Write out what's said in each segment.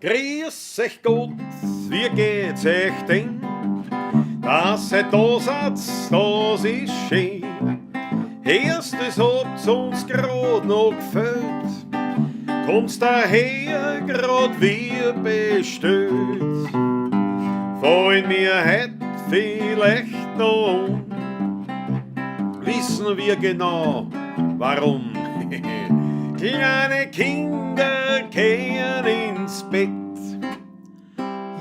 Grüß euch Gott, wie geht's euch denn? Dass ihr da seid, das ist schön. Erst es habt's uns grad noch gefällt, kommt's daher grad wie bestellt. Fallen mir heut vielleicht noch um, wissen wir genau warum. Kleine Kinder kehren ins Bett.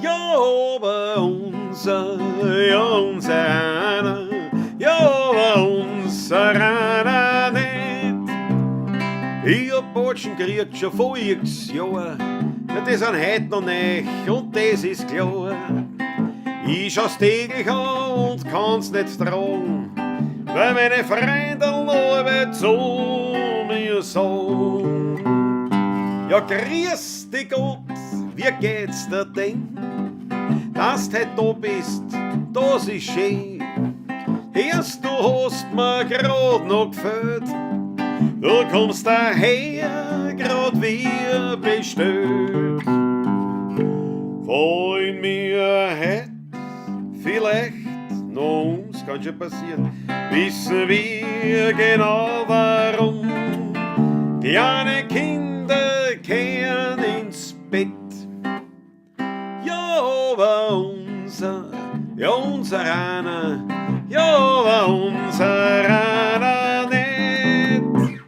Ja, aber unser, ja, unser einer, ja, aber unser einer nicht. Ich hab Batschen gekriegt schon voriges Jahr. Ja, die sind heut noch nicht und das ist klar. Ich schau's täglich an und kann's nicht tragen, weil meine Freunde alle zu mir sagen. Ja, grüß dich Gott, wie geht's dir denn? Dass du heut da bist, das ist schön. Erst du hast mir grad noch gefällt, du kommst daher grad wie bestellt. Fallen mir heut vielleicht noch ums, kann schon passieren, wissen wir genau warum. Kleine Kinder kehren ins Bett. Ja, aber unser, ja, unser einer, ja, aber unser einer nicht.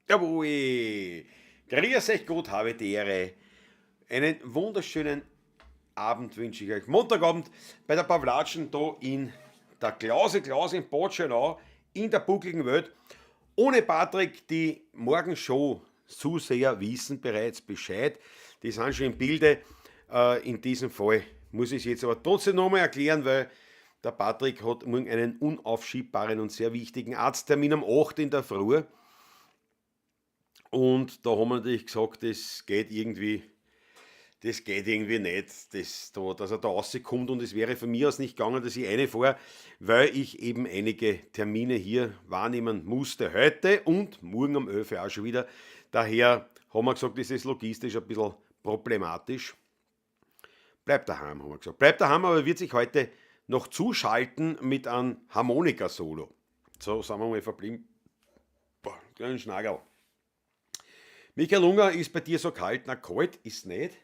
Jawohl! Grüß euch Gott, habe die Ehre. Einen wunderschönen Abend wünsche ich euch. Montagabend bei der Pawlatschen da in der Klause Klause in Bad Schönau in der buckligen Welt. Ohne Patrick, die Morgenshow Zuseher wissen bereits Bescheid. Die sind schon im Bilde. In diesem Fall muss ich es jetzt aber trotzdem nochmal erklären, weil der Patrick hat morgen einen unaufschiebbaren und sehr wichtigen Arzttermin um 8 in der Früh. Und da haben wir natürlich gesagt, das geht irgendwie, das geht irgendwie nicht, das da, dass er da rauskommt, und es wäre von mir aus nicht gegangen, dass ich reinfahre, weil ich eben einige Termine hier wahrnehmen musste heute und morgen um 11 Uhr auch schon wieder. Daher haben wir gesagt, das ist logistisch ein bisschen problematisch. Bleib daheim, haben wir gesagt. Bleib daheim, aber er wird sich heute noch zuschalten mit einem Harmonika-Solo. So sind wir mal verblieben. Boah, kleinen Schnagerl. Michael Unger, ist bei dir so kalt? Na, kalt ist nicht.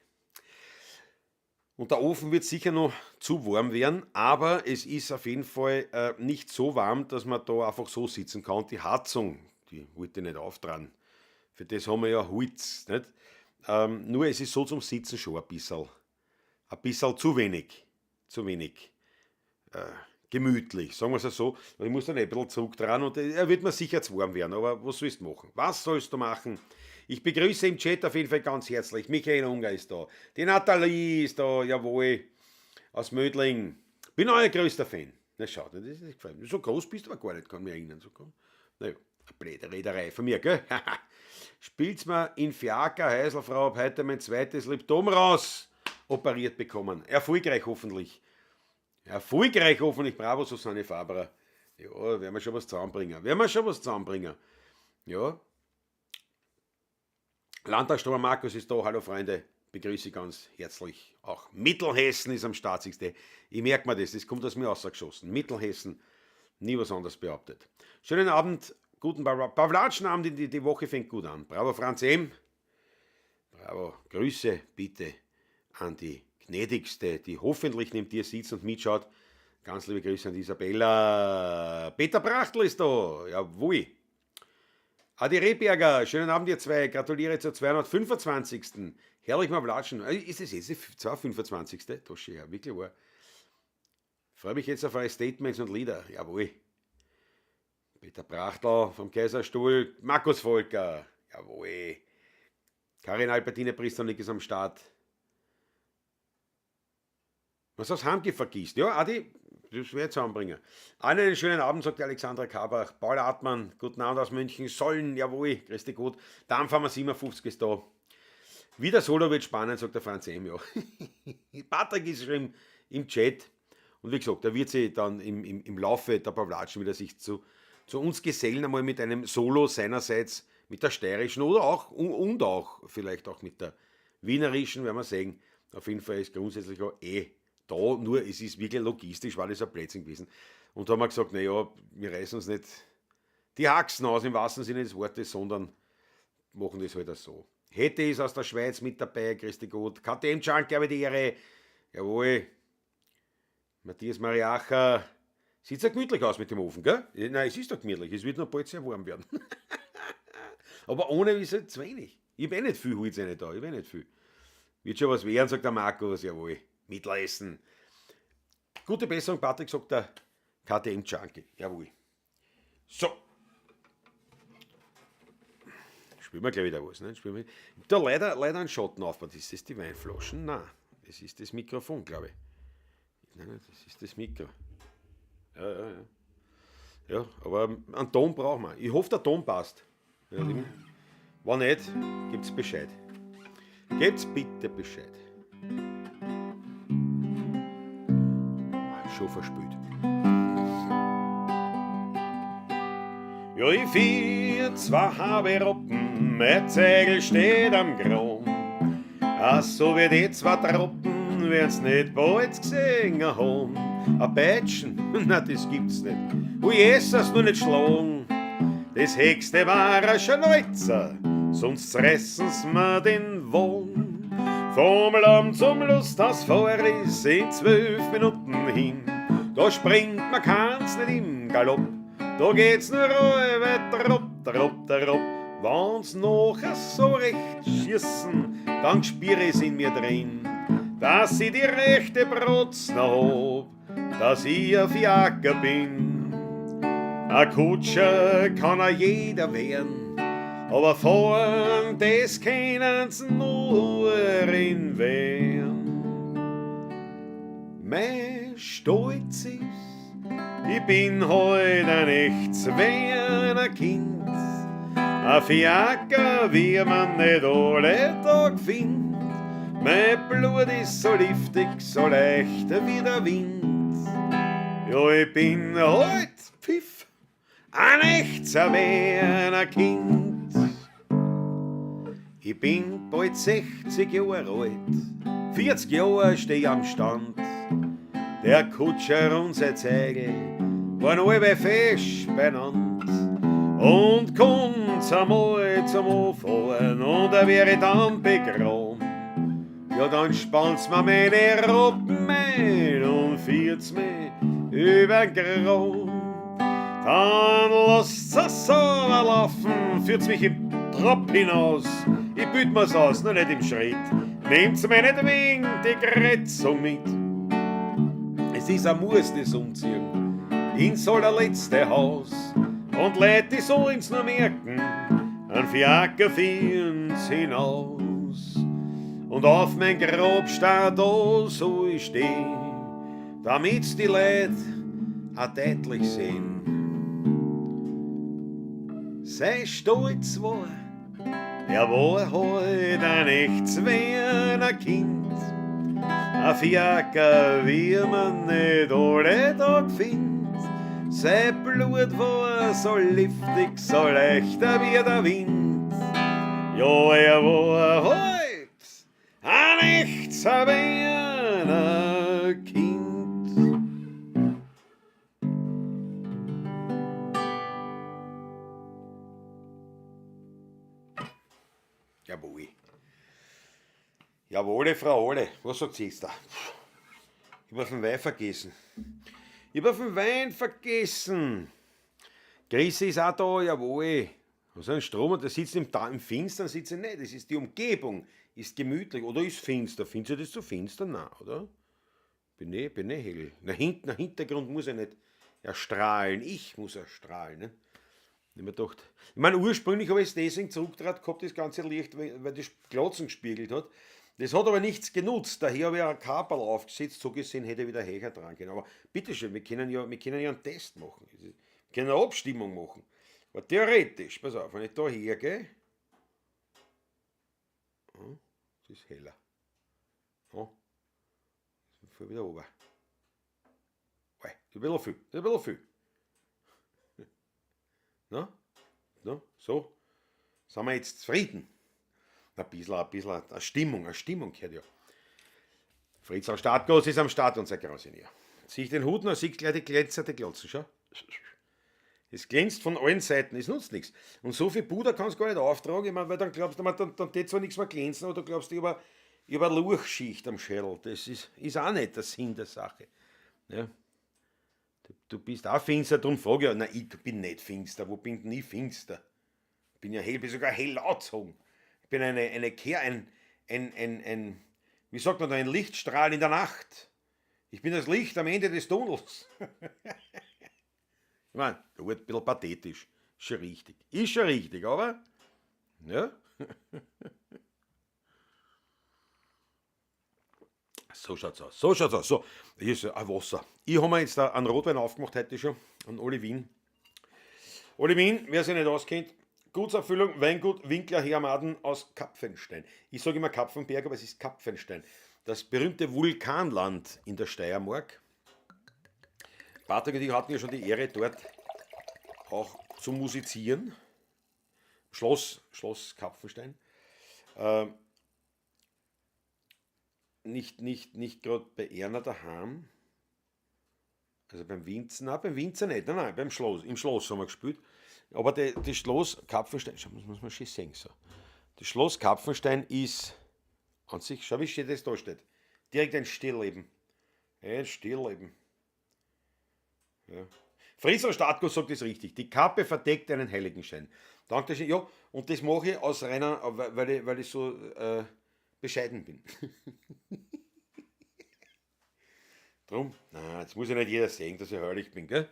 Und der Ofen wird sicher noch zu warm werden, aber es ist auf jeden Fall nicht so warm, dass man da einfach so sitzen kann. Die Heizung, die wollte ich nicht auftragen. Für das haben wir ja Holz, nicht? Nur es ist so zum Sitzen schon ein bisschen zu wenig gemütlich, sagen wir's so. Ich muss dann ein bisschen zurück dran und er wird mir sicher zu warm werden, aber was sollst du machen? Was sollst du machen? Ich begrüße im Chat auf jeden Fall ganz herzlich. Michael Unger ist da. Die Nathalie ist da, jawohl, aus Mödling. Bin euer größter Fan. Na schaut, das ist nicht gefallen. So groß bist du aber gar nicht, kann mich erinnern. So groß. Naja, eine blöde Rederei von mir, gell? Spielt's mir in Fiaker, Heiselfrau, hab heute mein zweites Liptom raus operiert bekommen. Erfolgreich hoffentlich. Erfolgreich hoffentlich. Bravo, Susanne Faberer. Ja, werden wir schon was zusammenbringen. Werden wir schon was zusammenbringen. Ja. Landtagsstürmer Markus ist da. Hallo Freunde, begrüße ganz herzlich. Auch Mittelhessen ist am Start, siehst du. Ich merke mir das, das kommt aus mir rausgeschossen. Mittelhessen, nie was anderes behauptet. Schönen Abend, guten Pawlatschenabend, die Woche fängt gut an. Bravo Franz M. Bravo, Grüße bitte an die gnädigste, die hoffentlich neben dir sitzt und mitschaut. Ganz liebe Grüße an die Isabella. Peter Brachtl ist da, jawohl. Adi Rehberger, schönen Abend ihr zwei, gratuliere zur 225. Herrlich mal klatschen. Ist es jetzt die 225? Das ist ja wirklich wahr. Freue mich jetzt auf eure Statements und Lieder. Jawohl. Peter Brachtl vom Kaiserstuhl, Markus Volker. Jawohl. Karin Albertine Pristanik ist am Start. Was aus Heimgeh vergisst. Ja, Adi, das werde ich zusammenbringen. Allen einen schönen Abend, sagt Alexandra Karbach. Paul Hartmann, guten Abend aus München. Sollen, jawohl, grüß dich gut. Dampfhammer 57 ist da. Wieder Solo wird spannend, sagt der Franz M. Ja. Patrick ist schon im Chat. Und wie gesagt, er wird sich dann im Laufe der Pawlatschen wieder sich zu uns gesellen, einmal mit einem Solo seinerseits mit der steirischen oder auch und auch vielleicht auch mit der wienerischen, werden wir sehen. Auf jeden Fall ist grundsätzlich auch eh da, nur es ist wirklich logistisch, war das ein Blödsinn gewesen. Und da haben wir gesagt, naja, wir reißen uns nicht die Haxen aus im wahrsten Sinne des Wortes, sondern machen das halt auch so. Hätte ist aus der Schweiz mit dabei, Christi Gott. KTM Junkie, habe die Ehre. Jawohl. Matthias Mariacher. Sieht sehr gemütlich aus mit dem Ofen, gell? Nein, es ist doch gemütlich. Es wird noch bald sehr warm werden. Aber ohne ist halt zu wenig. Ich hab eh nicht viel Holz nicht da. Ich hab eh nicht viel. Wird schon was werden, sagt der Markus. Jawohl. Mittelessen. Gute Besserung, Patrick, sagt der KTM Junkie. Jawohl. So. Spielen wir gleich wieder was, ne? Spielen wir. Da leider einen Schatten aufgebaut. Ist das die Weinflaschen? Nein, das ist das Mikrofon, glaube ich. Nein, nein, das ist das Mikro. Ja, ja, ja. Ja, aber einen Ton brauchen wir. Ich hoffe, der Ton passt. Ja, lieben. Wenn nicht, gibt's Bescheid. Gebt's bitte Bescheid. Schon verspült. Ja, ich vier, zwei habe Roppen, mein Zegel steht am Grom. Ach, so wie die zwei Truppen werden's nicht bald gesehen haben. A Peitschen, na das gibt's nicht. Ui, Jesus, nur nicht schlagen. Das höchste war ein Schneuzer, sonst zerressen's mir den Wohn. Vom Land zum Lusthaus fahr ich in 12 Minuten hin. Da springt man keins nicht im Galopp, da geht's nur allweil tropp, tropp, tropp. Wenn's nachher so recht schießen, dann spür ich's in mir drin, dass ich die rechte Brotz noch hab, dass ich ein Fiaker bin. Ein Kutscher kann auch jeder werden, aber fahren, das können's nur in Wern. Mein Stolz ist, ich bin heut ein echtes Werner Kind, ein Fiaker, wie man nicht alle Tag findet. Mein Blut ist so liftig, so leicht wie der Wind. Ja, ich bin heut Pfiff, ein echtes Werner Kind. Ich bin bald 60 Jahre alt, 40 Jahre steh ich am Stand. Der Kutscher und sein Zeigel waren alle fest beieinander. Und kommt's einmal zum Anfahren und er wäre dann begraben. Ja, dann spannt's mir meine Roppen ein und führt's mich übern Graben. Dann lasst's es sauber laufen, führt's mich im Trab hinaus. Ich büt mir's aus, nur nicht im Schritt. Nehmt's mir nicht wegen die Kreuzung mit. Es ist ein Muss, das Umziehen ins allerletzte Haus. Und Leute, die sollen's nur merken, ein Fiaker führen's hinaus. Und auf mein Grabstein da soll ich stehen, damit's die Leute auch deutlich sehen. Sei stolz war, er war heut ein echtes Werner Kind, ein Fiaker, wie man nicht alle Tag findet. Sein Blut war so liftig, so leicht wie der Wind. Ja, er war heut ein echtes Werner Kind. Jawohl. Jawohl, Frau Holle, was sagt sie jetzt da? Ich hab auf den Wein vergessen. Ich hab auf den Wein vergessen. Chris ist auch da, jawohl. Was ist ein Strom? Der sitzt im Finstern, sitzt er nicht. Das ist die Umgebung, ist gemütlich. Oder ist finster? Findest du das zu finster? Nein, oder? Bin ich hell. Na, hinten, na, Hintergrund muss er nicht erstrahlen. Ich muss erstrahlen. Ne? Ich hab mir gedacht, ich mein, ursprünglich habe ich es deswegen zurückgetragen gehabt, das ganze Licht, weil das Glotzen gespiegelt hat. Das hat aber nichts genutzt, daher habe ich ein Kabel aufgesetzt, so gesehen hätte ich wieder höher dran können. Aber bitteschön, wir können ja einen Test machen. Wir können eine Abstimmung machen. Aber theoretisch, pass auf, wenn ich da hergehe, oh, das ist heller. Oh, das ist voll wieder runter. Oi, das ist ein bisschen viel, das ist ein bisschen viel. Na? Na? So? Sind wir jetzt zufrieden? Ein bisschen eine Stimmung gehört ja. Fritzl Startgos ist am Start, unser Grausenier. Zieh ich den Hut noch, siehst gleich die glänzende Glotzen, schau. Es glänzt von allen Seiten, es nutzt nichts. Und so viel Puder kannst du gar nicht auftragen, ich mein, weil dann glaubst du, dann tät zwar nichts mehr glänzen, aber du glaubst, ich hab eine Lurchschicht am Schädel. Das ist auch nicht der Sinn der Sache. Ja. Du bist auch finster, darum frage ich ja, nein, ich bin nicht finster, wo bin denn ich finster? Ich bin ja hell, bin sogar hell angezogen. Ich bin eine Kehr, ein, wie sagt man da, ein Lichtstrahl in der Nacht. Ich bin das Licht am Ende des Tunnels. Ich meine, gut, ein bisschen pathetisch. Ist schon richtig. Ist schon richtig, aber, ja. So schaut's aus. So schaut's aus. So, hier ist ein Wasser. Ich habe mir jetzt da einen Rotwein aufgemacht heute schon, einen Olivin. Olivin, wer sich nicht auskennt, Gutsabfüllung, Weingut Winkler Hermaden aus Kapfenstein. Ich sage immer Kapfenberg, aber es ist Kapfenstein. Das berühmte Vulkanland in der Steiermark. Patrick und ich hatten ja schon die Ehre, dort auch zu musizieren. Schloss Kapfenstein. Nicht grad bei Erna daheim. Also beim Winzer, nein, beim Winzer nicht, nein, nein, beim Schloss, im Schloss haben wir gespielt. Aber das Schloss Kapfenstein, schau, muss man schön sehen, so. Das Schloss Kapfenstein ist an sich, schau, wie schön das da steht. Direkt ein Stillleben. Ein Stillleben. Ja. Fritzl Startguss sagt es richtig. Die Kappe verdeckt einen Heiligenschein. Dankeschön. Ja, und das mache ich aus reiner, weil ich so bescheiden bin. Drum, na, jetzt muss ja nicht jeder sehen, dass ich heilig bin, gell?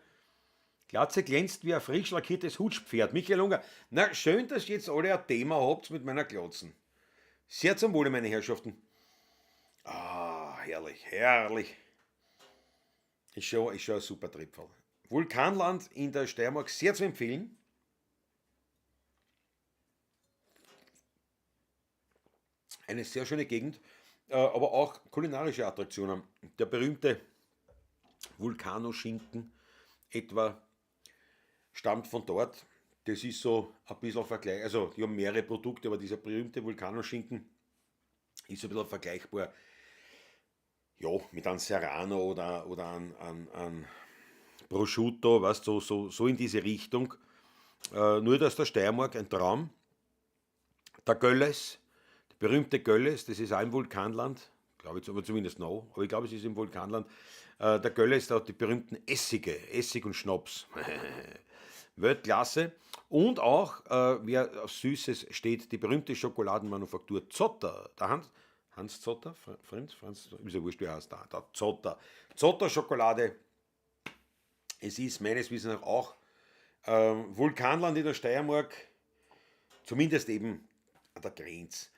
Glatze glänzt wie ein frisch lackiertes Hutschpferd. Michael Unger, na, schön, dass ihr jetzt alle ein Thema habt mit meiner Glotzen. Sehr zum Wohle, meine Herrschaften. Ah, herrlich, herrlich. Ist schon ein super Tripfel. Vulkanland in der Steiermark, sehr zu empfehlen. Eine sehr schöne Gegend, aber auch kulinarische Attraktionen. Der berühmte Vulkanoschinken etwa stammt von dort. Das ist so ein bisschen Vergleich, also die haben mehrere Produkte, aber dieser berühmte Vulkanoschinken ist so ein bisschen vergleichbar, ja, mit einem Serrano oder einem Prosciutto, weißt du, so in diese Richtung. Nur, dass der Steiermark ein Traum, der Gölles, der berühmte Gölles, das ist auch im Vulkanland, glaube ich, aber zumindest noch, aber ich glaube, es ist im Vulkanland. Der Gölles, da hat die berühmten Essige, Essig und Schnaps. Weltklasse. Und auch, wer auf Süßes steht, die berühmte Schokoladenmanufaktur Zotter. Der Hans Zotter, Franz, Franz, ist ja wurscht, wie er heißt, der Zotter. Zotter Schokolade, es ist meines Wissens nach auch Vulkanland in der Steiermark, zumindest eben an der Grenze.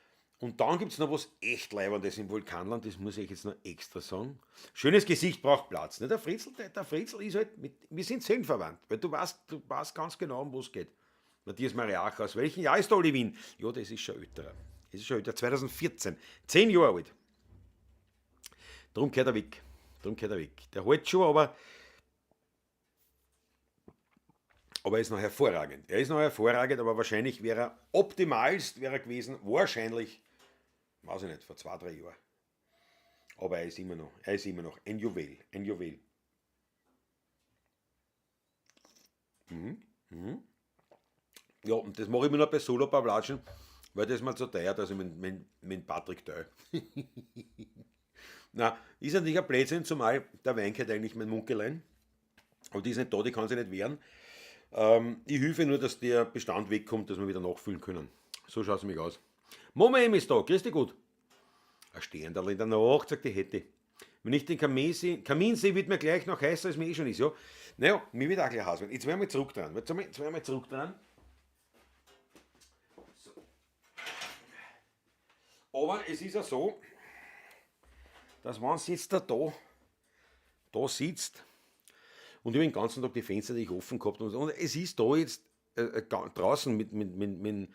Und dann gibt's noch was echt Leibendes im Vulkanland, das muss ich jetzt noch extra sagen. Schönes Gesicht braucht Platz. Ne? Der Fritzl, der, der Fritzl ist halt, mit, wir sind seelenverwandt, weil du weißt ganz genau, um was es geht. Matthias Mariacher, aus welchem Jahr ist der Olivin? Ja, das ist schon älter. Das ist schon älter, 2014, 10 Jahre alt. Drum gehört er weg. Drum gehört er weg. Der hält schon, aber er ist noch hervorragend. Er ist noch hervorragend, aber wahrscheinlich wäre er optimalst wäre er gewesen, wahrscheinlich, weiß ich nicht, vor 2, 3 Jahren. Aber er ist immer noch ein Juwel, ein Juwel. Ja, und das mache ich mir noch bei Solo-Pavlatschen, weil das ist mir zu teuer, dass ich mit Patrick teile. Na, ist natürlich ein Blödsinn, zumal der Wein gehört eigentlich mein Munkelein. Aber die ist nicht da, die kann sich nicht wehren. Ich hoffe nur, dass der Bestand wegkommt, dass wir wieder nachfüllen können. So schaut's nämlich aus. Mama M ist da, grüß dich gut. Ein Sternderl in der Nacht, sagt die Hetty. Wenn ich den Kamin sehe, wird mir gleich noch heißer, als mir eh schon ist. Ja? Naja, mir wird auch gleich heiß werden. Jetzt werden wir zurück dran. Jetzt werden wir zurück dran. So. Aber es ist ja so, dass wenn du jetzt da sitzt und ich hab den ganzen Tag die Fenster die ich offen gehabt und es ist da jetzt draußen mit dem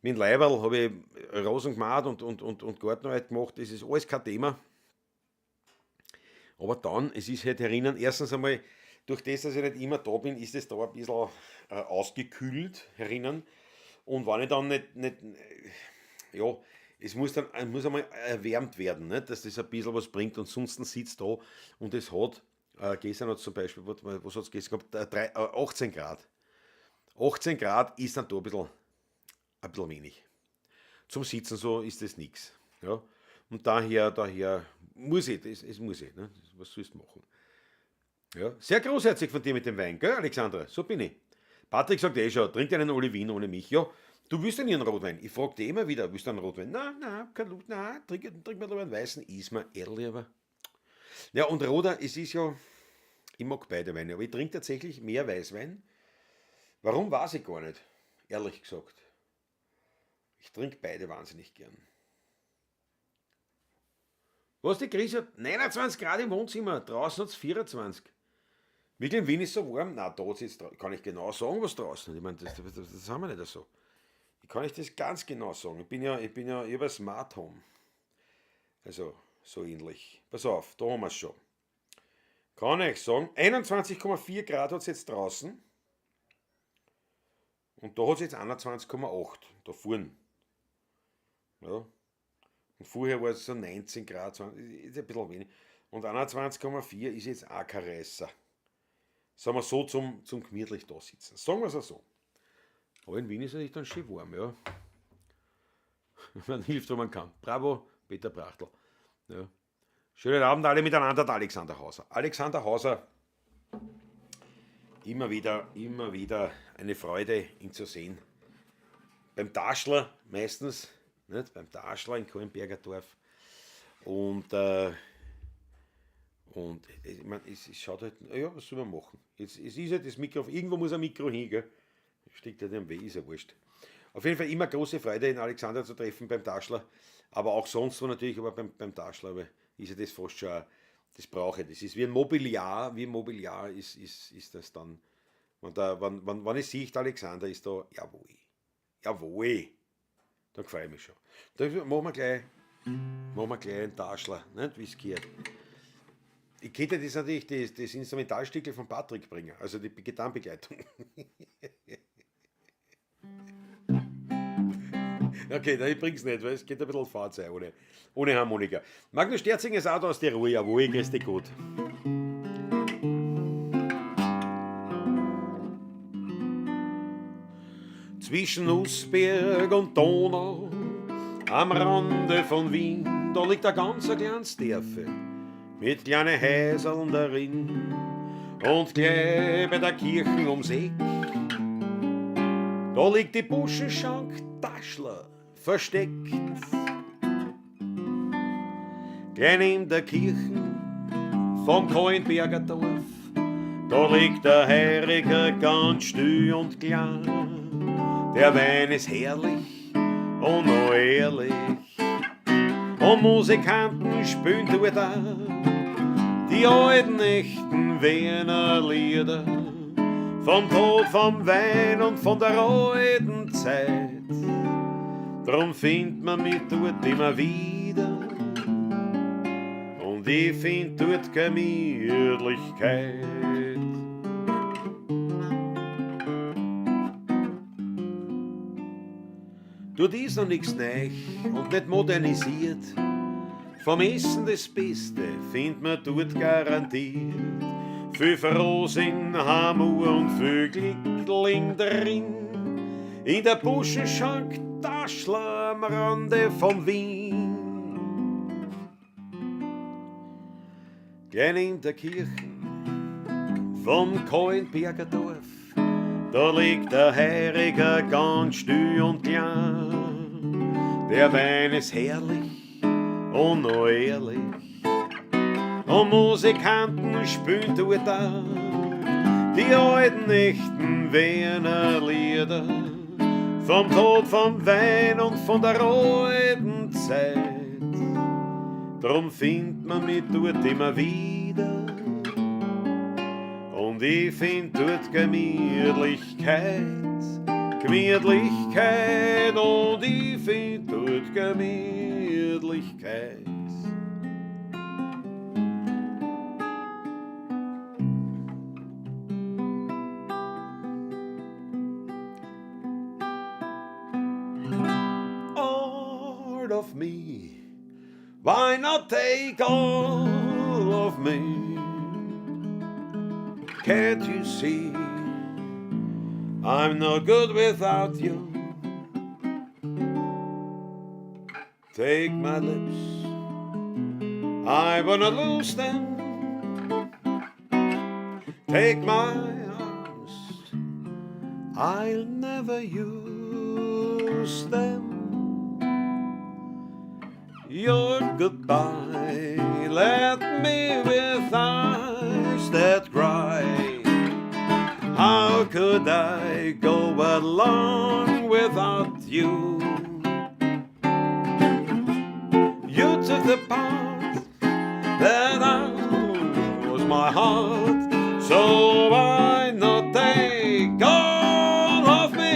Leiberl habe ich Rosen gemacht und Gartenarbeit gemacht, das ist alles kein Thema. Aber dann, es ist halt herinnen, erstens einmal, durch das, dass ich nicht immer da bin, ist es da ein bisschen ausgekühlt herinnen. Und wenn ich dann nicht, ja, es muss dann, es muss einmal erwärmt werden, nicht? Dass das ein bisschen was bringt und sonst sitzt da und es hat, gestern hat es zum Beispiel, warte mal, was hat es gestern gehabt? 18 Grad. 18 Grad ist dann da ein bisschen wenig. Zum Sitzen so ist das nichts. Ja? Und daher muss ich, das muss ich. Ne? Was sollst du machen? Ja? Sehr großherzig von dir mit dem Wein, gell, Alexandra? So bin ich. Patrick sagt eh schon, trinkt einen Olivin ohne mich. Ja, du willst ja nie einen Rotwein. Ich frage dich immer wieder, willst du einen Rotwein? Nein, nein, kein Lust, nein, trink mir lieber einen weißen, ist mir eh lieber. Ja, und Roter, es ist ja, ich mag beide Weine, aber ich trinke tatsächlich mehr Weißwein. Warum, weiß ich gar nicht, ehrlich gesagt. Ich trinke beide wahnsinnig gern. Was, die Chris hat 29 Grad im Wohnzimmer, draußen hat es 24. Wirklich, in Wien ist so warm? Na, da jetzt, kann ich genau sagen, was draußen ist. Ich meine, das haben wir nicht so. Ich kann ich das ganz genau sagen. Ich bin ja über Smart Home. Also, so ähnlich. Pass auf, da haben wir es schon. Kann ich sagen, 21,4 Grad hat es jetzt draußen. Und da hat es jetzt 21,8 da vorne. Ja. Und vorher war es so 19 Grad, 20, ist ein bisschen wenig. Und 21,4 ist jetzt auch kein Reißer. Sagen wir so, zum gemütlich da sitzen. Sagen wir es auch so. Aber in Wien ist es natürlich dann schön warm, ja. Man hilft, wo man kann. Bravo, Peter Brachtl. Ja. Schönen Abend alle miteinander, der Alexander Hauser. Alexander Hauser, immer wieder eine Freude, ihn zu sehen. Beim Taschler meistens, nicht? Beim Taschler in Kahlenbergerdorf. Und ich mein, es schaut halt, ja, was soll man machen? Jetzt, es ist ja das Mikrofon, irgendwo muss ein Mikro hin, gell? Steckt ja am Weg, ist ja wurscht. Auf jeden Fall immer große Freude, den Alexander zu treffen beim Taschler, aber auch sonst wo natürlich, aber beim Taschler, aber ist ja das fast schon, das brauche ich. Das ist wie ein Mobiliar ist das dann. Wenn, da, wenn, wenn, wenn ich sehe, Alexander ist da, jawohl, jawohl, da freue ich mich schon. Da machen wir gleich einen Taschler, nicht, wie es gehört. Ich könnte das natürlich, das Instrumentalstückel von Patrick bringen, also die Gitarrenbegleitung. Okay, nein, ich bring's nicht, weil es geht ein bisschen fad sein, ohne Harmonika. Magnus Sterzinger ist auch da aus Tirol, jawohl, grüß dich gut. Zwischen Nussberg und Donau, am Rande von Wien, da liegt ein ganz kleines Dörfe mit kleinen Häuserl darin und gleich bei der Kirche ums Eck. Da liegt die Buschenschank Taschler versteckt. Klein in der Kirche vom Kahlenberger Dorf, da liegt der Heuriger ganz still und klar. Der Wein ist herrlich und noch ehrlich, und Musikanten spielen dort auch die alten echten Wiener Lieder vom Tod, vom Wein und von der alten Zeit. Drum findet man mich dort immer wieder und ich find dort Gemütlichkeit. Dort ist noch nix neu und nicht modernisiert. Vom Essen das Beste findet man dort garantiert. Viel Frohsinn, Hamur und viel Glückling drin. In der Buschenschank Taschler am Rande von Wien. Klein in der Kirche vom Kahlenberger Dorf, da liegt der Heuriger ganz still und klein. Der Wein ist herrlich und noch ehrlich, und Musikanten spielen dort auch die alten echten Wiener Lieder vom Tod, vom Wein und von der alten Zeit. Drum findet man mich dort immer wieder und ich find dort Gemütlichkeit, Gemütlichkeit und ich find dort Gemütlichkeit. All of me, why not take all of me? Can't you see I'm no good without you? Take my lips, I wanna lose them. Take my arms, I'll never use them. Your goodbye left me with eyes that cry. How could I go along without you? You took the part that I was my heart, so why not take all of me?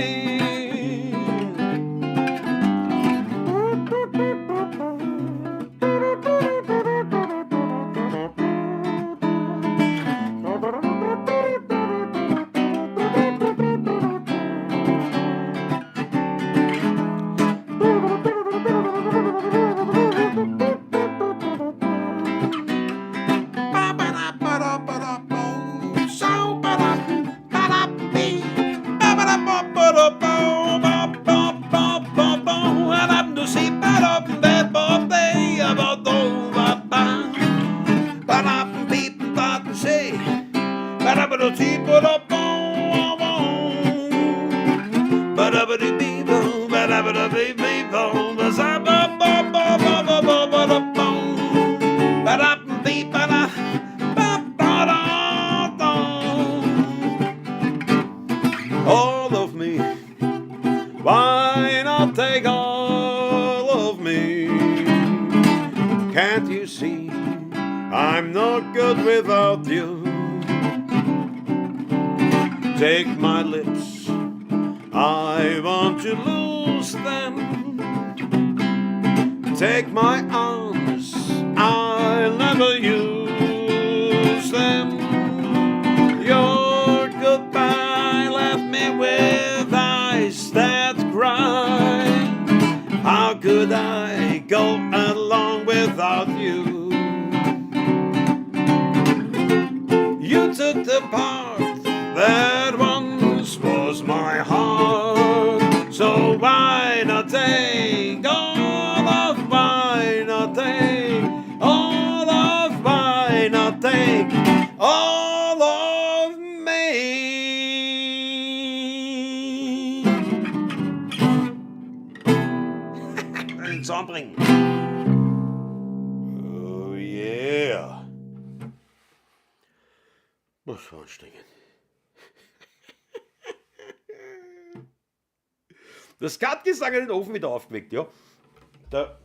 All of me, why not take all of me? Can't you see I'm not good without you? Take my lips, I want to lose them. Take my arms, I'll never use them. Your goodbye left me with eyes that cry. How could I go along without you? You took the part that once was my heart. So why not take all of, why not take all of, why not take all of me? Zusammenbringen. Oh yeah. Was war anstrengend. Das Skatgesang hat den Ofen wieder aufgeweckt, ja. Da,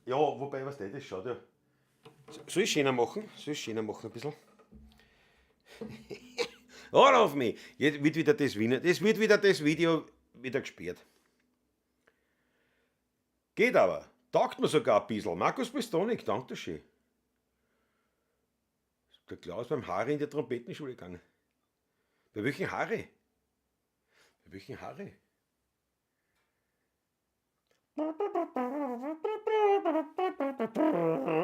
ja, wobei, was das schaut ja. Soll ich schöner machen? Soll ich schöner machen ein bisschen? All of me. Jetzt wird wieder das Wiener, das wird wieder das Video wieder gesperrt. Geht aber. Taugt mir sogar ein bisschen. Markus Pistonik, danke schön. Der Klaus beim Harry in der Trompetenschule gegangen. Bei welchen Harry? Bei welchen Harry?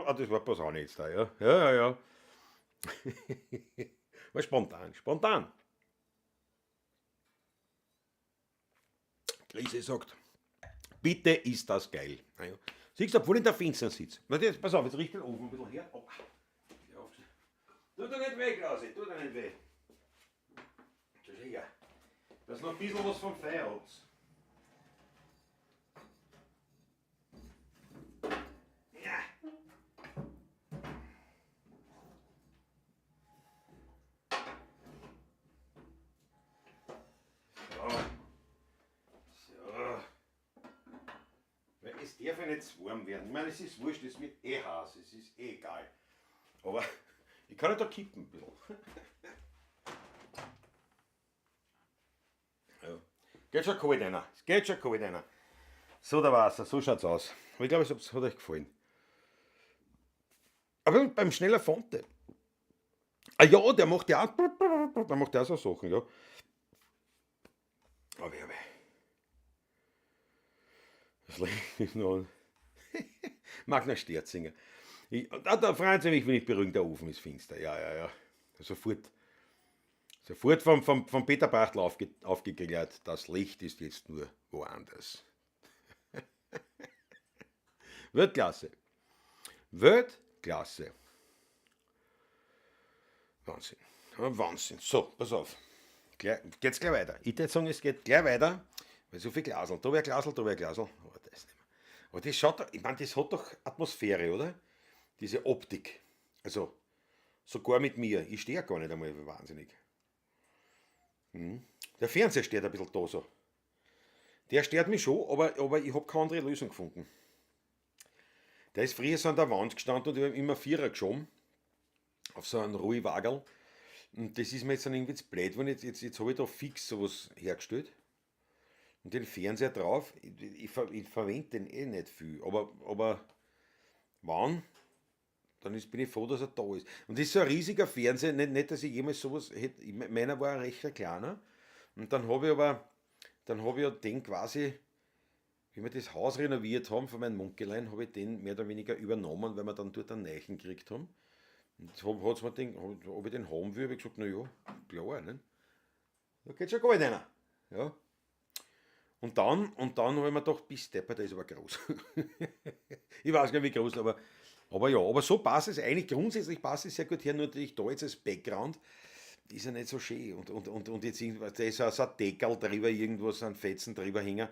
Ah, das war Posaune jetzt da, ja. Ja, ja, ja. War spontan, spontan. Krise sagt, bitte ist das geil. Na ja. Siehst du, obwohl ich in der Finstern sitze. Na, das, pass auf, jetzt richte den Ofen ein bisschen her. Oh. Tu dir nicht weh, Klausi, tu dir nicht weh. Schau her. Dass noch ein bisschen was vom Feuer habt. Ja. So. So. Weil es darf ja nicht zu warm werden. Ich meine, es ist wurscht, es wird eh heiß, es ist eh egal. Aber ich kann ja da kippen ein bisschen. Ja. Geht schon kalt einer. Es geht schon kalt einer. So, der Wasser, so schaut's aus. Aber ich glaube, es hat euch gefallen. Aber beim schneller Fonte. Ah ja, der macht ja auch, der macht ja auch so Sachen, ja. Aber ja, das liegt noch an. Magner Sterzinger. Da freuen sie mich, wenn ich berühmt, der Ofen ist finster. Ja, ja, ja. Sofort. Sofort vom Peter Brachtl aufgeklärt, das Licht ist jetzt nur woanders. Weltklasse. Weltklasse. Wahnsinn. Wahnsinn. So, pass auf. Gleich, geht's gleich weiter. Ich würde sagen, es geht gleich weiter, weil so viel Glasl. Da wäre Glasl, da wäre Glasl. Aber das nicht mehr. Aber das schaut doch, ich meine, das hat doch Atmosphäre, oder? Diese Optik. Also, sogar mit mir. Ich stehe ja gar nicht einmal wahnsinnig. Der Fernseher steht ein bisschen da so. Der stört mich schon, aber ich hab keine andere Lösung gefunden. Der ist früher so an der Wand gestanden und ich hab immer Vierer geschoben. Auf so einen Ruhewagel. Und das ist mir jetzt dann irgendwie zu blöd, wenn jetzt hab ich da fix sowas hergestellt. Und den Fernseher drauf, ich verwende den eh nicht viel, aber wann, dann bin ich froh, dass er da ist. Und das ist so ein riesiger Fernseher, nicht dass ich jemals sowas hätte, meiner war ein recht kleiner. Und dann hab ich aber, dann hab ich ja den quasi, wie wir das Haus renoviert haben von meinem Munkelein, hab ich den mehr oder weniger übernommen, weil wir dann dort einen neuen gekriegt haben. Und hab, hat's mir den, hab, ob ich den haben will, hab ich gesagt, na ja, klar, ne? Da geht schon gar nicht einer. Ja. Und dann hab ich mir gedacht, bis deppert, der ist aber groß. Ich weiß gar nicht, wie groß, aber ja, aber so passt es eigentlich, grundsätzlich passt es sehr gut her, nur natürlich da jetzt als Background ist ja nicht so schön. Und jetzt irgendwas, da ist auch so ein Deckel drüber, irgendwo so ein Fetzen drüber hängen.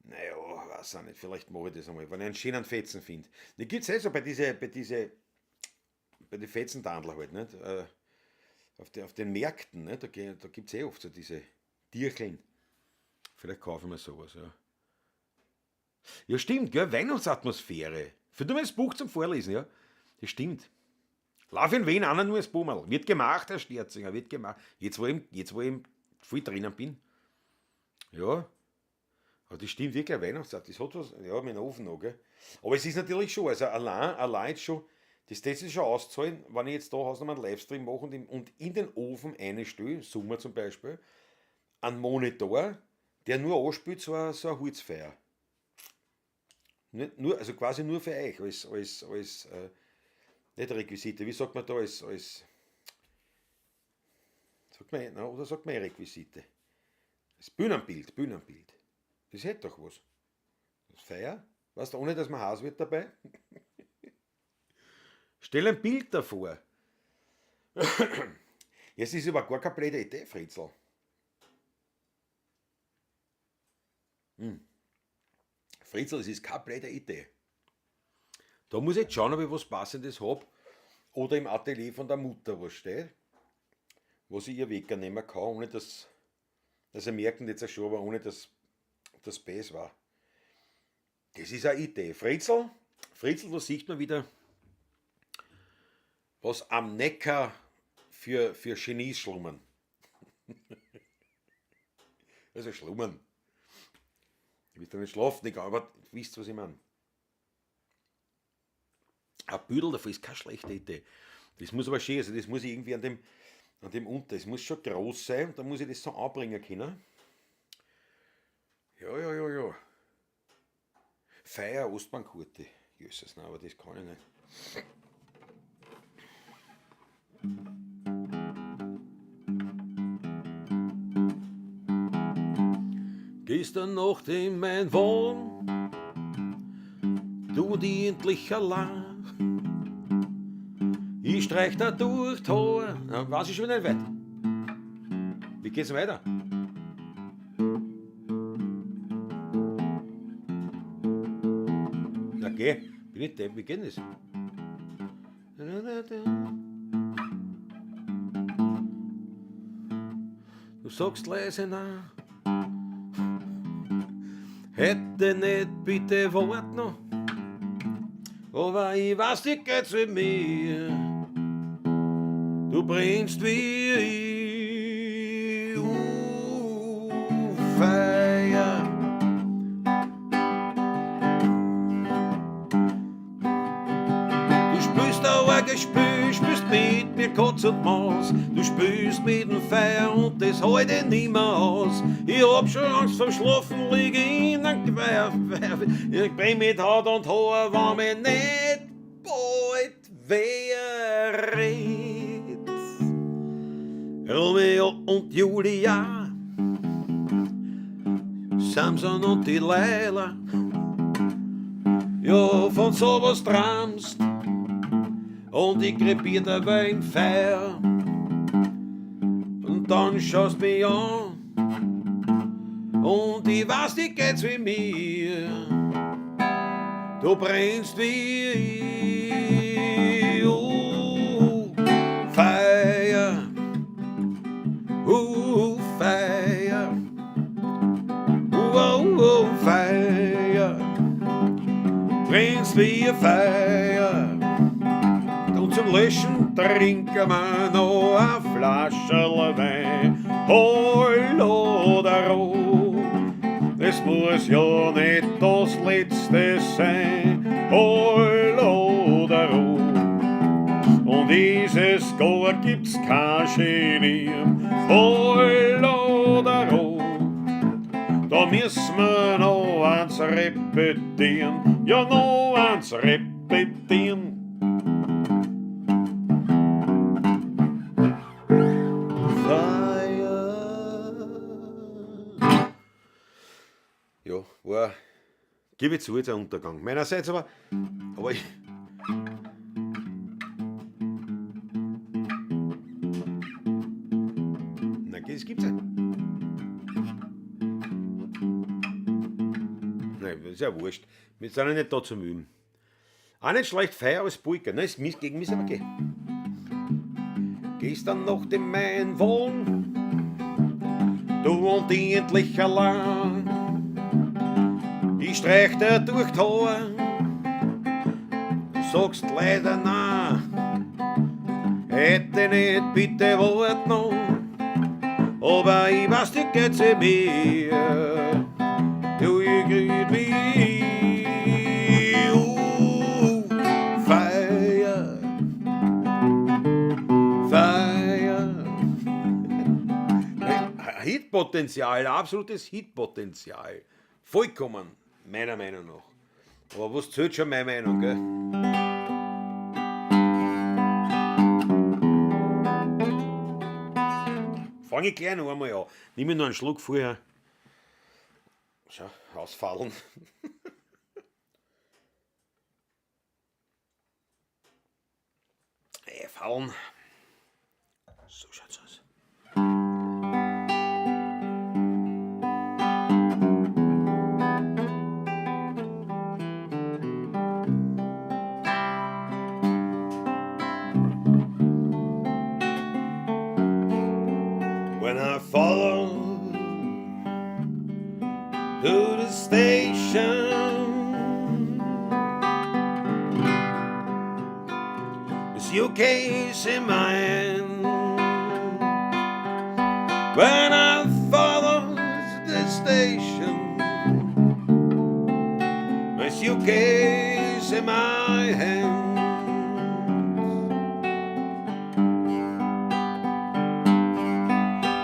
Naja, weiß auch nicht, vielleicht mache ich das einmal, wenn ich einen schönen Fetzen finde. Da gibt's eh so bei den Fetzentandler halt, nicht? Auf den Märkten, nicht? Da gibt's eh oft so diese Tiercheln. Vielleicht kaufe ich mir sowas, ja. Ja, stimmt, gell? Weihnachtsatmosphäre. Für du das Buch zum Vorlesen, ja. Das stimmt. Lauf in Wien an, nur das Bummerl. Wird gemacht, Herr Sterzinger, wird gemacht. Jetzt, wo ich voll drinnen bin. Ja. Aber das stimmt wirklich, Weihnachtszeit. Das hat was, ja, mit dem Ofen noch, gell. Aber es ist natürlich schon, also allein jetzt schon, das lässt sich schon auszahlen, wenn ich jetzt da noch einen Livestream mache und in den Ofen einstelle, Sommer zum Beispiel, einen Monitor, der nur anspielt, so ein Holzfeuer. Nicht nur, also quasi nur für euch, als nicht Requisite, wie sagt man da, als sagt man, na, oder sagt man Requisite? Das Bühnenbild. Das hätte doch was. Das Feuer, weißt du, ohne dass man heiß wird dabei. Stell ein Bild davor. Jetzt ist aber gar keine blöde Idee, Fritzl. Fritzl, es ist keine blöde Idee. Da muss ich jetzt schauen, ob ich was Passendes hab. Oder im Atelier von der Mutter was steht, was ich ihr Wecker nehmen kann, ohne dass, also merken jetzt auch schon, aber ohne dass das Bäs war. Das ist eine Idee. Fritzl, Fritzl, da sieht man wieder, was am Neckar für Genies schlummern. Also schlummern. Ich will da nicht schlafen, egal, aber ihr wisst, was ich meine. Ein Büdel davon ist keine schlechte Idee. Das muss aber schön, also das muss ich irgendwie an dem unter, das muss schon groß sein und dann muss ich das so anbringen können. Ja, ja, ja, ja. Feier Ostbahnkurte. Jesus, nein, aber das kann ich nicht. Gestern Nacht in mein Wohn, du die endlich allein. Ich streich da durch die Haare. Na, weiß ich schon wieder nicht weit. Wie geht's weiter? Na geh, bin ich depp, wie geht denn das? Du sagst leise na, hätte nicht bitte wart noch, aber ich weiß, dir geht's mit mir. Du brennst wie ich, Feuer. Du spürst ein arges Spiel, spürst spielst mit mir Katz und Maus, du spielst mit dem Feuer und das halt ich nimmer aus. Ich hab schon Angst vorm Schlafen, lieg in einem Gewehr. Ich brenn mit Haut und Haar, wenn mich nicht bald wer redet. Romeo und Julia, Samson und Delilah, ja, von sowas träumst und ich krepier dabei im Feuer. Und dann schaust mich an und ich weiß, dir geht's wie mir. Du brennst wie ich, oh, Feuer, oh, Feuer, oh, oh, Feuer, brennst wie ein Feuer. Und zum Löschen trinken wir noch eine Flasche Wein. Hallo, der es muss ja nicht das Letzte sein. Hallo, der Und dieses Jahr gibt's kein Genie. Hallo, der Da müssen wir noch eins repetieren. Ja, noch eins repetieren. Ja, war, gebe ich zu, jetzt ein Untergang. Meinerseits aber ich. Nein, das gibt's nicht. Nein, ist ja wurscht. Wir sind ja nicht da zum Üben. Auch nicht schlecht, Feuer als Polka. Nein, ist gegen mich aber gehen. Gestern noch in mein Wohn, du und ich endlich allein. Ich streich dir durch die Haare, du sagst leider nein. Hätte nicht bitte Wort noch, aber ich weiß, dir geht's in mir. Du, ich grüß mich, Feuer, Feuer. Hitpotenzial, absolutes Hitpotenzial. Vollkommen, meiner Meinung nach. Aber was zählt schon meine Meinung, gell? Fang ich gleich noch einmal an. Nimm mir noch einen Schluck vorher. Schau, ausfallen. Fallen. So schaut's aus. When I follow to the station, my suitcase in my hand. When I follow to the station, my suitcase in my hand.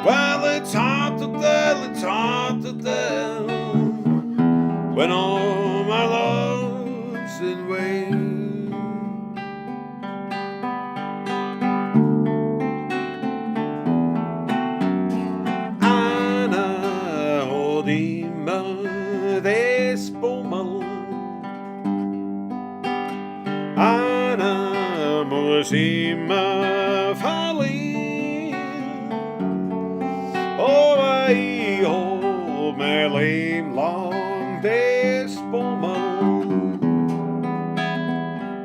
Well, it's hard to tell, it's hard to tell when all my love's in vain. Einer hat immer das Bummel, einer muss immer verlieren. Aber ich hab mein Leben lang das Bummel,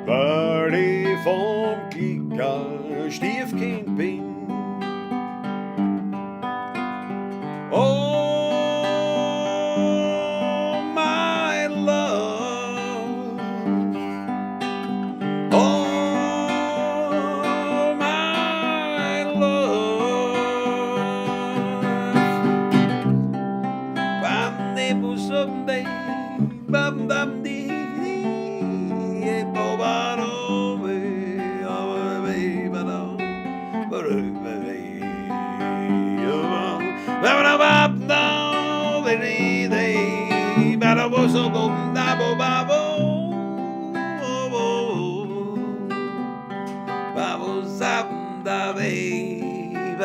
weil ich vom Glück ein Stiefkind bin. Oh, my love, oh, my love, wann ich muss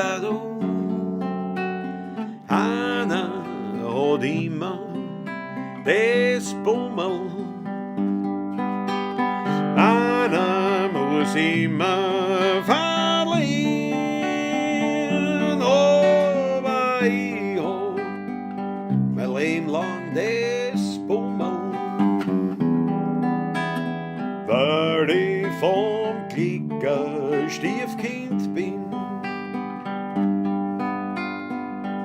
da do. Einer hat immer das Bummel, einer muss immer verlieren, aber ich hab mein Leben lang das Bummel, weil ich vom Glück ein Stiefkind bin,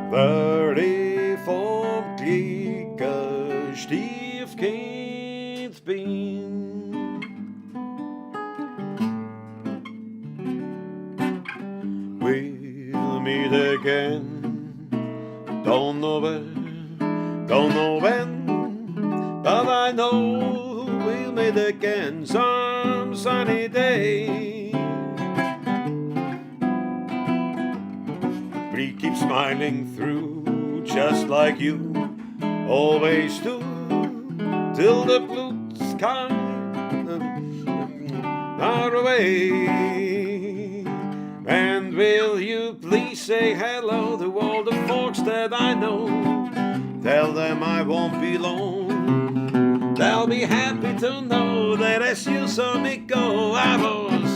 weil ich vom Glück ein Stiefkind bin. We'll meet again, don't know where, don't know when, but I know we'll meet again some sunny day. Please keep smiling through, just like you always do, till the blue sky are away. And will you please say hello to all the folks that I know? Tell them I won't be long. They'll be happy to know that as you saw me go, I was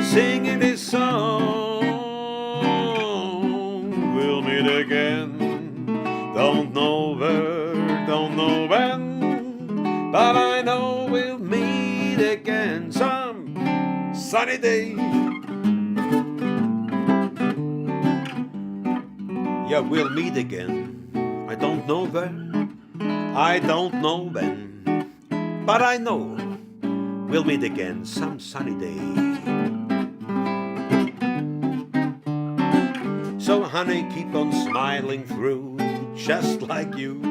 singing this song. We'll meet again. Don't know where, don't know when, but I know we'll meet again some sunny day. Yeah, we'll meet again. I don't know where, I don't know when, but I know we'll meet again some sunny day. So, honey, keep on smiling through, just like you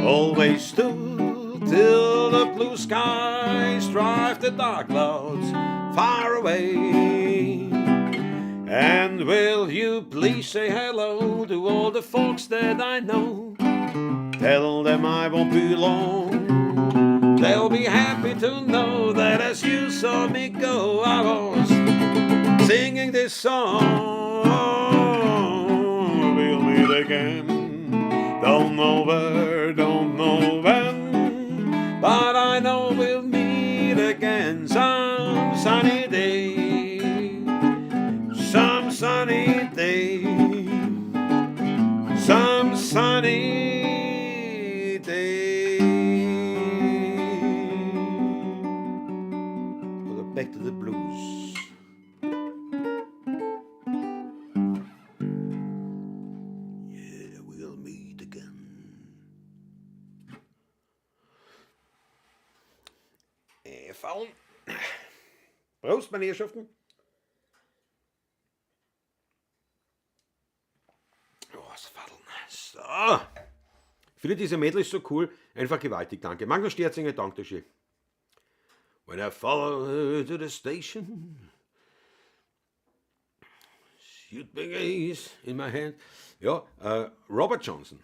always do, till the blue skies drive the dark clouds far away. And will you please say hello to all the folks that I know? Tell them I won't be long. They'll be happy to know that as you saw me go, I was singing this song. We'll meet again. Don't know where, don't know when, but I know we'll meet again some sunny day. Some sunny day. Some sunny day. Oder Back to the Blues. Yeah, we'll meet again. Einfallen. Prost, meine Herrschaften. Oh, was Fadeln. So. Ich finde diese Mädel ist so cool. Einfach gewaltig, danke. Magnus Sterzinger, danke schön. When I follow her to the station, suitcase in my hand. Ja, Robert Johnson.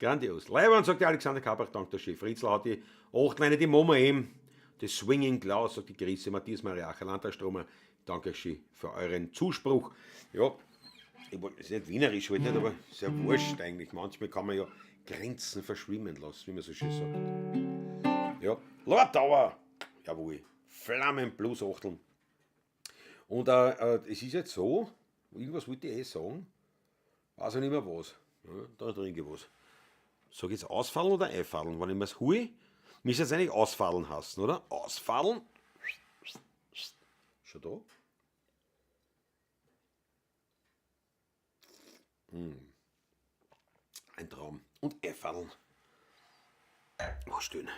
Grandios. Leiwand, sagt der Alexander Kabach, danke schön. Fritzl hat die 8 Leine, die Mama eben. Das Swinging Klaus, sagt die Grüße, Matthias Maria Acher, Stromer, danke schön für euren Zuspruch. Ja, ich wollte, ist nicht wienerisch halt nicht, aber ist ja wurscht eigentlich. Manchmal kann man ja Grenzen verschwimmen lassen, wie man so schön sagt. Ja, Lord Tower, jawohl, Flammen plus Achteln. Und es ist jetzt so, irgendwas wollte ich eh sagen, weiß ich nicht mehr was. Ja, da trinke ich was. Sag ich jetzt ausfallen oder einfallen? Wenn ich mir's hole, müsste jetzt eigentlich ausfallen heißen, oder? Ausfallen. Schon da? Ein Traum. Und einfallen. Oh, schön.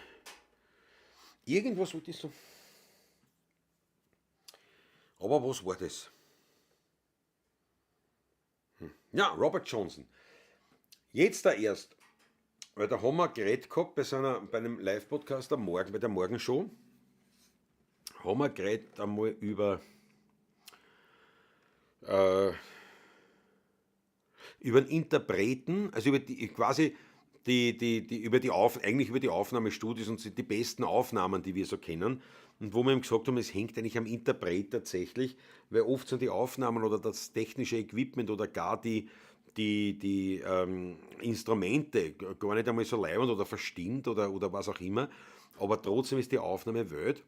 Irgendwas wollte ich so. Aber was war das? Ja, Robert Johnson. Jetzt da erst, weil da haben wir geredet gehabt bei einem Live-Podcast am Morgen, bei der Morgenshow, haben wir geredet einmal über den Interpreten, also über die, quasi Die, die, die über die Auf, eigentlich über die Aufnahmestudios und die besten Aufnahmen, die wir so kennen. Und wo wir ihm gesagt haben, es hängt eigentlich am Interpret tatsächlich, weil oft sind die Aufnahmen oder das technische Equipment oder gar die Instrumente gar nicht einmal so leiwand oder verstimmt oder was auch immer. Aber trotzdem ist die Aufnahme Welt.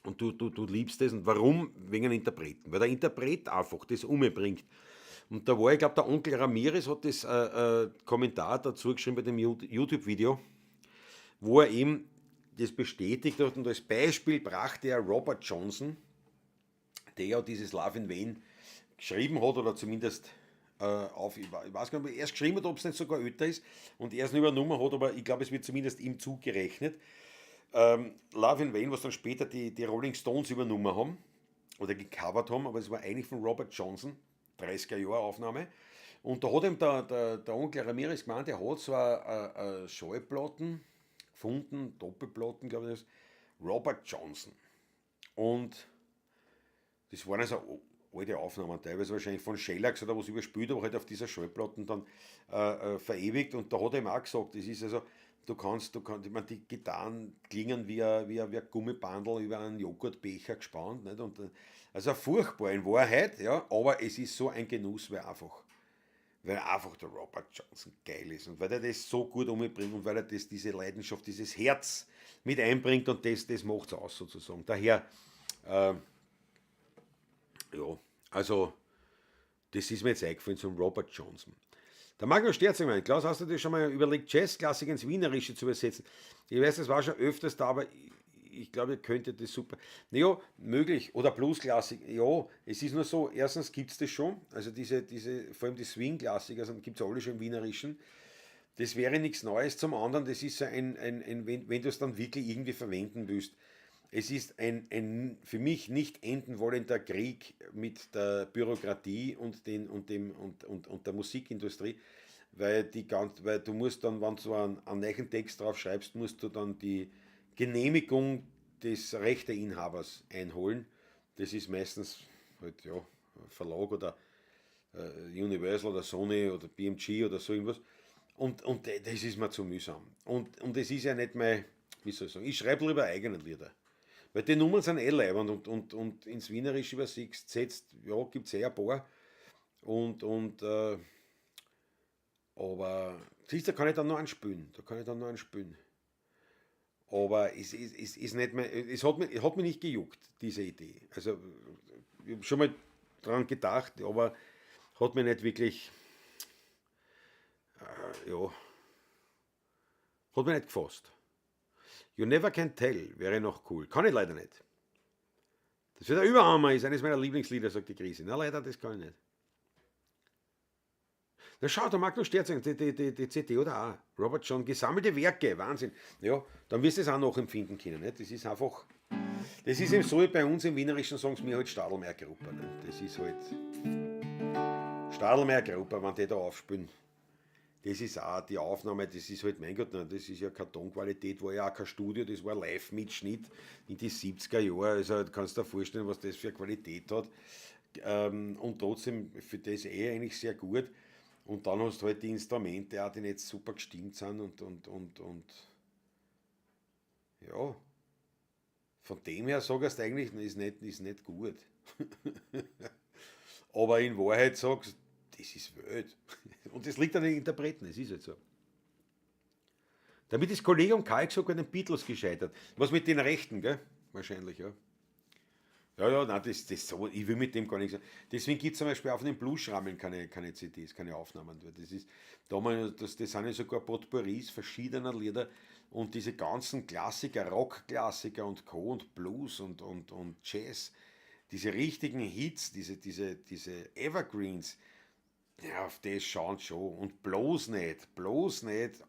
Und du liebst es. Und warum? Wegen einem Interpreten. Weil der Interpret einfach das umbringt. Und da war, ich glaube, der Onkel Ramirez hat das Kommentar dazu geschrieben bei dem YouTube-Video, wo er eben das bestätigt hat. Und als Beispiel brachte er Robert Johnson, der ja dieses Love in Vain geschrieben hat oder zumindest auf, ich weiß gar nicht, ob er erst geschrieben hat, ob es nicht sogar älter ist und er es nicht übernommen hat, aber ich glaube, es wird zumindest ihm zugerechnet. Love in Vain, was dann später die Rolling Stones übernommen haben oder gecovert haben, aber es war eigentlich von Robert Johnson, 30er Jahre Aufnahme. Und da hat ihm der Onkel Ramirez gemeint, er hat so eine Schallplatten gefunden, Doppelplatten, glaube ich, das, Robert Johnson. Und das waren also alte Aufnahmen, teilweise wahrscheinlich von Shellac oder was überspielt, aber halt auf dieser Schallplatten dann verewigt. Und da hat er ihm auch gesagt, das ist also, du kannst, ich meine, die Gitarren klingen wie ein Gummibandel über einen Joghurtbecher gespannt. Nicht? Und, also furchtbar in Wahrheit, ja, aber es ist so ein Genuss, weil einfach der Robert Johnson geil ist und weil er das so gut umbringt und weil er diese Leidenschaft, dieses Herz mit einbringt und das macht es aus sozusagen. Daher, ja, also das ist mir jetzt eingefallen zum Robert Johnson. Der Magnus Sterzer meint: Klaus, hast du dir schon mal überlegt, Jazzklassik ins Wienerische zu übersetzen? Ich weiß, das war schon öfters da, aber ich glaube, ihr könntet das super. Naja, möglich. Oder Blues-Klassik. Ja, es ist nur so, erstens gibt es das schon. Also diese, vor allem die Swing-Klassiker, also gibt es alle schon im Wienerischen. Das wäre nichts Neues. Zum anderen, das ist so ein wenn du es dann wirklich irgendwie verwenden willst, es ist ein für mich nicht enden wollender Krieg mit der Bürokratie und, den, und, dem, und der Musikindustrie, weil du musst dann, wenn du einen neuen Text drauf schreibst, musst du dann die Genehmigung des Rechteinhabers einholen. Das ist meistens halt, ja, Verlag oder Universal oder Sony oder BMG oder so irgendwas. Und das ist mir zu mühsam. Und es ist ja nicht mein, wie soll ich sagen, ich schreibe lieber eigene Lieder. Weil die Nummern sind eh leiwand und ins Wienerische übersetzt, ja, gibt es eh ein paar. Und aber, siehst du, da kann ich dann noch anspielen. Da kann ich dann noch anspielen. Aber es ist nicht mehr, es hat mich nicht gejuckt, diese Idee. Also, ich habe schon mal dran gedacht, aber hat mich nicht wirklich, ja, hat mich nicht gefasst. You Never Can Tell wäre noch cool. Kann ich leider nicht. Das wird der Überhammer, ist eines meiner Lieblingslieder, sagt die Krise. Na leider, das kann ich nicht. Na schau, der Magnus Sterzer, die CD oder auch. Robert Johnson, gesammelte Werke, Wahnsinn. Ja, dann wirst du es auch nachempfinden können. Nicht? Das ist einfach, das ist eben so wie bei uns im Wienerischen, sagen sie mir halt Stadlmayr Gruppe. Nicht? Das ist halt Stadlmayr Gruppe, wenn die da aufspielen. Das ist auch die Aufnahme, das ist halt, mein Gott, das ist ja keine Tonqualität, war ja auch kein Studio, das war Live-Mitschnitt in die 70er Jahre. Also du kannst dir vorstellen, was das für Qualität hat. Und trotzdem für das eh eigentlich sehr gut. Und dann hast du halt die Instrumente auch, die nicht super gestimmt sind und ja, von dem her sagst du eigentlich, ist nicht gut. Aber in Wahrheit sagst, das ist Welt. Und das liegt an den Interpreten, es ist halt so. Damit ist Kollegium Kalk sogar den Beatles gescheitert. Was mit den Rechten, gell? Wahrscheinlich, ja. Ja, nein, das so, ich will mit dem gar nichts sagen. Deswegen gibt es zum Beispiel auf den Blues-Schrammeln keine CDs, keine Aufnahmen. Das ist, damals, das sind ja sogar Potpourris verschiedener Lieder und diese ganzen Klassiker, Rock-Klassiker und Co. und Blues und Jazz, diese richtigen Hits, diese Evergreens, ja, auf das schauen schon. Und bloß nicht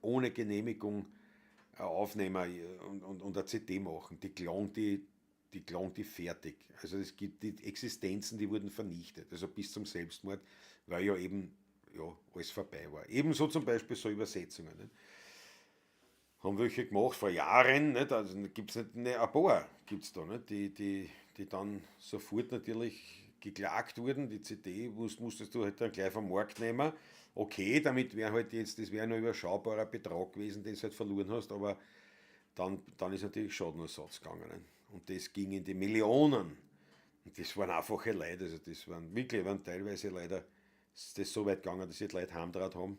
ohne Genehmigung aufnehmen und eine CD machen. Die klagen die fertig. Also es gibt die Existenzen, die wurden vernichtet, also bis zum Selbstmord, weil ja eben ja, alles vorbei war. Ebenso zum Beispiel so Übersetzungen. Nicht? Haben welche gemacht vor Jahren, nicht? Also gibt es nicht, ne, ein paar gibt es da, nicht? Die dann sofort natürlich geklagt worden, die CD musstest du halt dann gleich vom Markt nehmen. Okay, damit wäre halt jetzt, das wäre ein überschaubarer Betrag gewesen, den du halt verloren hast, aber dann ist natürlich Schadenersatz gegangen. Ne? Und das ging in die Millionen. Und das waren einfache Leute, also das waren wirklich, waren teilweise leider, ist das so weit gegangen, dass sie die Leute heimdraht haben.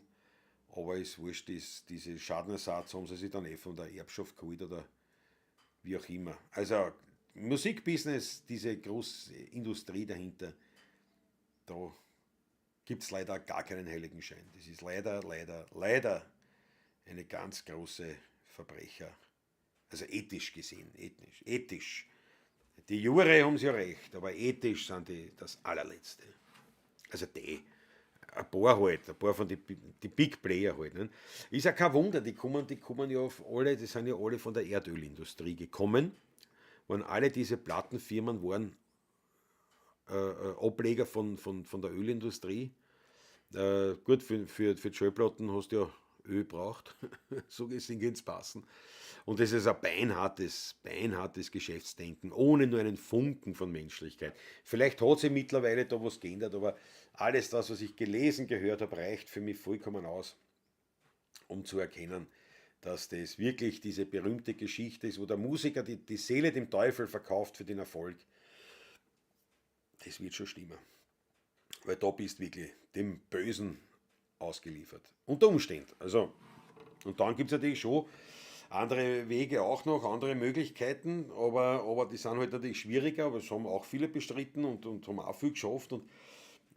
Aber ist wurscht, diese Schadenersatz haben sie sich dann eh von der Erbschaft geholt oder wie auch immer. Also Musikbusiness, diese große Industrie dahinter, da gibt es leider gar keinen Heiligenschein. Das ist leider, leider, leider eine ganz große Verbrecher. Also ethisch gesehen, ethnisch, ethisch. Die Jure haben sie ja recht, aber ethisch sind die das allerletzte. Also die, ein paar halt, ein paar von die, die Big Player halt. Ne? Ist ja kein Wunder, die kommen ja auf alle, die sind ja alle von der Erdölindustrie gekommen. Waren alle diese Plattenfirmen waren Ableger von der Ölindustrie. Gut, für die Schallplatten hast du ja Öl braucht. So gesehen könnte es passen. Und das ist ein beinhartes, beinhartes Geschäftsdenken, ohne nur einen Funken von Menschlichkeit. Vielleicht hat sich mittlerweile da was geändert, aber alles das, was ich gelesen, gehört habe, reicht für mich vollkommen aus, um zu erkennen, dass das wirklich diese berühmte Geschichte ist, wo der Musiker die Seele dem Teufel verkauft für den Erfolg. Das wird schon stimmen. Weil da bist du wirklich dem Bösen ausgeliefert. Unter Umständen. Also, und dann gibt es natürlich schon andere Wege auch noch, andere Möglichkeiten, aber die sind halt natürlich schwieriger, aber es haben auch viele bestritten und haben auch viel geschafft. Und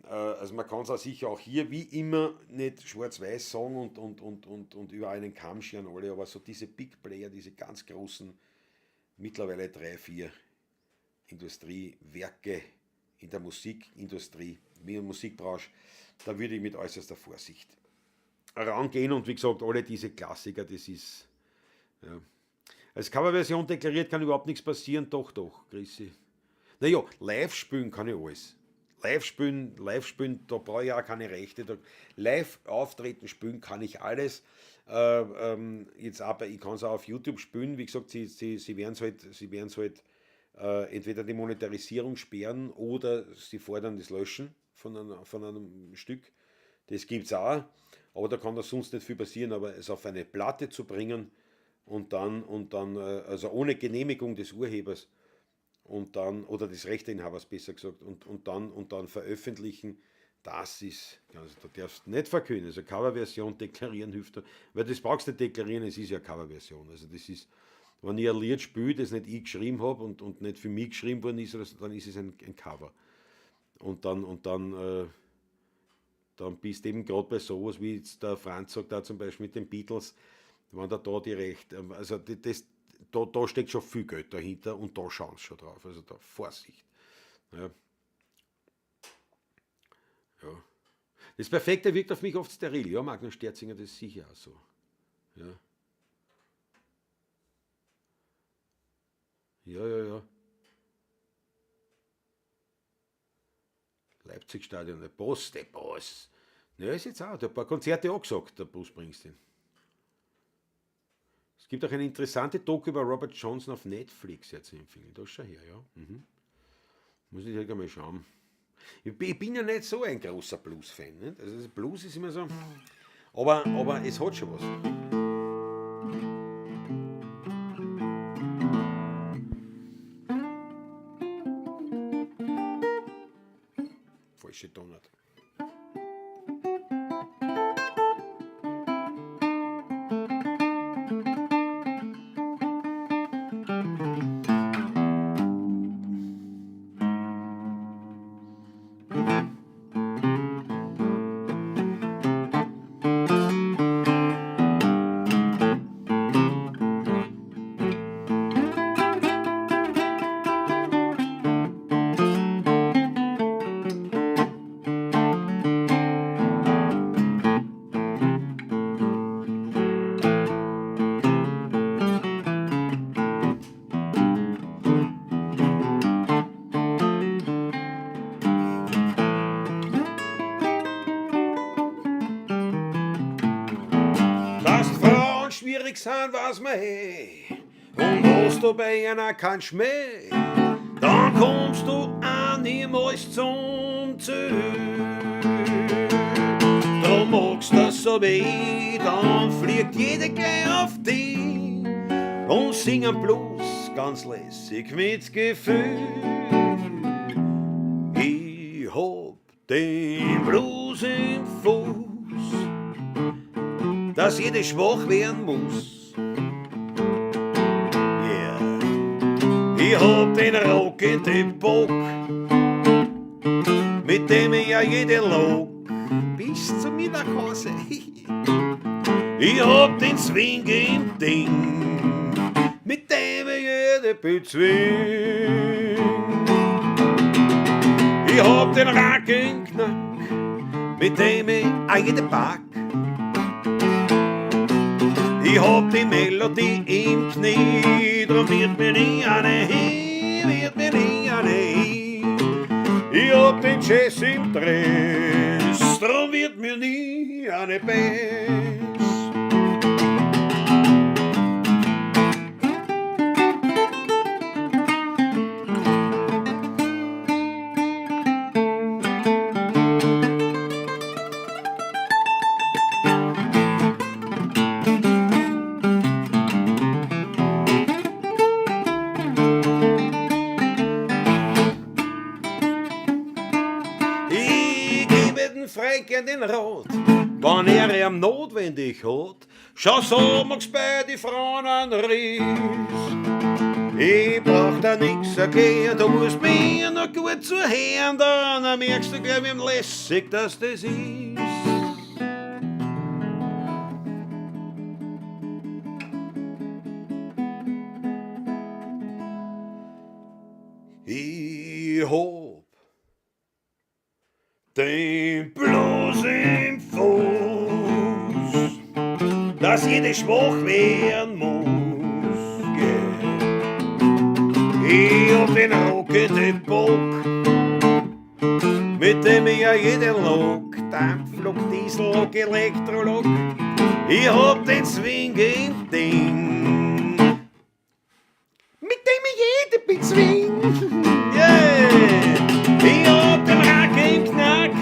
also man kann es auch sicher auch hier wie immer nicht schwarz-weiß sagen und über einen Kamm scheren alle, aber so diese Big Player, diese ganz großen, mittlerweile drei, vier Industriewerke in der Musikindustrie, in der Musikbranche, da würde ich mit äußerster Vorsicht rangehen und wie gesagt, alle diese Klassiker, das ist, ja. Als Coverversion deklariert kann überhaupt nichts passieren, doch, doch, Chrissy. Naja, live spielen kann ich alles. Live spielen, da brauche ich auch keine Rechte. Da, live auftreten, spielen kann ich alles. Jetzt aber, ich kann es auch auf YouTube spielen. Wie gesagt, sie werden es halt, sie halt entweder die Monetarisierung sperren oder sie fordern das Löschen von einem Stück. Das gibt es auch, aber da kann da sonst nicht viel passieren. Aber es auf eine Platte zu bringen und dann, also ohne Genehmigung des Urhebers und dann, oder des Rechteinhabers besser gesagt, und dann veröffentlichen, das ist, also da darfst du nicht verkünden. Also Coverversion deklarieren hilft da, weil das brauchst du nicht deklarieren, es ist ja Coverversion. Also das ist, wenn ich ein Lied spiele, das nicht ich geschrieben habe und nicht für mich geschrieben worden ist, dann ist es ein Cover. Und dann bist du eben gerade bei sowas, wie jetzt der Franz sagt, da zum Beispiel mit den Beatles, wenn da die Recht, also das, da steckt schon viel Geld dahinter und da schauen sie schon drauf. Also da Vorsicht. Ja. Ja. Das Perfekte wirkt auf mich oft steril. Ja, Magnus Sterzinger, das ist sicher auch so. Ja. Ja. Leipzig-Stadion, der Boss, der Boss. Ja, ist jetzt auch, der hat ein paar Konzerte angesagt, der Bruce Springsteen. Es gibt auch eine interessante Doku über Robert Johnson auf Netflix, jetzt zu empfehlen. Das schau her, ja. Muss ich halt einmal schauen. Ich bin ja nicht so ein großer Blues-Fan. Nicht? Also Blues ist immer so. Aber es hat schon was. Falsche Tonart. Dass Frauen schwierig sind, weiß man eh. Und hast du bei einer keinen Schmäh, dann kommst du auch niemals zum Ziel. Drum magst du so weh, dann fliegt jeder gleich auf dich und singen Blues ganz lässig mit Gefühl. Ich hab den Blues im Fuß, dass jeder schwach werden muss. Yeah. Ich hab den Rock in den Bock, mit dem ich ja jede log bis zu mir nach Hause. Ich hab den Swing im Ding, mit dem ich jede bezwing. Ich hab den Rack im Knack, mit dem ich auch jede pack. Ich hab die Melodie im Knie, drum wird mir nie eine hin, wird mir nie eine hin. Ich hab den Jazz im Dress, drum wird mir nie eine Bass. Ich gebe den Franken den Rat, wann er ihm notwendig hat. Schau so magst bei die Frauen einen Riss. Ich brauch da nix erklären, du musst mir noch gut zuhören, dann merkst du gleich, wie lässig dass das ist. Ich hab den Blues im Fuß, dass jede schwach werden muss. Yeah. Ich hab den Rock in den Bock, mit dem ich ja jede Lok, Dampflok, Diesellok, Elektrolok. Ich hab den Swing im Ding, mit dem ich jede bezwing. Yeah. Ich hab den Rack im Knack,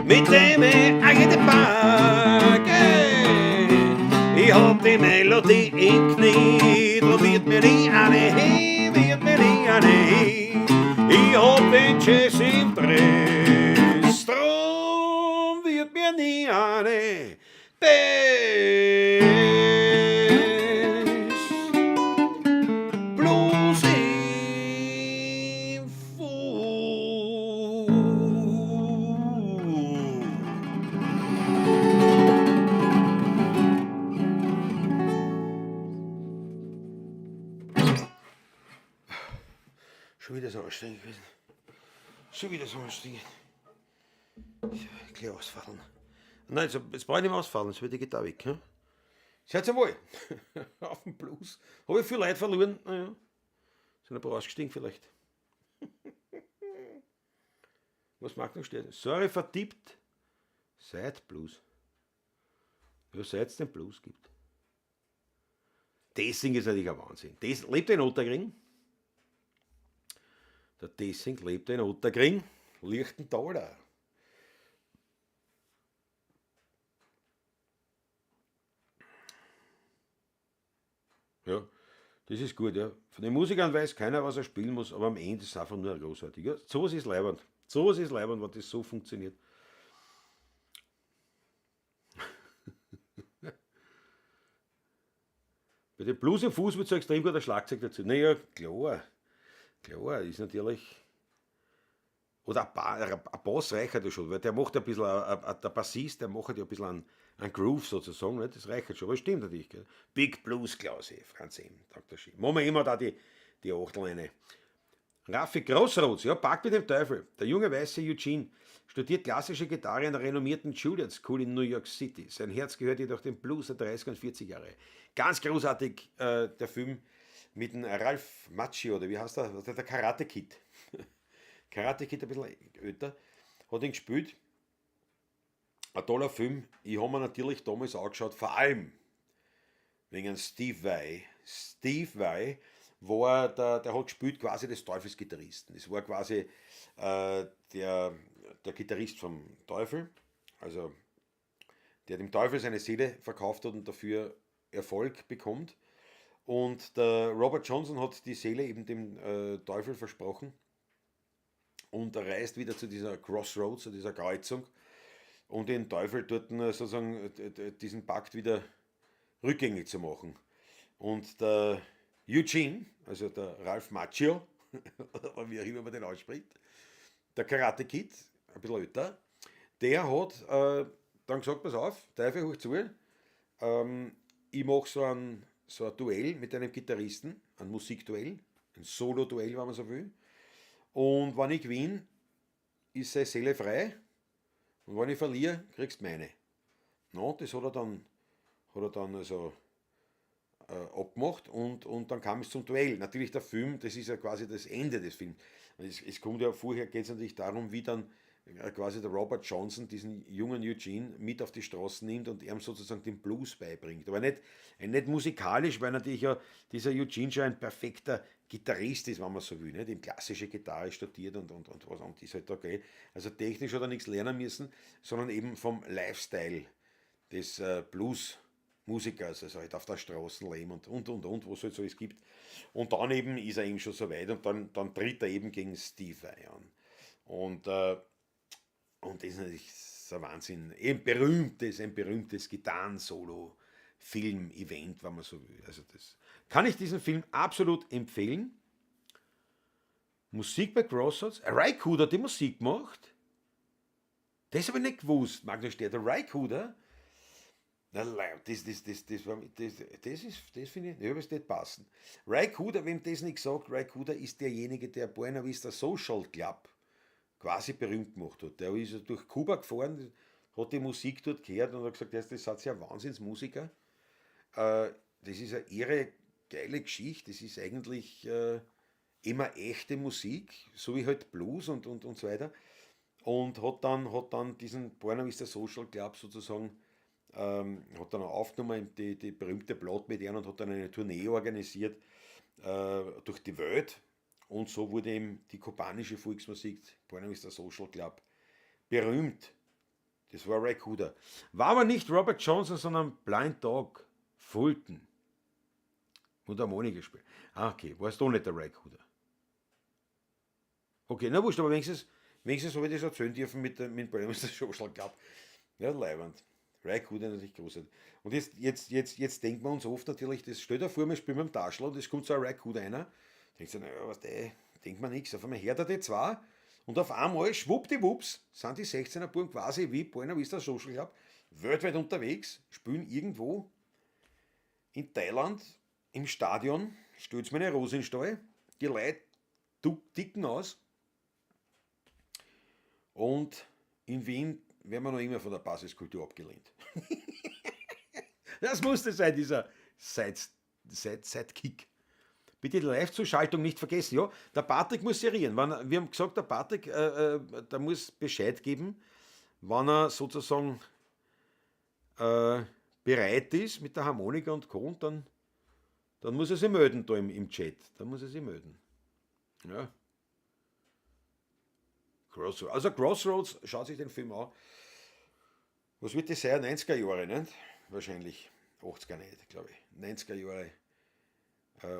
mit dem ich auch jede pack. Yeah. Ich hab die Melodie im Knie, drum wird mir nie eine hin, wird mir nie eine hin. Ich hab den Jazz im Dress, drum wird mir nie eine Bass. Blues im Fuß. Schon wieder so anstrengend gewesen. Schon wieder so anstrengend. Gleich ausfallen. Nein, jetzt brauche ich nicht mehr ausfallen, jetzt wird die Gitarre weg. Hm? Seid ihr wohl? Auf dem Blues. Habe ich viel Leute verloren? Naja. Sind ein paar ausgestiegen vielleicht. Was mag noch stehen? Sorry, vertippt. Seit Blues. Ja, seit es den Blues gibt. Dessing ist natürlich ein Wahnsinn. Des, lebt er in Ottakring? Der Dessing lebt in Ottakring, Lichtentaler. Ja, das ist gut, ja. Von den Musikern weiß keiner, was er spielen muss, aber am Ende ist es einfach nur großartig. Ja, sowas ist leiwand. Sowas ist leiwand, wenn das so funktioniert. Bei dem Blues im Fuß wird so extrem gut der Schlagzeug dazu. Naja, klar. Klar, ist natürlich. Oder ein Bass reicht ja schon, weil der macht ein bisschen, der Bassist, der macht ja ein bisschen einen Groove sozusagen, ne? Das reicht schon, aber stimmt natürlich. Gell? Big Blues Klause, Franz M. Dr. Schi. Machen wir immer da die Achtel rein. Raffi Grossrots, ja, Pakt mit dem Teufel. Der junge weiße Eugene studiert klassische Gitarre an der renommierten Juilliard School in New York City. Sein Herz gehört jedoch dem Blues der 30er und 40er Jahre. Ganz großartig, der Film mit dem Ralph Macchio, oder wie heißt der? Der Karate Kid. Karate Kid, ein bisschen älter, hat ihn gespielt. Ein toller Film. Ich habe mir natürlich damals angeschaut, vor allem wegen Steve Vai. Steve Vai War der hat gespielt quasi des Teufelsgitarristen. Das war quasi der Gitarrist vom Teufel, also der dem Teufel seine Seele verkauft hat und dafür Erfolg bekommt. Und der Robert Johnson hat die Seele eben dem Teufel versprochen und er reist wieder zu dieser Crossroads, zu dieser Kreuzung, um den Teufel dort sozusagen diesen Pakt wieder rückgängig zu machen. Und der Eugene, also der Ralph Macchio, oder wie auch immer man den ausspricht, der Karate Kid, ein bisschen älter, der hat dann gesagt: Pass auf, Teufel, hör zu, ich mache so ein Duell mit einem Gitarristen, ein Musikduell, ein Solo-Duell, wenn man so will. Und wenn ich gewinne, ist seine Seele frei. Und wenn ich verliere, kriegst du meine. No, das hat er dann also abgemacht und dann kam es zum Duell. Natürlich der Film, das ist ja quasi das Ende des Films. Es kommt ja vorher, geht es natürlich darum, wie dann quasi der Robert Johnson diesen jungen Eugene mit auf die Straßen nimmt und ihm sozusagen den Blues beibringt. Aber nicht musikalisch, weil natürlich ja dieser Eugene schon ein perfekter Gitarrist ist, wenn man so will, nicht? Eben klassische Gitarre studiert und was und ist halt okay. Also technisch hat er nichts lernen müssen, sondern eben vom Lifestyle des Blues-Musikers, also halt auf der Straße leben und, was es halt so alles gibt. Und dann eben ist er eben schon so weit und dann tritt er eben gegen Steve Vai an. Und das ist natürlich so ein Wahnsinn. Ein berühmtes Gitarren-Solo. Film-Event, wenn man so will. Also das kann ich diesen Film absolut empfehlen. Musik bei Crossroads. Ry Cooder hat die Musik gemacht. Das habe ich nicht gewusst, Magnus Stehr. Der Ry Cooder, na, das finde ich, ja, das nicht passen. Ry Cooder, wem das nicht sagt, Ry Cooder ist derjenige, der Buena Vista Social Club quasi berühmt gemacht hat. Der ist durch Kuba gefahren, hat die Musik dort gehört und hat gesagt, das sind ja Wahnsinnsmusiker. Das ist eine irre geile Geschichte. Das ist eigentlich immer echte Musik, so wie halt Blues und so weiter. Und hat dann diesen Buena Vista Social Club sozusagen, hat dann auch aufgenommen, die berühmte Platte mit ihnen und hat dann eine Tournee organisiert durch die Welt. Und so wurde eben die kubanische Volksmusik, Buena Vista Social Club, berühmt. Das war Ry Cooder. War aber nicht Robert Johnson, sondern Blind Dog Fulton. Mundharmonika gespielt. Ah, okay, war es doch nicht der Ry Cooder. Okay, na wurscht, aber wenigstens habe ich das erzählen dürfen mit Buena Vista Social Club. Ja, leiwand. Ry Cooder natürlich großartig. Und jetzt denken wir uns oft natürlich, das stell dir vor, wir spielen mit dem Taschl und es kommt so ein Ry Cooder einer. Denkst du, naja, was der, denkt man nichts. Auf einmal hört er die zwei und auf einmal, schwuppdiwupps, sind die 16er Buben quasi wie Buena Vista Social Club weltweit unterwegs, spielen irgendwo in Thailand im Stadion, stellt mir eine Rose in den Stall, die Leute ticken aus und in Wien werden wir noch immer von der Basiskultur abgelehnt. Das musste sein, dieser Sidekick. Bitte die Live-Zuschaltung nicht vergessen. Ja, der Patrick muss serieren. Wir haben gesagt, der Patrick, der muss Bescheid geben, wann er sozusagen bereit ist mit der Harmonika und Co. Und dann muss er sich melden da im Chat. Dann muss er sich melden. Ja. Crossroads. Also Crossroads, schaut sich den Film an. Was wird das sein? 90er Jahre, nicht? Wahrscheinlich. 80er nicht, glaube ich. 90er Jahre.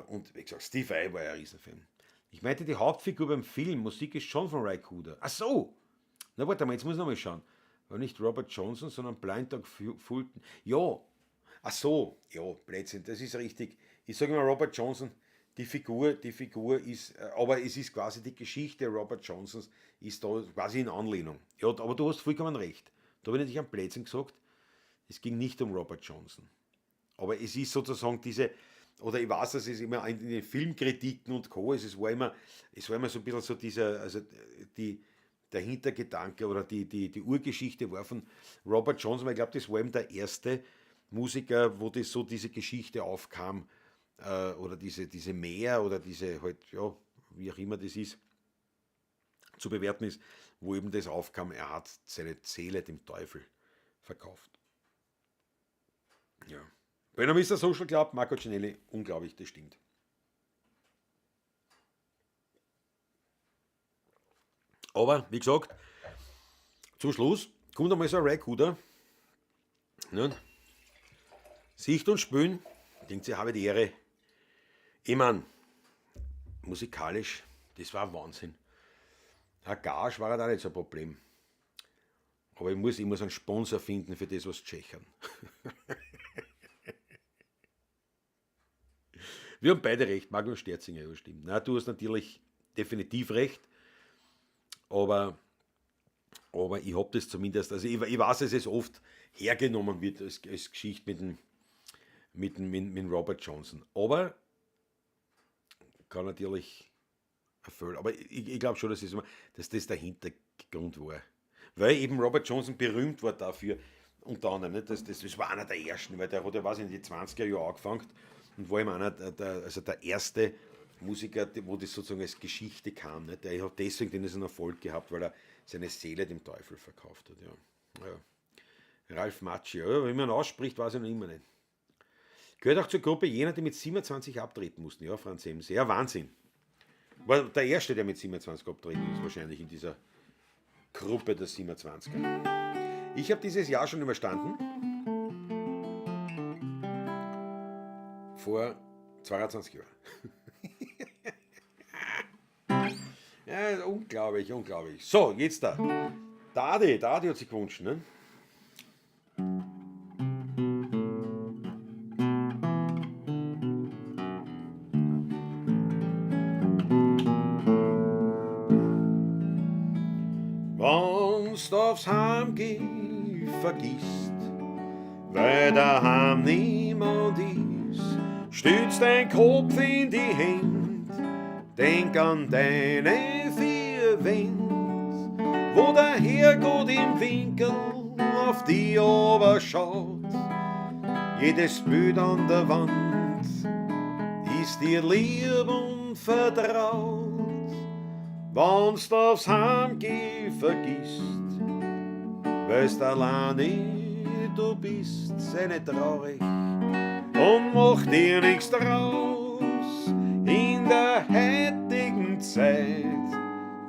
Und wie gesagt, Steve Vai war ja ein Riesenfan. Ich meinte die Hauptfigur beim Film, Musik ist schon von Ry Cooder. Ach so! Na warte mal, jetzt muss ich nochmal schauen. War nicht Robert Johnson, sondern Blind Dog Fulton. Ja, ach so, ja, Blödsinn, das ist richtig. Ich sage immer Robert Johnson, die Figur ist, aber es ist quasi die Geschichte Robert Johnsons ist da quasi in Anlehnung. Ja, aber du hast vollkommen recht. Da habe ich natürlich einen Blödsinn gesagt. Es ging nicht um Robert Johnson. Aber es ist sozusagen diese, oder ich weiß, dass es immer in den Filmkritiken und Co. Es war immer so ein bisschen so dieser, also der Hintergedanke oder die Urgeschichte war von Robert Johnson, weil ich glaube, das war eben der erste Musiker, wo das so diese Geschichte aufkam, oder diese Mehr oder diese halt, ja, wie auch immer das ist, zu bewerten ist, wo eben das aufkam, er hat seine Seele dem Teufel verkauft. Ja. Buena Vista Social Club, Marco Cinelli, unglaublich, das stimmt. Aber, wie gesagt, zum Schluss kommt einmal so ein Ray Cooder. Ne? Sicht und Spülen, denkt sich, habe die Ehre. Ich mein, musikalisch, das war Wahnsinn. Ein Gage war halt auch nicht so ein Problem. Aber ich muss einen Sponsor finden für das, was Tschechern. Wir haben beide recht, Magnus Sterzinger, ja, stimmt. Na, du hast natürlich definitiv recht, aber ich habe das zumindest, also ich weiß, dass es oft hergenommen wird als Geschichte mit dem Robert Johnson. Aber kann natürlich erfüllen. Aber ich glaube schon, dass das der Hintergrund war. Weil eben Robert Johnson berühmt war dafür, unter anderem, nicht? Das war einer der ersten, weil der hat ja, weiß ich, in die 20er Jahre angefangen und war eben einer der, also der erste Musiker, wo das sozusagen als Geschichte kam. Nicht? Der hat deswegen den einen Erfolg gehabt, weil er seine Seele dem Teufel verkauft hat. Ja. Ja. Ralph Macchio, ja, wie man ausspricht, weiß ich noch immer nicht. Gehört auch zur Gruppe jener, die mit 27 abtreten mussten. Ja, Franz M. Sehr Wahnsinn. War der erste, der mit 27 abtreten ist, wahrscheinlich in dieser Gruppe der 27er. Ich habe dieses Jahr schon überstanden. Vor 22 Jahren. Ja, unglaublich, unglaublich. So, jetzt da. Dadi, Dadi hat sich gewünscht, ne? Wann's aufs Heimgeh vergisst, weil daheim niemand ist, stütz dein Kopf in die Händ, denk an deine vier Wänd, wo der Herrgott im Winkel auf die schaut. Jedes Bild an der Wand ist dir lieb und vertraut. Wann's aufs Heimgeh vergisst, weil's alleine du bist, sei nicht traurig und mach dir nichts draus. In der heutigen Zeit,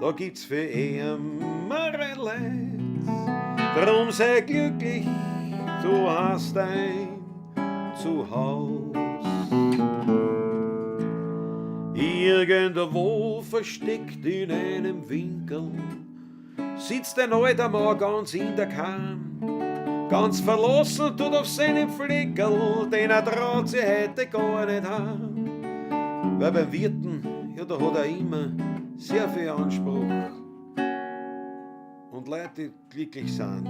da gibt's für ärmere Leid. Drum sei glücklich, du hast ein Zuhaus. Irgendwo versteckt in einem Winkel sitzt ein alter Mann ganz in der Kam. Ganz verlassen tut auf seinem Fleckerl, denn er traut sich heute gar nicht heim. Weil beim Wirten, ja, da hat er immer sehr viel Anspruch und Leute, die glücklich sind.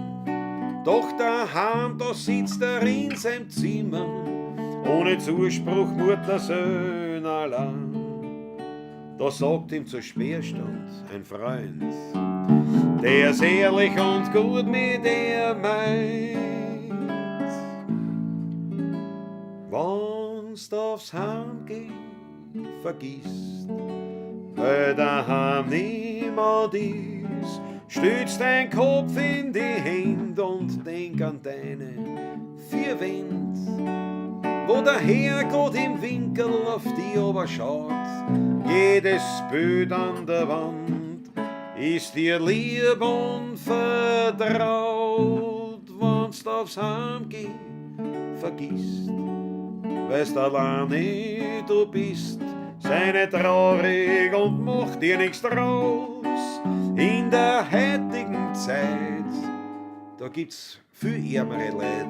Doch daheim, da sitzt er in seinem Zimmer, ohne Zuspruch Mutterseelen allein. Da sagt ihm zur Sperrstund ein Freund, der's ehrlich und gut mit ihr meint. Wann's aufs Heimgehen vergisst, weil daheim niemand ist, stütz dein Kopf in die Hände und denk an deine vier Wände, wo der Herrgott im Winkel auf die aber schaut. Jedes Bild an der Wand ist dir lieb und vertraut. Wann's aufs Heimgehen vergisst, weil's alleine du bist, sei nicht traurig und mach dir nichts draus. In der heutigen Zeit, da gibt's viel ärmere Leid.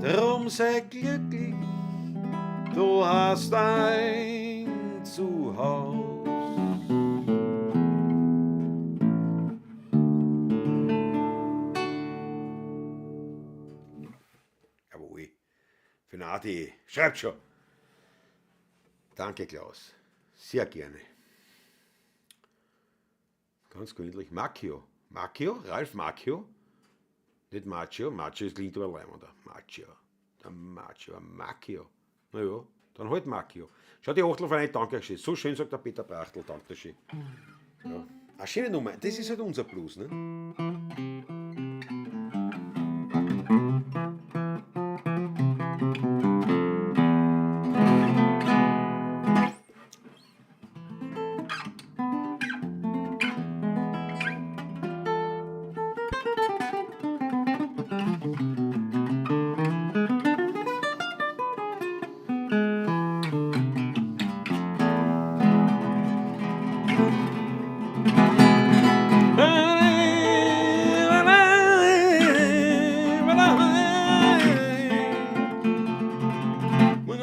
Drum sei glücklich, du hast ein Zuhaus. Jawohl, für Nadi, schreibt schon. Danke, Klaus. Sehr gerne. Ganz gründlich. Macchio. Macchio? Ralph Macchio? Nicht Macchio. Macchio klingt aber leibender. Macchio. Der Macchio. Macchio. Naja, dann halt Macchio. Schau, die Achtel von einem danke schön. So schön, sagt der Peter Brachtl. Danke schön. Ja. Eine schöne Nummer. Das ist halt unser Blues, ne?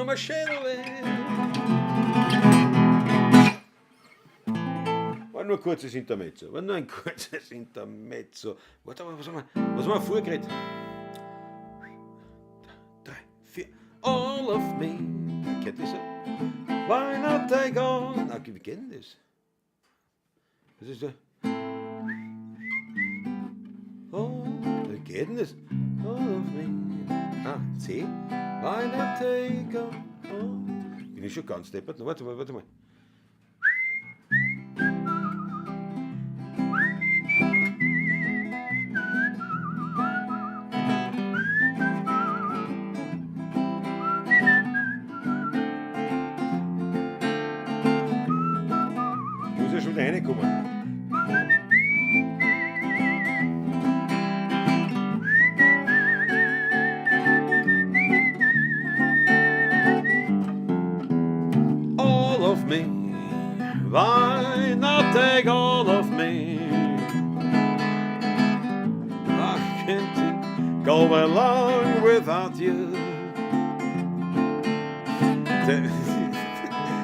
Tut mir Schädel weh. War nur ein kurzes Intermezzo, war nur ein kurzes Intermezzo. Warte mal, was haben wir vorgeredet? 3, 4, all of me. Kennt das so? Why not take all? Na, wie geht denn das? Was ist da? Oh, wie geht denn das? All of me. Ah, C. Why not take all? Oh. Bin ich schon ganz deppert? Na, warte mal, warte mal. Muss ja schon wieder reinkommen. All of me, why not take all of me? I can't go along without you.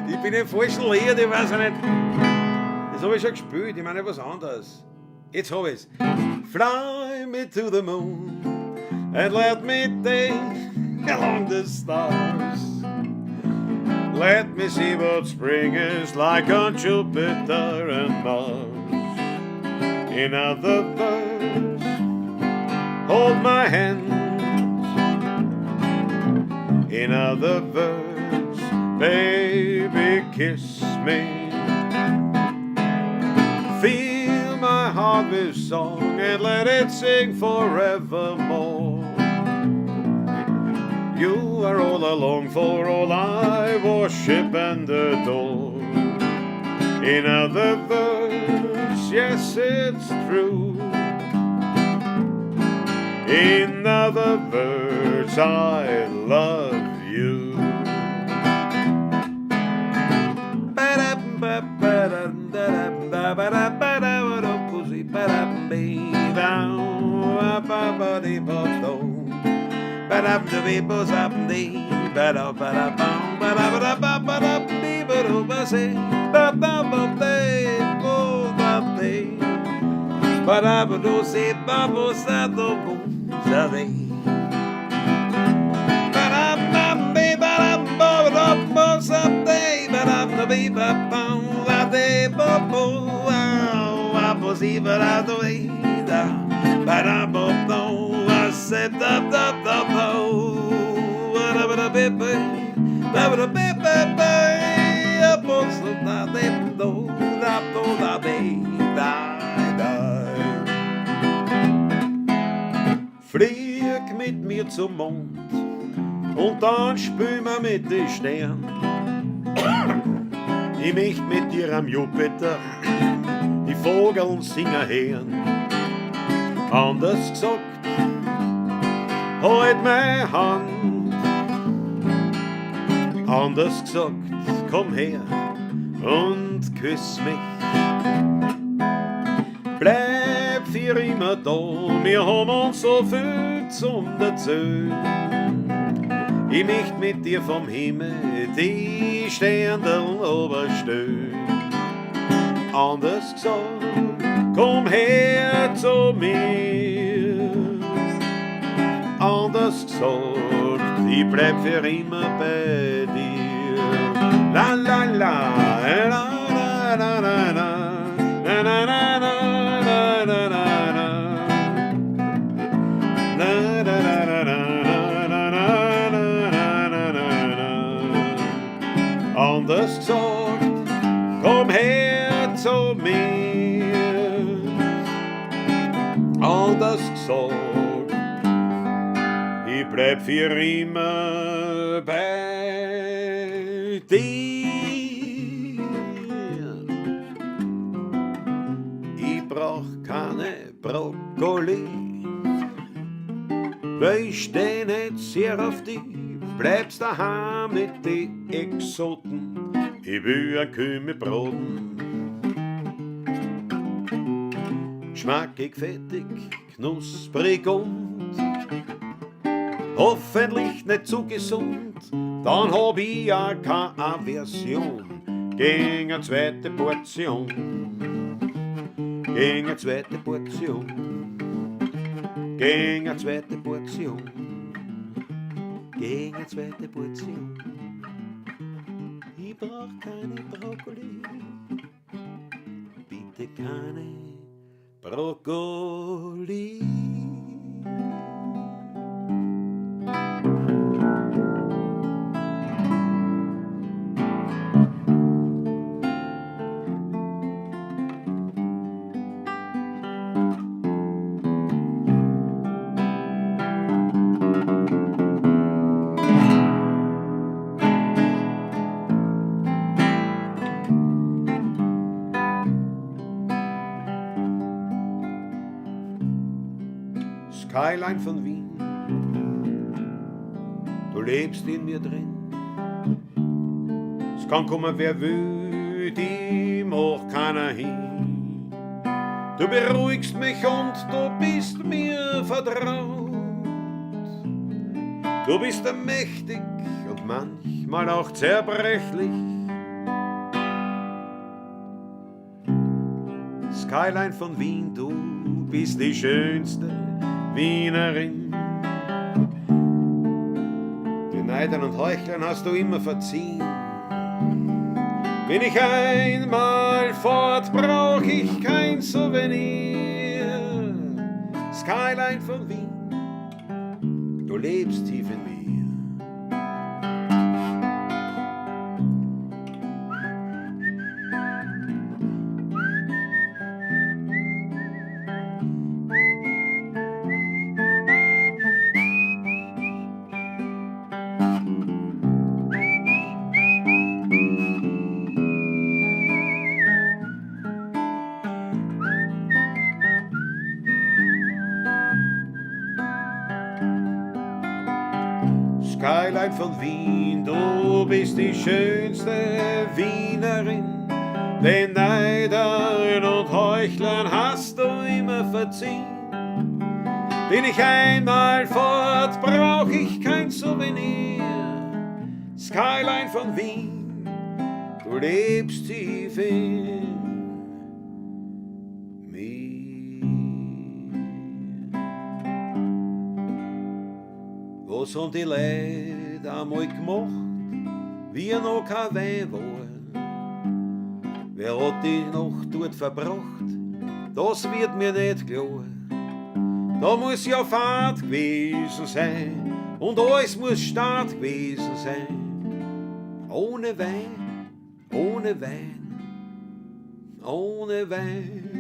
Ich bin im falschen Lied, ich weiß ja nicht. Das habe ich schon gespielt, ich meine was anderes. Jetzt hab ich's. Fly me to the moon and let me dance among the stars. Let me see what spring is like on Jupiter and Mars. In other words, hold my hand. In other words, baby, kiss me. Fill my heart with song and let it sing forevermore. You are all I long for, all I worship and adore. In other words, yes, it's true. In other words, I love you. Flieg mit mir zum Mond und dann spiel ma mit de Stern. Ich möcht mit dir am Jupiter die Vogeln singen hören. Anders gesagt, halt meine Hand. Anders gesagt, komm her und küss mich. Bleib für immer da, wir haben uns so viel zum Erzählen. Ich möcht mit dir vom Himmel die Sterne oberstellen. Anders gesagt, komm her zu mir. Anders gesagt, ich bleib für immer bei dir. La la la, la la la la la, na na na na na na na. Na na na na na na na na na na na. Anders gesagt, komm her zu mir. Anders gesagt, ich bleib für immer bei dir. Ich brauch keine Brokkoli, weil ich steh nicht sehr auf die. Bleibst daheim mit die Exoten, ich will ein Kümmel braten. Geschmackig, fettig, knusprig und hoffentlich nicht zu gesund. Dann hab ich auch keine Aversion gegen eine zweite Portion. Gegen eine zweite Portion. Gegen eine zweite Portion. Gegen eine zweite Portion. Ich brauch keine Brokkoli. Bitte keine Brokkoli. Skyline von Wien, du lebst in mir drin. Es kann kommen, wer will, die macht keiner hin. Du beruhigst mich und du bist mir vertraut. Du bist mächtig und manchmal auch zerbrechlich. Skyline von Wien, du bist die schönste Wienerin. Den Neidern und Heuchlern hast du immer verziehen. Bin ich einmal fort, brauch ich kein Souvenir. Skyline von Wien, du lebst tief in mir. Skyline von Wien, du bist die schönste Wienerin. Den Neidern und Heuchlern hast du immer verziehen. Bin ich einmal fort, brauch ich kein Souvenir. Skyline von Wien, du lebst tief in mir. Was haben die Leute einmal gemacht, wie noch kein Wein war? Wer hat die Nacht dort verbracht? Das wird mir nicht klar. Da muss ja Fahrt gewesen sein und alles muss Start gewesen sein. Ohne Wein, ohne Wein, ohne Wein.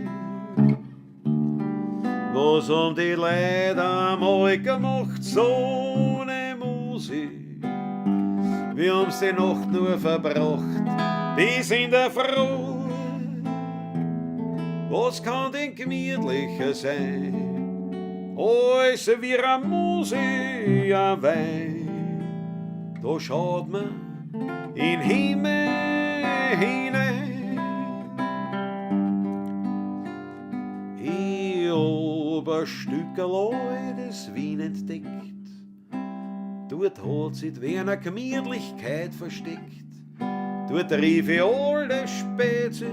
Was haben die Leute einmal gemacht, so ne Musik? Wir haben's die Nacht nur verbracht, bis in der Früh. Was kann denn gemütlicher sein, als wie a Musik, a Wein? Da schaut man in Himmel hinein. Ich hab ein Stückerl altes Wien entdeckt. Dort hat sich die Wiener Gemütlichkeit versteckt. Dort rief ich alle Spätzle,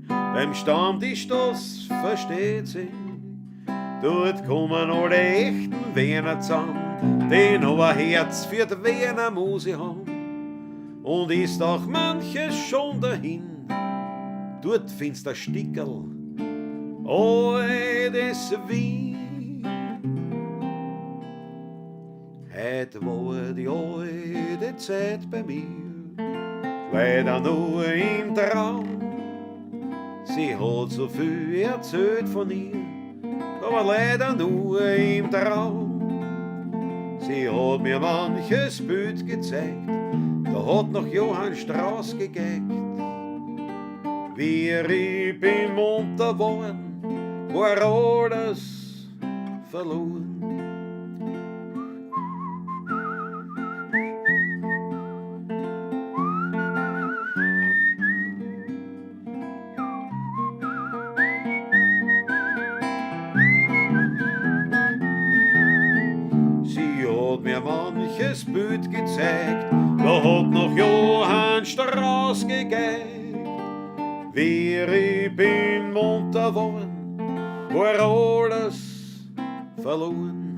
beim Stammtisch, das versteht sich. Dort kommen alle echten Wiener zusammen, die noch ein Herz für die Wiener Musik haben. Und ist auch manches schon dahin, dort findest du ein Stickerl altes Wien. Heut war die alte Zeit bei mir leider nur im Traum. Sie hat so viel erzählt von ihr, aber leider nur im Traum. Sie hat mir manches Bild gezeigt, da hat noch Johann Strauss gegeigt. Wie ich bin munter worden, war alles verloren. Sie hat mir manches Bild gezeigt, da Johann Strauss gegeigt. Wie ich bin munter worden, war alles verloren.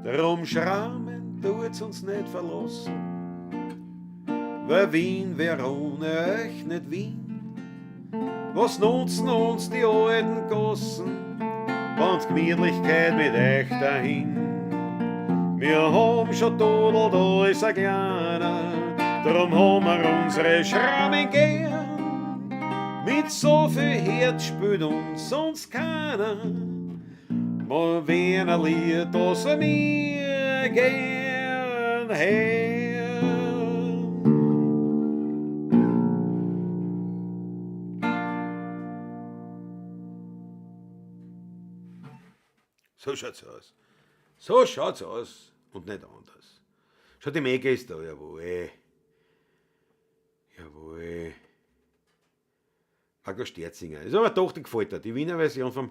Drum schrammen tut's uns nicht verlassen, weil Wien wär ohne euch nicht Wien. Was nutzen uns die alten Gassen, wenn's Gemütlichkeit mit euch dahin? Wir haben schon Todel, da ist ein kleiner, drum haben wir unsere Schrammen gern. Mit so viel Herz spielt uns sonst keiner. Mal wenn ein Lied, das wir gern hören. So schaut's aus. So schaut's aus und nicht anders. Schau, die Mega ist da, jawohl. Jawohl. Marco Sterzinger. Ist aber doch, die gefällt dir. Die Wiener Version vom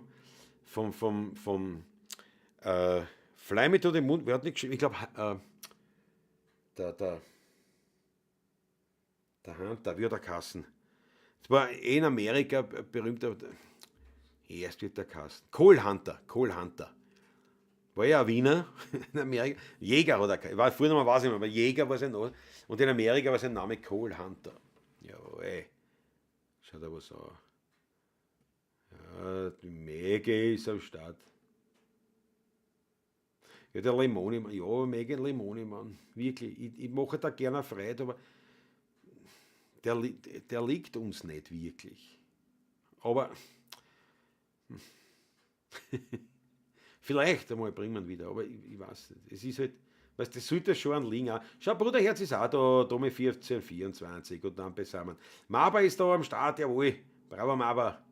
Fly Me to the Moon, wer hat nicht geschrieben? Ich glaube, der Hunter, wie hat er geheißen? Das war eh in Amerika berühmter, erst wird der geheißen. Cole Hunter, Cole Hunter. War ja ein Wiener in Amerika. Jäger hat er, war früher noch mal, weiß ich nicht mehr, aber Jäger war sein Name. Und in Amerika war sein Name Cole Hunter. Jawohl. Schaut aber so. Ja, die Mege ist am Start. Ja, der Limoni, ja, Mege Limoni, Mann. Wirklich. Ich mache da gerne Freude, aber der liegt uns nicht wirklich. Aber vielleicht einmal bringen wir ihn wieder, aber ich weiß nicht. Es ist halt, weißt du, das sollte schon ein liegen auch. Schau, Bruderherz ist auch da, Tommy 14, 24 und dann beisammen. Maba ist da am Start, jawohl. Bravo, Maba.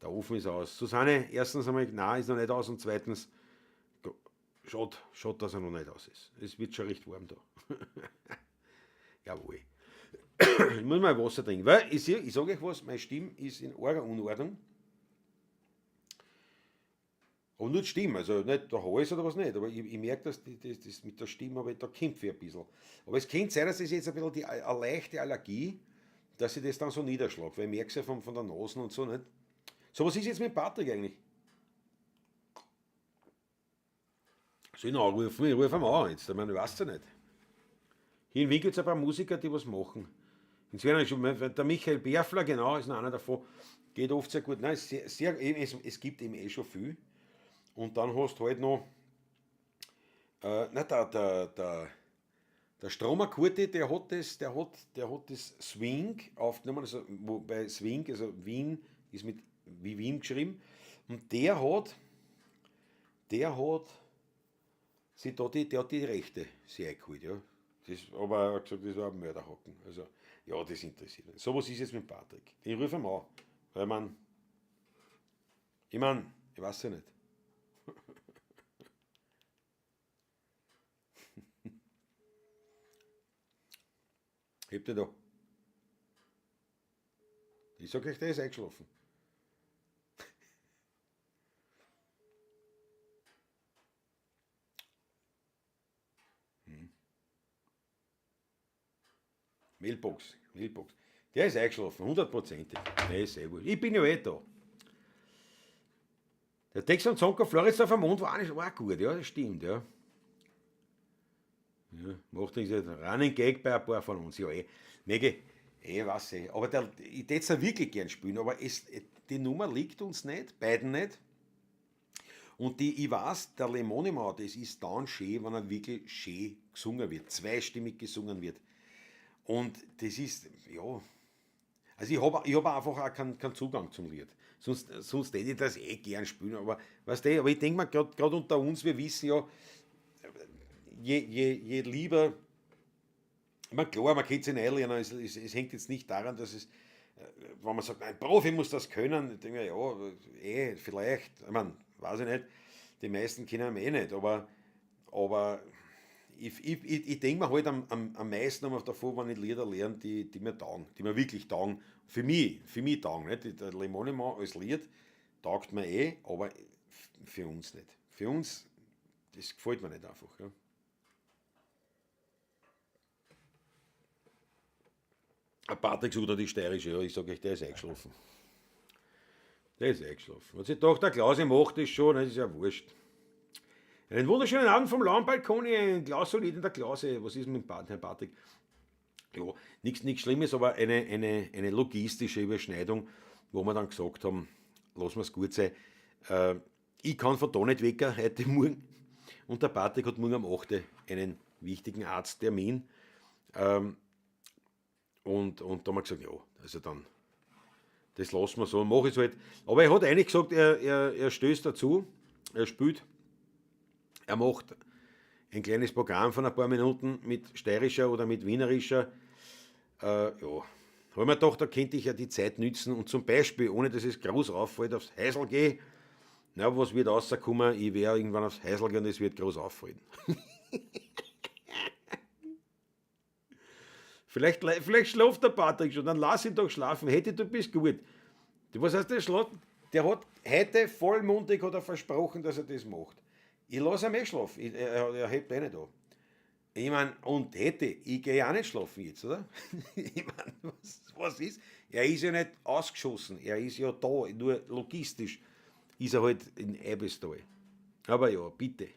Der Ofen ist aus. Susanne, erstens einmal, nein, ist noch nicht aus und zweitens, schade, schade, dass er noch nicht aus ist. Es wird schon recht warm da. Jawohl. Ich muss mal Wasser trinken, weil ich sage euch was, meine Stimme ist in arger Unordnung. Aber nur die Stimme, also nicht der Hals oder was nicht, aber ich merke, dass das mit der Stimme, aber da kämpfe ich ein bisschen. Aber es könnte sein, dass das jetzt ein bisschen eine leichte Allergie, dass ich das dann so niederschlag, weil ich merke es ja von der Nase und so nicht. So, was ist jetzt mit Patrick eigentlich? Soll ich ihn anrufen? Ich rufe ihn an jetzt, ich meine, ich weiß ja nicht. Hier in Wien gibt es ein paar Musiker, die was machen. Inzwischen schon, der Michael Berfler, genau, ist noch einer davon, geht oft sehr gut. Nein, sehr, sehr, es gibt eben eh schon viel. Und dann hast du halt noch, na, der Stromer Kurti, der hat das Swing aufgenommen, also wobei Swing, also Wien ist mit wie Wien geschrieben. Und der hat sich da die, der hat die Rechte sich eingeholt, ja. Das, aber er hat gesagt, das war ein Mörderhacken. Also, ja, das interessiert mich. So was ist jetzt mit Patrick. Den rufen wir an. Weil man, ich mein, ich weiß ja nicht. Hebt ihr da. Ich sag euch, der ist eingeschlafen. Mailbox, Mailbox. Der ist eingeschlafen, hundertprozentig. Nee, ist sehr gut. Ich bin ja eh da. Der Text von Zonka Floridsdorfer am Mond war auch, nicht, war auch gut, ja, das stimmt, ja. Ja, macht nichts, Running Gag bei ein paar von uns, ja eh. Mege, eh, weiß ich. Aber der, ich würde es ja wirklich gern spielen, aber die Nummer liegt uns nicht, beiden nicht. Und die, ich weiß, der Lemonimau, das ist dann schön, wenn er wirklich schön gesungen wird, zweistimmig gesungen wird. Und das ist, ja, also ich hab einfach auch keinen Zugang zum Lied. Sonst hätte ich das eh gern spielen, aber weißt du, aber ich denke mal, grad unter uns, wir wissen ja, je lieber, ich meine, klar, man kann es einlernen, es hängt jetzt nicht daran, dass es, wenn man sagt, ein Profi muss das können, ich denke mir, ja, eh, vielleicht, ich meine, weiß ich nicht, die meisten können eh nicht, aber ich denke mir halt am meisten davon, wenn ich Lieder lerne, die mir taugen, die mir wirklich taugen. Für mich taugen. Nicht? Der Lemonima als Lied taugt mir eh, aber für uns nicht. Für uns, das gefällt mir nicht einfach. Ja. Ein Patrick sucht die steirische, ja, ich sage euch, der ist eingeschlafen. Der ist eingeschlafen. Und sich gedacht, der Klausi macht das schon, das ist ja wurscht. Einen wunderschönen Abend vom Lawnbalkon, ein Klausolid in der Klause. Was ist mit dem Herrn Patrick? Ja, nichts Schlimmes, aber eine logistische Überschneidung, wo wir dann gesagt haben, lassen wir es gut sein. Ich kann von da nicht weg heute Morgen. Und der Patrick hat morgen um 8 Uhr einen wichtigen Arzttermin. Und da haben wir gesagt, ja, also dann, das lassen wir so, mach ich es halt. Aber er hat eigentlich gesagt, er stößt dazu, er spielt, er macht ein kleines Programm von ein paar Minuten mit steirischer oder mit wienerischer. Ja, habe ich mir gedacht, da könnte ich ja die Zeit nützen und zum Beispiel, ohne dass es groß auffällt, aufs Häusl gehe. Na, was wird rauskommen? Ich werde irgendwann aufs Häusl gehen und es wird groß auffallen. Vielleicht schläft der Patrick schon, dann lass ihn doch schlafen. Hätte, du bist gut. Was heißt der schlaft? Der hat heute vollmundig hat er versprochen, dass er das macht. Ich lasse ihn eh schlafen, er hebt eh nicht an. Ich meine, und hätte, ich gehe auch nicht schlafen jetzt, oder? Ich meine, was ist? Er ist ja nicht ausgeschossen, er ist ja da, nur logistisch ist er halt in Eibestal. Aber ja, bitte.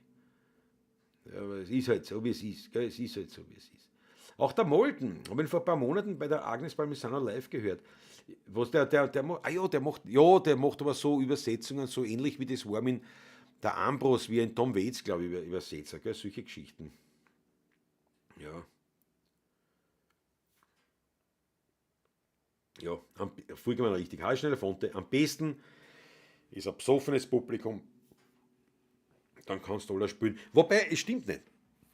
Ja, aber es ist halt so, wie es ist. Gell? Es ist halt so, wie es ist. Auch der Molten, habe ich vor ein paar Monaten bei der Agnes Palmisano live gehört. Was der macht aber so Übersetzungen, so ähnlich wie das war mit der Ambros, wie ein Tom Waits, glaube ich, Übersetzer, gell? Solche Geschichten. Ja. Ja, vollkommen richtig. Haarschneller Fonte. Am besten ist ein besoffenes Publikum. Dann kannst du alles spielen. Wobei, es stimmt nicht.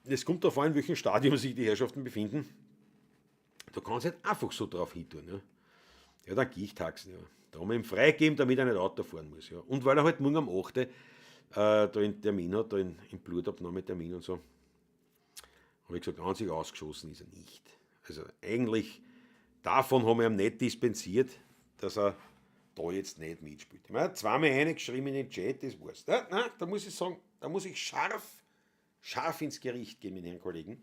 Es kommt darauf an, in welchem Stadium sich die Herrschaften befinden. Da kannst du nicht einfach so drauf hin tun. Ja, ja, dann Gichthaxen. Ja. Da haben wir ihm freigegeben, damit er nicht Auto fahren muss. Ja. Und weil er halt morgen am 8. Da einen Termin hat, da in Blutabnahmetermin und so, habe ich gesagt, an sich ausgeschossen ist er nicht. Also eigentlich, davon haben wir ihm nicht dispensiert, dass er da jetzt nicht mitspielt. Ich meine, er hat zweimal reingeschrieben in den Chat, das war's. Ja, nein, da muss ich sagen, da muss ich scharf ins Gericht gehen mit Herrn Kollegen.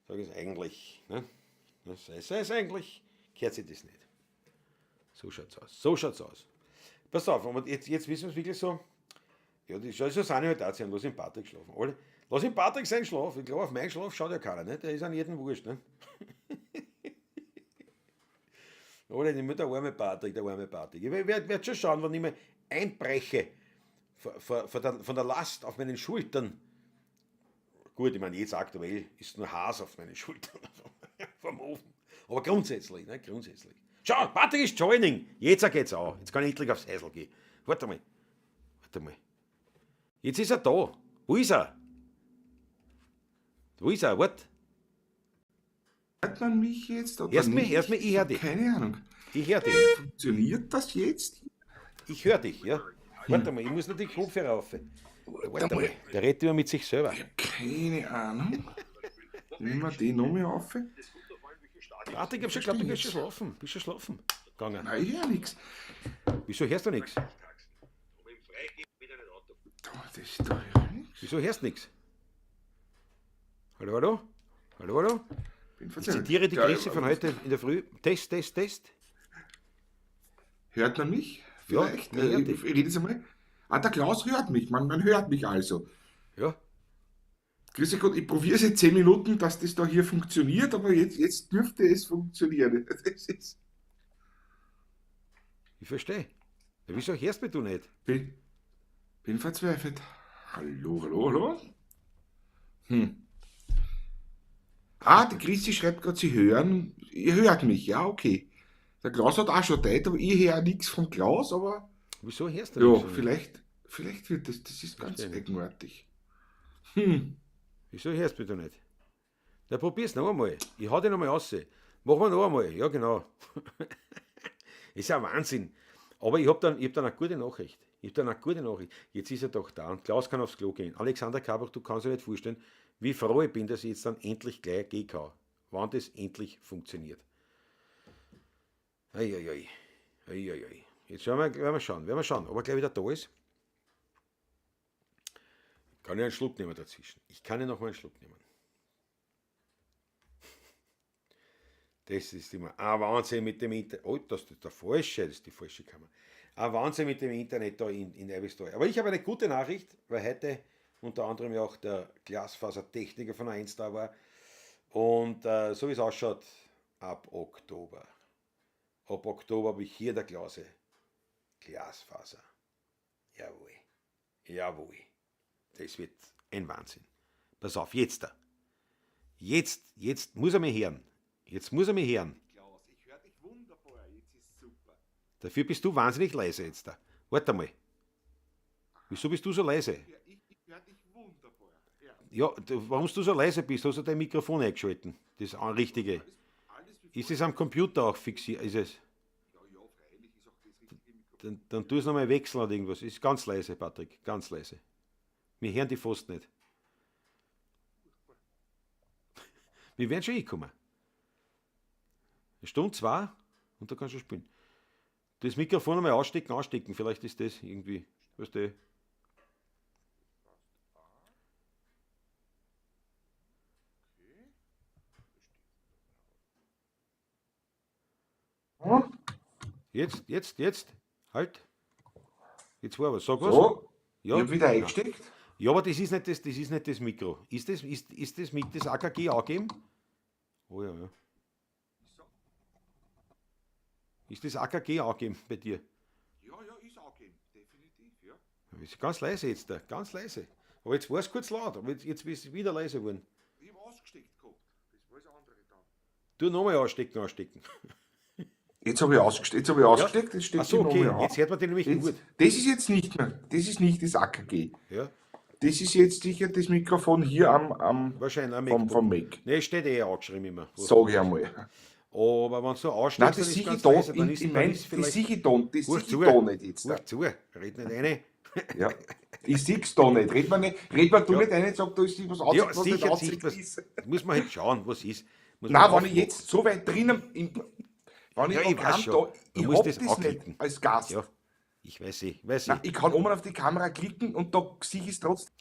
Sage ich es eigentlich, ne? Das heißt eigentlich, kehrt sich das nicht. So schaut's aus. So schaut's aus. Pass auf, aber jetzt wissen wir es wirklich so. Ja, die soll so sind halt auch sein, lass den Patrick schlafen. Alle, lass den Patrick seinen Schlaf. Ich glaube, auf meinen Schlaf schaut ja keiner, ne? Der ist an jedem wurscht, ne? Alle, nicht mehr der arme Patrick, der arme Patrick. Ich werde schon schauen, wenn ich mir einbreche von der Last auf meinen Schultern. Gut, ich meine, jetzt aktuell ist nur Haas auf meinen Schultern vom Ofen. Aber grundsätzlich, ne? Grundsätzlich. Schau, Patrick ist joining. Jetzt geht's auch. Jetzt kann ich endlich aufs Häusl gehen. Warte mal. Warte mal. Jetzt ist er da. Wo ist er? Wo ist er? Warte. Hört man mich jetzt? Oder Hörst mich? Hörst mich? Ich hör dich. Keine Ahnung. Ich hör dich. Funktioniert das jetzt? Ich hör dich, ja. Warte mal, ich muss natürlich Kopfhörer rauf. Warte mal. Der redet immer mit sich selber. Ich hab keine Ahnung. Nehmen wir den nochmal auf. Warte, ich hab schon geglaubt, du bist schon schlafen. Bist schon schlafen gegangen. Nein, ich hör nix. Wieso hörst du nichts? Das ist doch nichts. Wieso hörst du nichts? Hallo, hallo? Hallo, hallo? Ich zitiere die Grüße von heute in der Früh. Test, Test, Test. Hört man mich? Vielleicht? Ja, man ich rede jetzt einmal. Ah, der Klaus hört mich. Man hört mich also. Ja. Grüße Gott, ich probiere seit 10 Minuten, dass das da hier funktioniert, aber jetzt dürfte es funktionieren. Das ist ich verstehe. Ja, wieso hörst du mich nicht? Bin verzweifelt. Hallo, hallo, hallo. Ah, die Christi schreibt gerade, sie hören. Ihr hört mich, ja, okay. Der Klaus hat auch schon Zeit, aber ich höre nichts vom Klaus, aber. Wieso hörst du nichts? Ja, vielleicht wird das ist ganz eigenartig. Wieso hörst du mich nicht? Na, probier's noch einmal. Ich hau dich noch mal raus. Machen wir noch einmal. Ja, genau. Ist ja Wahnsinn. Aber ich hab dann eine gute Nachricht. Jetzt ist er doch da und Klaus kann aufs Klo gehen. Alexander Karbach, du kannst dir nicht vorstellen, wie froh ich bin, dass ich jetzt dann endlich gleich gehen kann. Wann das endlich funktioniert. Eieiei. Eieiei. Jetzt werden wir schauen. Ob er gleich wieder da ist. Kann ich einen Schluck nehmen dazwischen. Ich kann ja noch mal einen Schluck nehmen. Das ist immer ein Wahnsinn mit dem Internet. Oh, das ist der falsche, das ist die falsche Kamera. Ein Wahnsinn mit dem Internet da in Eibistal. Aber ich habe eine gute Nachricht, weil heute unter anderem ja auch der Glasfasertechniker von 1 da war. Und so wie es ausschaut, ab Oktober. Ab Oktober habe ich hier der Klause Glasfaser. Jawohl. Jawohl. Das wird ein Wahnsinn. Pass auf, jetzt da. Jetzt muss er mich hören. Jetzt muss er mich hören. Klaus, ich höre dich wunderbar, jetzt ist super. Dafür bist du wahnsinnig leise jetzt da. Warte mal. Wieso bist du so leise? Ja, ich höre dich wunderbar. Ja. Ja, warum du so leise bist, hast du dein Mikrofon eingeschalten. Das richtige. Alles wie Ist es am Computer auch fixiert? Ist es? Ja, ja, freilich ist auch das richtige Mikrofon. Dann tu es nochmal wechseln oder irgendwas. Ist ganz leise, Patrick. Ganz leise. Wir hören die fast nicht. Wir werden schon hinkommen. Eine Stunde, zwei und da kannst du spielen. Das Mikrofon einmal anstecken. Vielleicht ist das irgendwie, weißt du. Hm? Jetzt. Halt. Jetzt war was. Sag was. So, Ja. ich hab wieder eingesteckt. Ja, aber das ist nicht das, das ist nicht das Mikro. Ist das, ist das mit das AKG angegeben? Oh ja, ja. Ist das AKG angegeben bei dir? Ja, ja, ist angegeben. Definitiv, ja. Ist ganz leise jetzt da, ganz leise. Aber jetzt war es kurz laut, aber jetzt ist es wieder leise geworden. Ich hab ausgesteckt gehabt. Das war das andere dann. Tu nochmal anstecken. Jetzt habe ich ausgesteckt, jetzt stecke Ach so, ich okay, nochmal an. jetzt hört man den nämlich Jetzt, gut. das ist jetzt nicht mehr, das ist nicht das AKG. Ja, Das ist jetzt sicher das Mikrofon hier am wahrscheinlich am vom, MacBook. vom Mac. Ne, steht eh angeschrieben immer. Sag ich einmal. Aber wenn du so ansteckst, Nein, das dann ist sehe ich ganz da, leise, dann ist, ich dann mein, ist das vielleicht... sehe ich da, das Hör sehe ich zu, da nicht jetzt. hör zu, red nicht rein. Ja. Ich sehe es da nicht. Red mir nicht, red mir du Ja. nicht rein und sag, da ist was Ja, anzeigt, was nicht sicher anzeigt sieht was. ist. Muss man halt schauen, was ist. Muss Nein, man wenn ich aufmachen. jetzt so weit drinnen, wenn ich Ja, da ich weiß kann, schon. da, Man ich muss hab das das nicht anklicken. als Gast. Ja, ich weiß eh, weiß Nein, eh. ich kann oben auf die Kamera klicken und da sehe ich es trotzdem.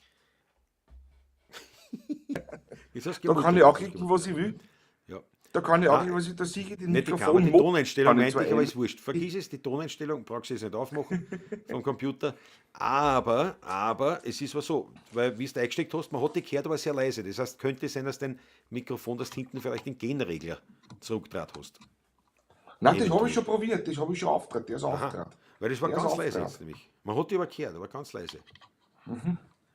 Jetzt hast du Da gewusst, kann ich auch was du klicken, was ich will. Ja. Da kann ich auch Nein, klicken, was ich, da sehe ich den nicht die Kamera, Mikrofon. die Toneinstellung Kann ich meinte zwar ich, aber ist wurscht. Vergiss es, die Toneinstellung, brauchst du jetzt nicht aufmachen vom Computer. Aber es ist was so, weil wie du eingesteckt hast, man hat die gehört, aber sehr leise. Das heißt, könnte sein, dass dein Mikrofon, das hinten vielleicht den Genregler zurückdraht hast. Nein, das habe Eventuell. ich schon probiert, das habe ich schon aufgetragen, der ist Aha, aufgetragen. weil das war Der ist ganz leise aufgetragen. jetzt nämlich. Man hat die aber gehört, aber ganz leise.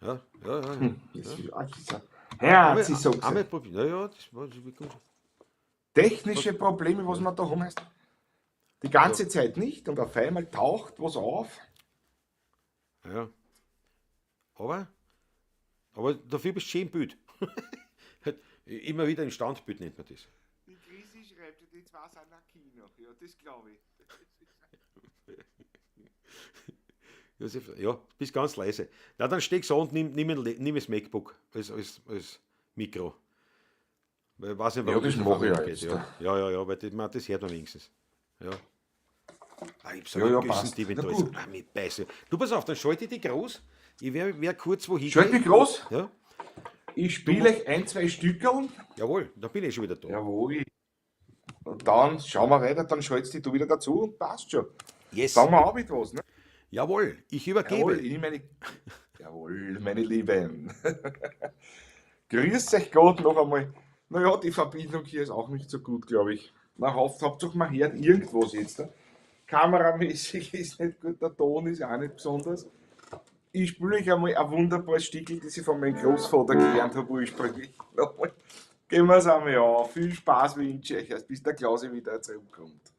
Ja, ja, ja, ja. Das Ja. ist, ach, das ist, Herz, ich sag's Einmal euch. probieren. Ja, ja, das war das war gut. Technische Probleme, was wir da haben, heißt, die ganze Zeit nicht und auf einmal taucht was auf. Ja. Aber dafür bist du schön im Bild. Immer wieder im Standbild nennt man das. Die Chrissy schreibt, die zwei sind ein Kino. Ja, das glaube ich. Josef, ja, bist ganz leise. Na, dann steck's an und nimm das MacBook als Mikro. Weil ich weiß nicht, Ja, warum das das auf mache ich einmal ja geht. jetzt. Ja, ja, ja, ja, weil das, man, das hört man wenigstens. Ja. Ah, ich hab so Ja, einen ja, Güssen, passt. die wenn Na da ist. gut. Ah, mich beiße. Du, pass auf, dann schalte ich dich groß. Ich werde kurz wohin Schalt gehen. mich groß. Ja, Ich spiele euch ein, zwei Stückerl. jawohl, dann bin ich schon wieder da. Jawohl. Und dann schauen wir weiter, dann schaltest dich du wieder dazu und passt schon. Yes. Fangen wir an mit was, ne? Jawohl, ich übergebe. Jawohl, ich meine, jawohl, meine Lieben. Grüß euch Gott noch einmal. Naja, die Verbindung hier ist auch nicht so gut, glaube ich. Na, Hauptsache wir hören irgendwas jetzt. Ne? Kameramäßig ist nicht gut, der Ton ist auch nicht besonders. Ich spiele euch einmal ein wunderbares Stickel, das ich von meinem Großvater gelernt habe, ursprünglich. Nochmal. Gehen wir es einmal an. Viel Spaß wünsche ich euch, bis der Klausi wieder zurückkommt.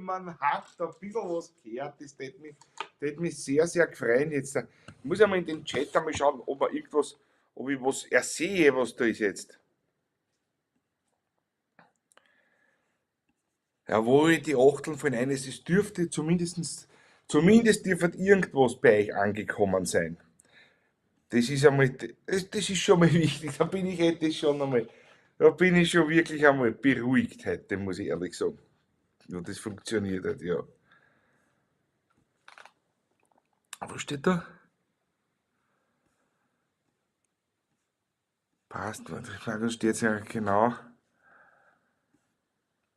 man hat ein bisschen was gehört. Das tät mich sehr, sehr freuen jetzt. Ich muss einmal in den Chat einmal schauen, ob er irgendwas, ob ich was ersehe, was da ist jetzt. Jawohl, die Achteln von eines, es dürfte zumindest dürfte irgendwas bei euch angekommen sein. Das ist einmal, das ist schon mal wichtig, da bin ich heute schon einmal, da bin ich schon wirklich einmal beruhigt heute, muss ich ehrlich sagen. Ja, das funktioniert halt, ja. Was steht da? Passt, warte, ich frage, da steht's ja genau.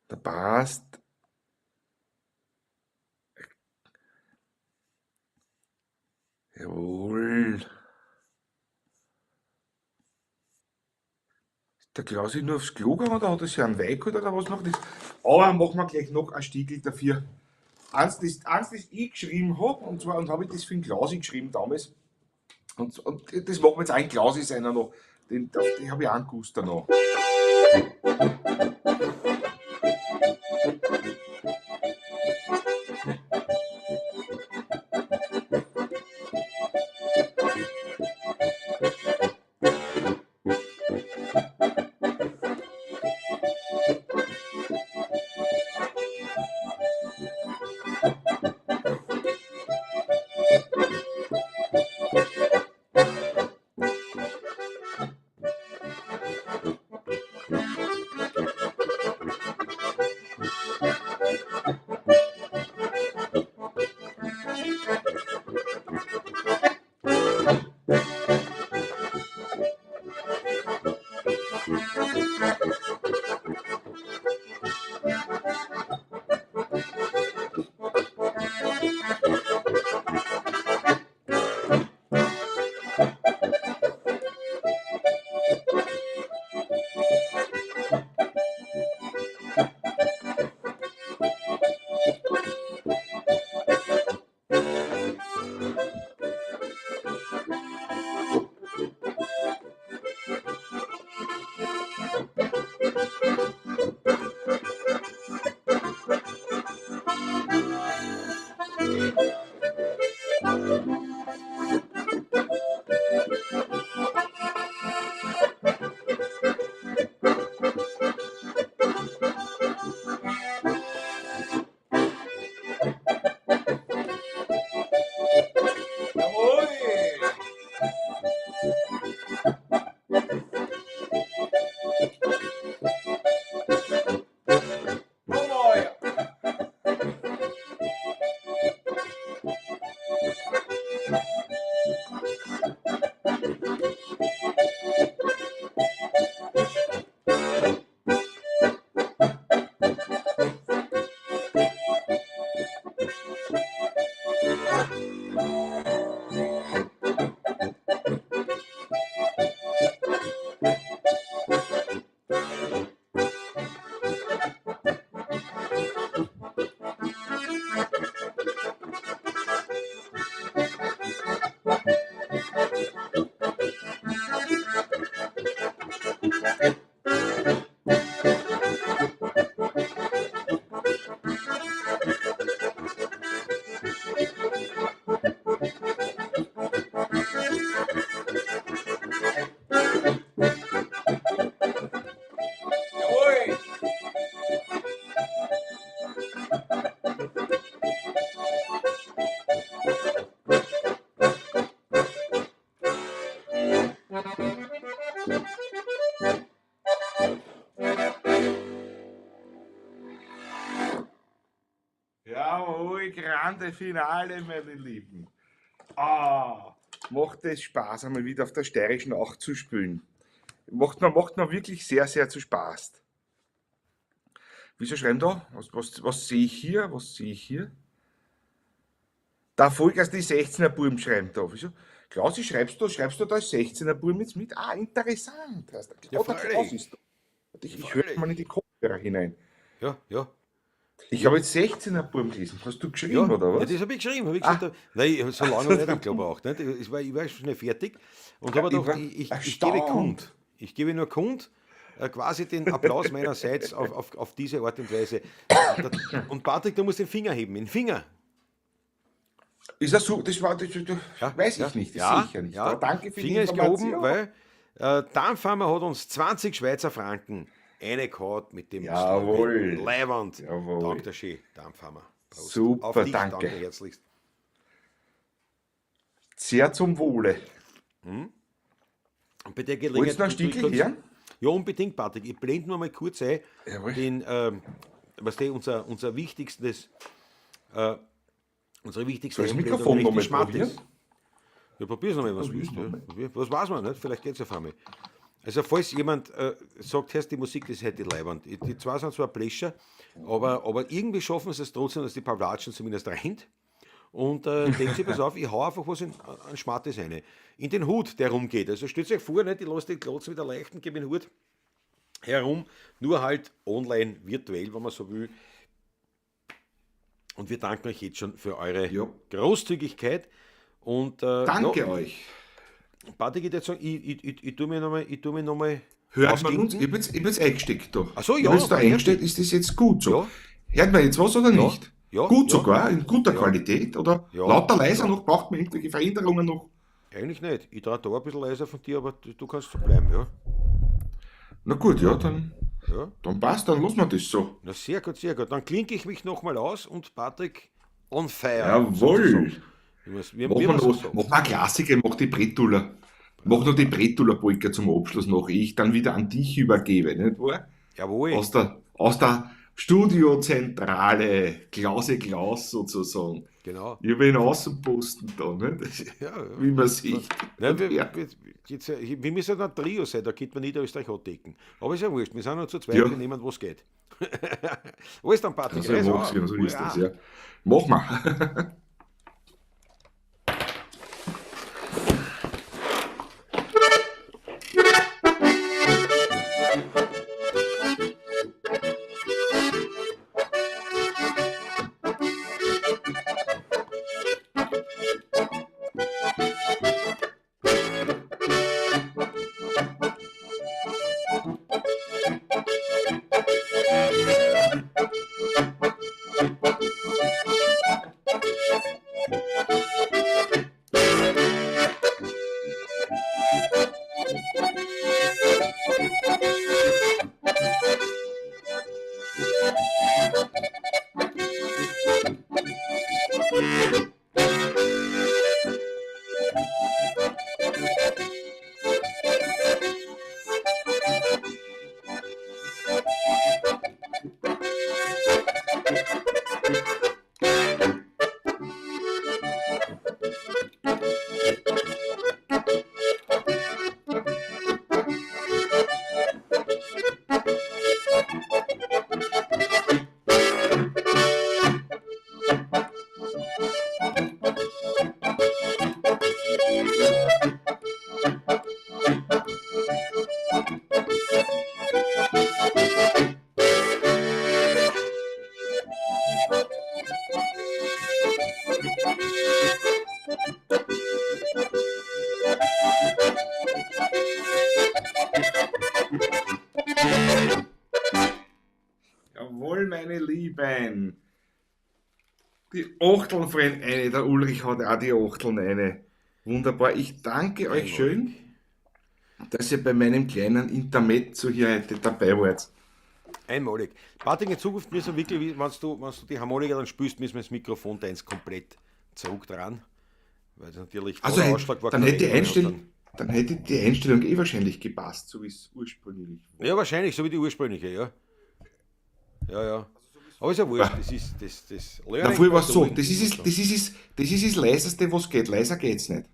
Da passt. Jawohl. Ist der Klausi nur aufs Klo gegangen oder hat er sich einen Wein geholt oder was noch? Das, aber machen wir gleich noch ein Stiegel dafür. Eins, das ich geschrieben hab, und zwar, und hab ich das für den Klausi geschrieben damals. Und das machen wir jetzt auch in Klausi seiner noch. Den hab ich auch einen Guster noch. Jawohl, grande Finale, meine Lieben. Ah, macht es Spaß, einmal wieder auf der Steirischen auch zu spielen. Macht mir wirklich sehr, sehr zu Spaß. Wieso schreiben da? Was sehe ich hier? Was sehe ich hier? Da Vollgas die 16er Buben schreiben da. Wieso? Klausi, schreibst du da 16er Buben jetzt mit? Ah, interessant. Ja, der Klaus ist da. Ich höre mal in die Kopfhörer hinein. Ja, ja. Ich habe jetzt 16er Buben gelesen. Hast du geschrieben, ja, oder was? Ja, das habe ich geschrieben. Hab ich gesagt, nein, so lange nicht, ich glaube auch. Nicht? Ich war schnell fertig und habe gedacht, ich gebe Kund. Ich gebe nur Kund, Quasi den Applaus meinerseits auf diese Art und Weise. Und Patrick, du musst den Finger heben, den Finger. Ist das so? Das war, das Ja, weiß ja, ich nicht, das ja, sehe ich ja nicht. ja. Aber danke für die Finger ist gehoben, Information. weil Dampfhammer hat uns 20 Schweizer Franken reingehauen mit dem Jawohl. Slogan Leiwand. Jawohl. Danke schön, Dampfhammer. Prost. Super, Auf dich, danke. danke herzlichst. Sehr zum Wohle. Und bei der Wolltest Gelegenheit du noch ein tue ich Stickel kurz- her? Ja, unbedingt, Patrick. Ich blende nur mal kurz ein, Jawohl. den, was der, unser wichtigstes, unsere wichtigste Soll ich das Einblendung Mikrofon richtig nochmal smart probieren? ist. Ja, probier's nochmal, was willst du. Ja. Was weiß man nicht? Vielleicht geht's auf einmal. Also, falls jemand sagt, hörst die Musik, das hätte ich leibend. Die zwei sind zwar Plescher, aber irgendwie schaffen sie es trotzdem, dass die Pavlatschen zumindest rennt. Und denkt sich, pass auf, ich hau einfach was in, an Schmattes rein. In den Hut, der rumgeht. Also stellt euch vor, nicht, ich lasse den Klotz wieder leichten, gebe den Hut herum, nur halt online, virtuell, wenn man so will. Und wir danken euch jetzt schon für eure Ja. Großzügigkeit. Und, Danke ja, euch. Patrick, ich würde sagen, ich tue mir nochmal noch mal Hört man uns? ausklinken. Ich bin jetzt eingesteckt da. Ach so, Ich ja, bin jetzt da man hört eingesteckt. Ist das jetzt gut so? Ja. Hört man jetzt was oder Ja. nicht? Ja, Gut ja. sogar, in guter Ja. Qualität oder Ja. lauter, leiser noch? Braucht man irgendwelche Veränderungen noch? Eigentlich nicht. Ich trage da ein bisschen leiser von dir, aber du kannst so bleiben, ja. Na gut, ja, dann, Ja. dann passt, dann lassen wir das so. Na, sehr gut, sehr gut. Dann klinke ich mich nochmal aus und Patrick on fire. Jawohl. sozusagen. Wie man's- wie- Mach wie mal man's so noch, sagt. mach mal einen Klassiker, mach die Bretula. Mach noch die Bretula-Polka zum Abschluss noch, ehe ich dann wieder an dich übergebe, nicht wahr? Jawohl. Aus der Studiozentrale, Klause Klaus sozusagen. Genau. Ich bin Außenposten da, nicht? Ja, ja. Wie man sieht. Nein, Ja. wir müssen ein Trio sein, da geht man Niederösterreich andecken. Aber ist ja wurscht, wir sind nur zu zweit, Ja. wir nehmen, was geht. Wo ist dann Patrick? Also, Also, mach's, ja, so ist hurra. das, ja. Mach mal. Jawohl, meine Lieben. Die Achteln fallen eine. Der Ulrich hat auch die Achteln eine. Wunderbar. Ich danke euch schön, dass ihr bei meinem kleinen Intermezzo hier heute dabei wart. Einmalig. Patrick, in Zukunft müssen wir wirklich, wenn du die Harmonika dann spielst, müssen wir das Mikrofon deins komplett zurück dran. Weil das natürlich Also der Ausschlag war dann kein hätte die Regel, Einstellung, dann hätte die Einstellung eh wahrscheinlich gepasst, so wie es ursprünglich war. Ja, wahrscheinlich, so wie die ursprüngliche, ja. Ja, ja. Aber ist ja wurscht, das ist das Na, Learning früher by war es so, doing, das wie ist man es, das ist es, das ist das Leiseste, was geht. Leiser geht's nicht.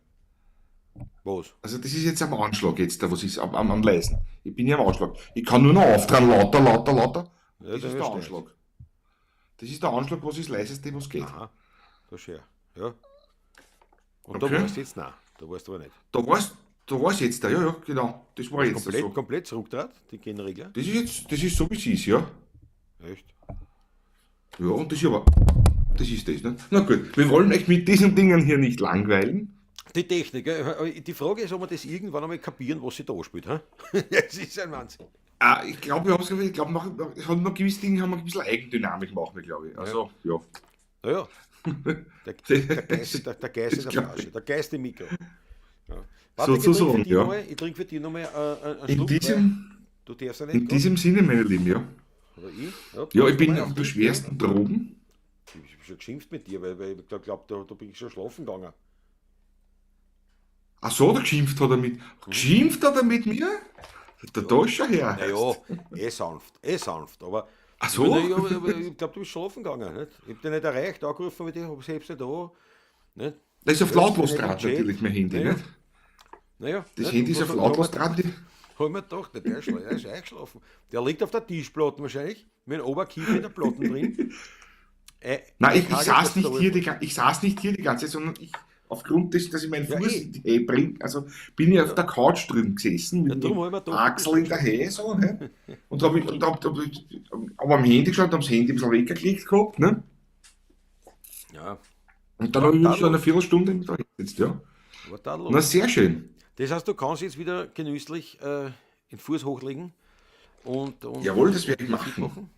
Was? Also das ist jetzt am Anschlag jetzt, da was ist am, am, am Leisen. Ich bin ja am Anschlag. Ich kann nur noch auftragen, lauter, lauter, lauter. Ja, Das dann ist der verstehe Anschlag. Das ist der Anschlag, was ist das Leiseste, was geht. Aha, das ist schön. Ja. Und da Okay. warst du jetzt, nein, da warst du aber nicht. Da war's jetzt da, ja, ja, genau. Das war jetzt Komplett, so. komplett zurückdraht, die Genregler. Das ist jetzt, das ist so, wie es ist, ja. Echt? Ja, und das ist aber, das ist das, ne? Na gut, wir wollen euch mit diesen Dingen hier nicht langweilen. Die Technik, die Frage ist, ob wir das irgendwann einmal kapieren, was sich da anspielt. Hä? Das ist ein Wahnsinn. Ah, ich glaube, wir haben ich glaube, noch, es hat noch gewisse Dinge, haben wir ein bisschen Eigendynamik machen wir, glaube ich. Also, ja. Naja, der Geist, der Geist in der Flasche, der Geist im Mikro. Ja. Warte, Sozusagen, ja. Ich trinke für dich nochmal einen In Schluck, diesem, du darfst ja nicht in diesem Sinne, meine Lieben, ja. Oder ich? Ja, ja, ich bin auf der schwersten Drogen. Ich habe schon geschimpft mit dir, weil ich glaube, da bin ich schon schlafen gegangen. Ach so, da geschimpft hat er mit. Geschimpft hat er mit mir? Der da ist schon her. Naja, eh sanft, aber. Ach so? Ich glaube, du bist schlafen gegangen. Nicht? Ich habe dich nicht erreicht, angerufen mit dir, ich selbst nicht da. Nicht? Das ist auf lautlos dran, natürlich, mein Handy, naja. nicht? Naja. Das Handy ist auf lautlos dran. Hab ich mir gedacht, der ist eingeschlafen. Der liegt auf der Tischplatte wahrscheinlich, mit dem Oberkiefer in der Platte drin. Nein, ich saß nicht hier die ganze Zeit, sondern ich, aufgrund dessen, dass ich meinen Fuß bringe, also bin ich auf der Couch drüben gesessen, mit dem Achsel in der Höhe, so, ne? Und habe hab am Handy geschaut, habe das Handy ein bisschen weggeklickt gehabt, ne? Ja. Und dann habe ich mich schon eine Viertelstunde da gesetzt, ja. Na, sehr schön. Das heißt, du kannst jetzt wieder genüsslich den Fuß hochlegen und jawohl, das werde ich machen.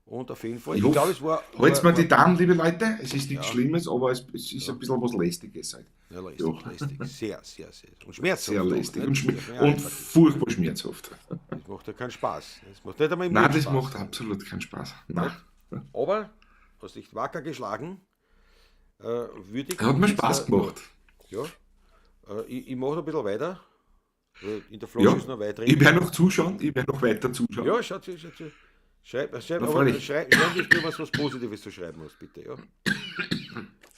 Und auf jeden Fall, ich glaube, es war. Halt's mir die Daumen, liebe Leute, es ist nichts Schlimmes, aber es ist ein bisschen was Lästiges halt. Ja, lästig, lästig. Sehr, sehr, sehr. Und schmerzhaft. Sehr lästig und furchtbar schmerzhaft. Das macht ja keinen Spaß. Das macht nicht einmal im Nein, Mund das Spaß. Macht absolut keinen Spaß. Nein. Aber hast dich wacker geschlagen. Würdig. Hat mir Spaß gemacht. Ja. Ich mache noch ein bisschen weiter. In der Flasche ist noch weiter drin. Ich werde noch zuschauen, ich werde noch weiter zuschauen. Ja, schaut, schaut, schaut. Schreib nur, was Positives zu schreiben hast, bitte. Ja.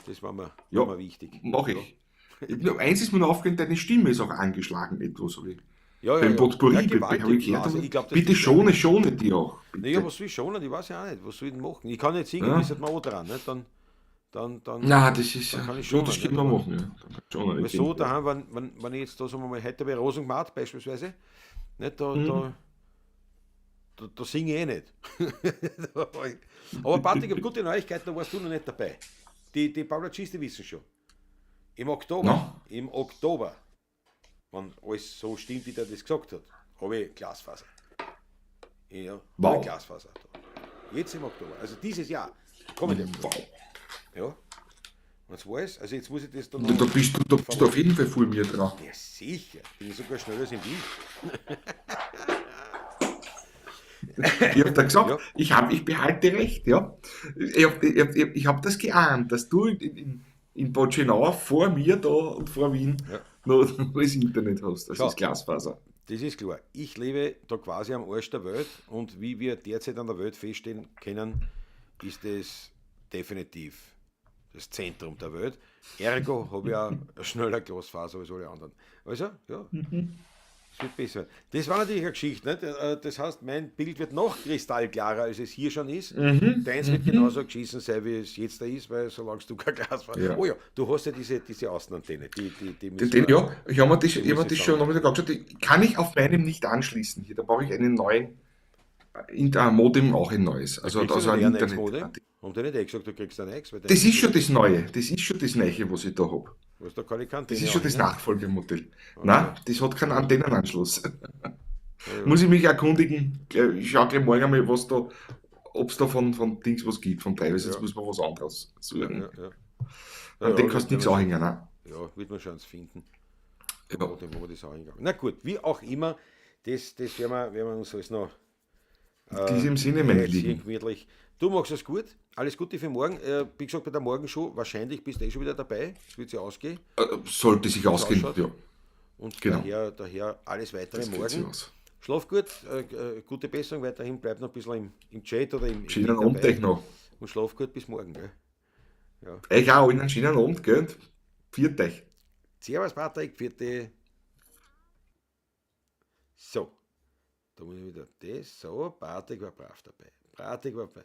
Das war mir wichtig. Mach ich. Ja. Eins ist mir noch aufgefallen, deine Stimme ist auch angeschlagen etwas. So wie ja, beim Potpourri, ja, habe ich gehört. Also, ich glaub, bitte schone die auch. Bitte. Naja, was soll ich schonen? Ich weiß ja auch nicht. Was soll ich denn machen? Ich kann nicht singen, ja. Bis halt mal dran. Ne? Dann, nein, das ist dann kann ich schonen, das kann man machen. Ja. Dann weil so daheim, wenn ich jetzt da, sagen wir mal, heute bei Rosengemart beispielsweise, nicht, da singe ich eh nicht. Aber Patrick, ich habe gute Neuigkeiten, da warst du noch nicht dabei. Die Paulatschisti wissen schon. Im Oktober, im Oktober, wenn alles so stimmt, wie der das gesagt hat, habe ich Glasfaser. Ja, wow. Habe ich Glasfaser. Jetzt im Oktober, also dieses Jahr. Kommende. Wow. Ja. Und weiß, also jetzt muss ich das dann. Da bist du auf jeden Fall vor mir dran. Ja, sicher. Bin ich sogar schneller als in Wien. Ich habe da gesagt, ja. Ich behalte recht, ja. Ich hab das geahnt, dass du in Bad Schönau vor mir da und vor Wien noch das Internet hast, das ist Glasfaser. Das ist klar. Ich lebe da quasi am Arsch der Welt und wie wir derzeit an der Welt feststellen können, ist es definitiv das Zentrum der Welt. Ergo habe ich auch schneller Glasfaser als alle anderen. Also, ja. Mhm. Das wird besser. Das war natürlich eine Geschichte. Nicht? Das heißt, mein Bild wird noch kristallklarer, als es hier schon ist. Mhm. Deins wird genauso geschissen sein, wie es jetzt da ist, weil solange du kein Glas warst. Ja. Oh ja, du hast ja diese Außenantenne. Ja, ich habe mir das schon nochmal angeschaut. Die kann ich auf meinem nicht anschließen hier. Da brauche ich einen neuen Modem, auch ein neues. Also ein Internet. Modem? Haben die nicht eh gesagt, du kriegst ein Ex? Das ist schon das Neue. Das ist schon das Neue, was ich da habe. Was, da kann ich keine das ist schon das Nachfolgemodell. Okay. Nein, das hat keinen Antennenanschluss. Ja. Muss ich mich erkundigen. Ich schaue gleich morgen mal, was da, ob es da von Dings was gibt, von teilweise. Jetzt muss man was anderes suchen. Ja. An den kannst du nichts anhängen. Nein. Ja, wird man schon finden. Ja. Wo man das anhängen. Na gut, wie auch immer, das werden wir uns alles noch. In diesem Sinne, meine Lieben. Gemütlich. Du machst es gut. Alles Gute für morgen. Wie gesagt, bei der Morgenshow, wahrscheinlich bist du eh schon wieder dabei. Es wird sich ausgehen. Sollte sich ausgehen, ja. Und genau. daher alles weitere das morgen. Schlaf gut, gute Besserung weiterhin. Bleib noch ein bisschen im Chat oder im schönen Abend euch noch. Und schlaf gut bis morgen. Gell? Ja. Euch auch, einen schönen Abend, gell? Viert euch. Servus, Patrick, vierte. So. Da muss ich wieder das. So, Patrick war brav dabei. Patrick war dabei.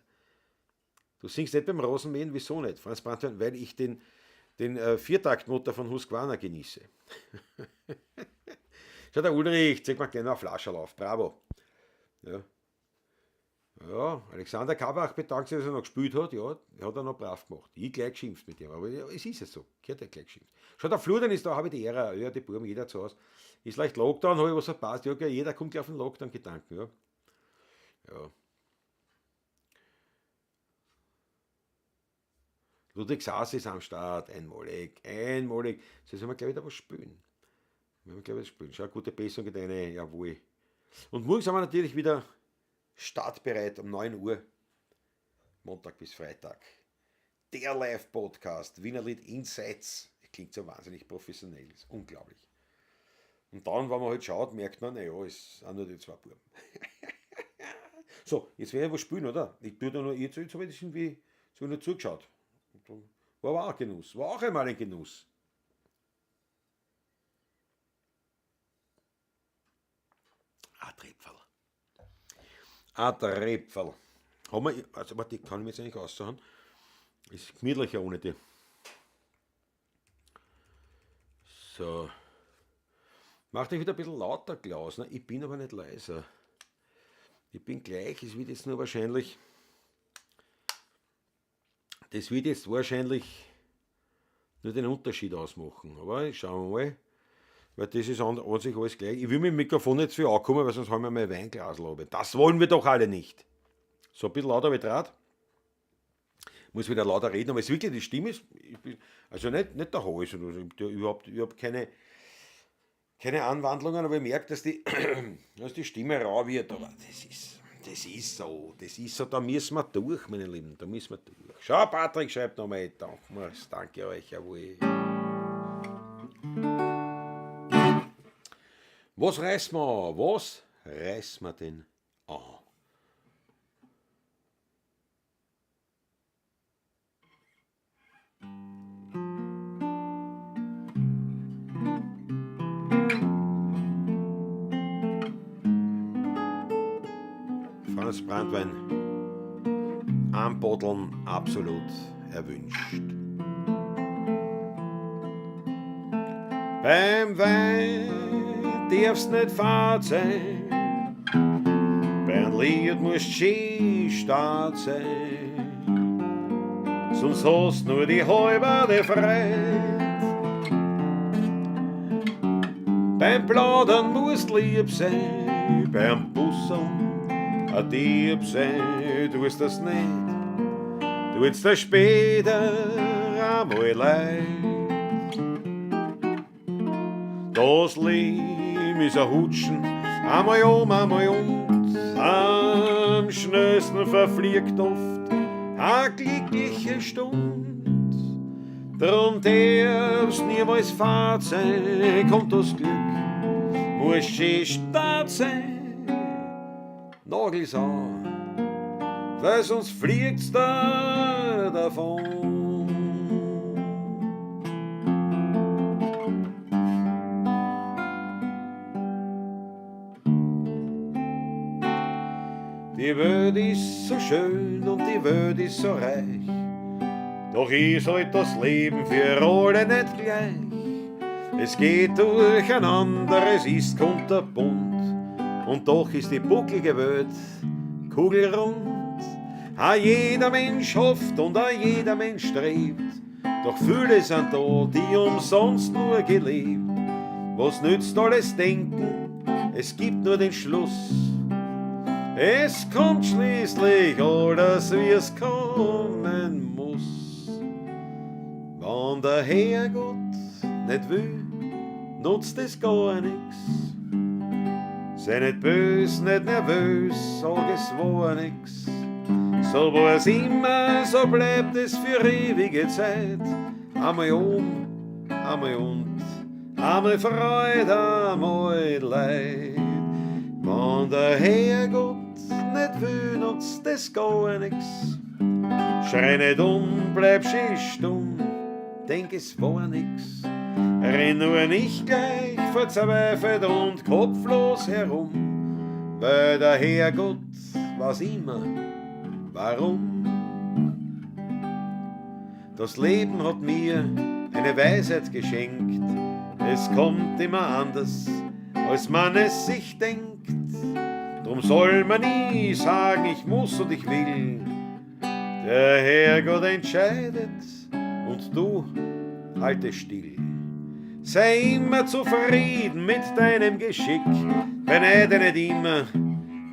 Du singst nicht beim Rosenmähen, wieso nicht? Franz Brandwein, weil ich den Viertaktmotor von Husqvarna genieße. Schau, der Ulrich, zeig mal gerne eine Flasche auf. Bravo. Ja. Ja, Alexander Kabach bedankt sich, dass er noch gespielt hat. Ja, hat er noch brav gemacht. Ich gleich geschimpft mit ihm, aber ja, es ist es so. Gehört ja gleich geschimpft. Schau, der Flurden ist da, habe ich die Ehre. Ja, die Buben, jeder zu Hause. Ist leicht Lockdown, habe ich was verpasst. Ja, gell, jeder kommt gleich auf den Lockdown-Gedanken. Ja. Ja. Ludwig Saas ist am Start, einmalig, einmalig. So, sollen wir gleich wieder was spielen. Wir werden gleich wieder spielen. Schau, gute Besserung geht rein, jawohl. Und morgen sind wir natürlich wieder startbereit um 9 Uhr, Montag bis Freitag. Der Live-Podcast, Wienerlied Insights. Klingt so wahnsinnig professionell, ist unglaublich. Und dann, wenn man halt schaut, merkt man, naja, es sind nur die zwei Buben. So, jetzt werde ich was spielen, oder? Ich tue da nur, jetzt habe ich das irgendwie so nur zugeschaut. War aber auch ein Genuss, war auch einmal ein Genuss. Ein Trepferl. Ein Trepferl. Haben wir, also warte, die kann ich mir jetzt eigentlich aussuchen. Ist gemütlicher ohne die. So. Mach dich wieder ein bisschen lauter, Klaus. Ne? Ich bin aber nicht leiser. Ich bin gleich, es wird jetzt nur wahrscheinlich. Das wird jetzt wahrscheinlich nur den Unterschied ausmachen. Aber schauen wir mal. Weil das ist an sich alles gleich. Ich will mit dem Mikrofon nicht zu viel ankommen, weil sonst haben wir mein Weinglas runter. Das wollen wir doch alle nicht. So ein bisschen lauter wie Draht. Muss wieder lauter reden, aber es ist wirklich, die Stimme ist, ich bin, also nicht der Hals oder so, ich hab überhaupt keine Anwandlungen, aber ich merke, dass die Stimme rau wird, aber das ist so, da müssen wir durch, meine Lieben, da müssen wir durch. Schau, Patrick schreibt nochmal, danke, danke euch, jawohl. Was reißen wir an? Was reißen wir denn an? Franz Brandwein, anbotteln, absolut erwünscht. Beim Wein darfst nicht fad sein, beim Lied musst schön stad sein, sonst hast nur die halbe Freude. Beim Plaudern musst lieb sein, beim Busseln ein Dieb sein, du wirst das nicht, du wirst das später einmal leid. Das Leben ist ein Hutschen, einmal um, einmal und, am schnellsten verfliegt oft eine glückliche Stund. Drum darfst niemals fad sein, kommt das Glück, muss schön stad sein. Nagels an, weil sonst fliegt's da davon. Die Welt ist so schön und die Welt ist so reich, doch ist halt das Leben für alle nicht gleich. Es geht durcheinander, es ist kunterbunt, und doch ist die bucklige Welt kugelrund. A jeder Mensch hofft und a jeder Mensch strebt, doch viele sind da, die umsonst nur gelebt. Was nützt alles Denken, es gibt nur den Schluss. Es kommt schließlich alles, wie es kommen muss. Wenn der Herrgott nicht will, nutzt es gar nix. Sei nicht bös, nicht nervös, sag es war nix. So war's immer, so bleibt es für ewige Zeit. Einmal um, einmal und, einmal Freude, einmal Leid. Wenn der Herrgott nicht will, nutzt es gar nix. Schrei nicht um, bleib schön stumm, denk es war nix. Renn nur nicht gleich verzweifelt und kopflos herum, weil der Herrgott weiß immer, warum. Das Leben hat mir eine Weisheit geschenkt, es kommt immer anders, als man es sich denkt. Drum Drum soll man nie sagen, ich muss und ich will. Der Herrgott entscheidet und du halte still. Sei immer zufrieden mit deinem Geschick, beneide nicht immer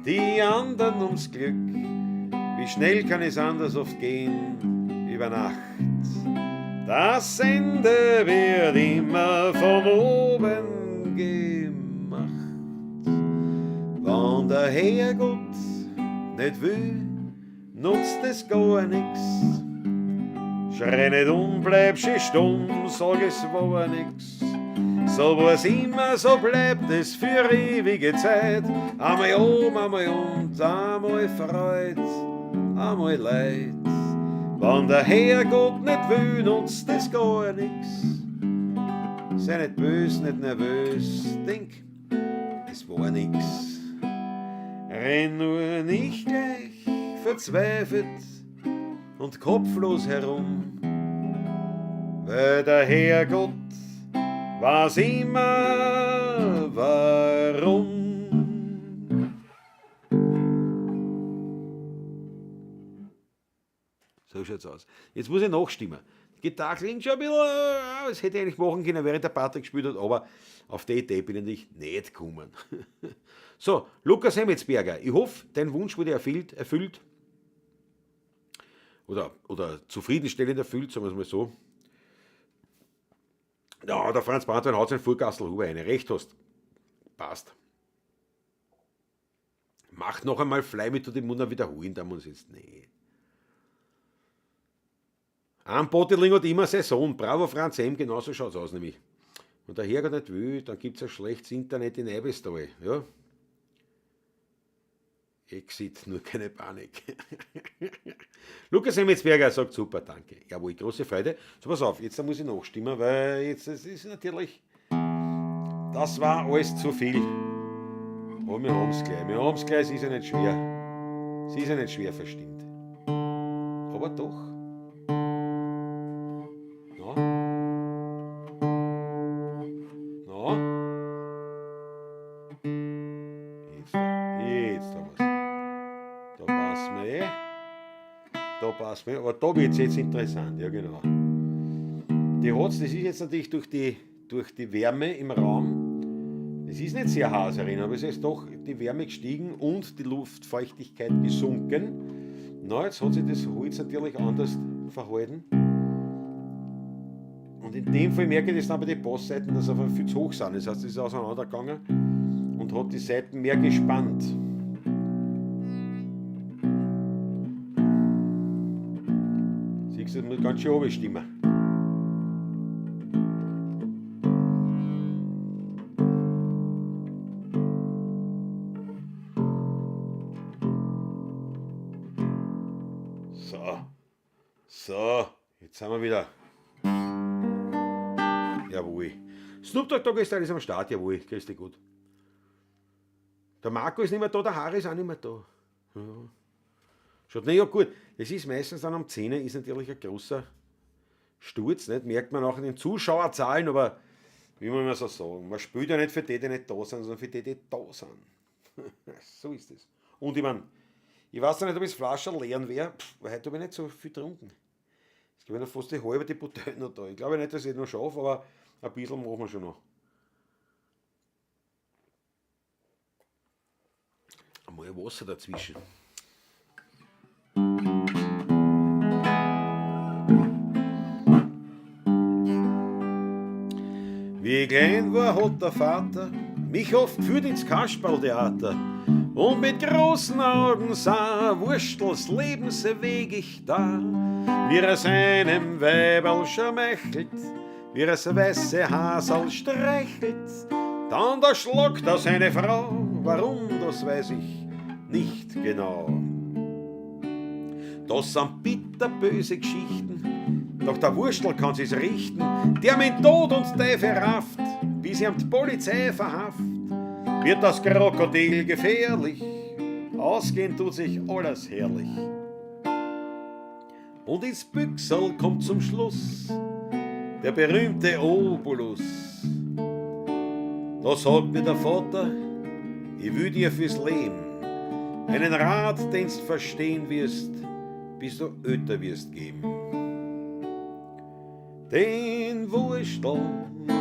die anderen ums Glück. Wie schnell kann es anders oft gehen, über Nacht. Das Ende wird immer von oben gemacht. Wenn der Herrgott nicht will, nutzt es gar nix. Schrei nicht um, bleib schön stumm, sag es war nix. So war's immer, so bleibt es für ewige Zeit. Einmal oben, einmal unten, einmal Freud, einmal Leid. Wenn der Herrgott nicht will, nutzt es gar nix. Sei nicht bös, nicht nervös, denk, es war nix. Renn nur nicht gleich verzweifelt und kopflos herum, weil der Herrgott weiß immer warum. So schaut's aus. Jetzt muss ich nachstimmen. Die Gitarre klingt schon ein bisschen, das hätte ich eigentlich machen können, während der Patrick gespielt hat, aber auf die Idee bin ich nicht gekommen. So, Lukas Hemmetsberger, ich hoffe, dein Wunsch wurde erfüllt. Oder zufriedenstellend erfüllt, sagen wir's mal so. Ja, der Franz Branntwein haut seinen Vorgastelhuber rein. Recht hast. Passt. Macht noch einmal Fly Me to the Moon, dann wiederholen, da muss ich jetzt nicht. Ein Bottling hat immer Saison. Bravo Franz M., genauso schaut's aus nämlich. Wenn der Herrgott nicht will, dann gibt's ein schlechtes Internet in Eibestal. Ja? Exit, nur keine Panik. Lukas Hemmetsberger sagt super, danke. Jawohl, große Freude. So, pass auf, jetzt muss ich nachstimmen, weil jetzt, das ist natürlich, das war alles zu viel. Aber wir haben's gleich. Wir haben's gleich, es ist ja nicht schwer. Es ist ja nicht schwer verstimmt. Aber doch. Na? Na? Jetzt, jetzt haben wir's. Da passen wir eh. Da passen wir. Aber da wird's jetzt interessant, ja genau. Die hat's, das ist jetzt natürlich durch die Wärme im Raum. Es ist nicht sehr heiß herin, aber es ist doch die Wärme gestiegen und die Luftfeuchtigkeit gesunken. Na, jetzt hat sich das Holz natürlich anders verhalten. Und in dem Fall merke ich das dann bei den Bassseiten, dass sie einfach viel zu hoch sind. Das heißt, es ist auseinandergegangen und hat die Saiten mehr gespannt. Siehst du, das muss ganz schön runterstimmen. So, so, jetzt sind wir wieder. Jawohl. Snoop Dogg Dogg ist alles am Start, jawohl, grüß dich gut. Der Marco ist nicht mehr da, der Harry ist auch nicht mehr da. Ja. Schaut, na ja, gut, das ist meistens dann um 10 Uhr, ist natürlich ein großer Sturz, nicht? Merkt man auch in den Zuschauerzahlen, aber wie man immer so sagen, man spielt ja nicht für die, die nicht da sind, sondern für die, die da sind. So ist es. Und ich mein, ich weiß noch nicht, ob ich das Flascherl leeren werde, weil heute habe ich nicht so viel getrunken. Es gibt noch fast die halbe die Bouteille noch da. Ich glaube nicht, dass ich noch schaffe, aber ein bisschen machen wir schon noch. Einmal Wasser dazwischen. Wie ich klein war, hat der Vater mich oft geführt ins Kasperltheater und mit großen Augen sah Wurstels Lebensweg ich da, wie er seinem Weiberl schmeichelt, wie er das weiße Haserl streichelt, dann da schlagt er seine Frau, warum, das weiß ich nicht genau. Das sind bitterböse Geschichten, doch der Wurstel kann sich's richten, der mit Tod und Teufel rafft, bis ihm die Polizei verhaft, wird das Krokodil gefährlich, ausgehen tut sich alles herrlich. Und ins Büchserl kommt zum Schluss der berühmte Obolus. Da sagt mir der Vater, ich will dir fürs Leben Einen Rat, den's verstehen wirst, bis du öter wirst geben. Den Wurstel,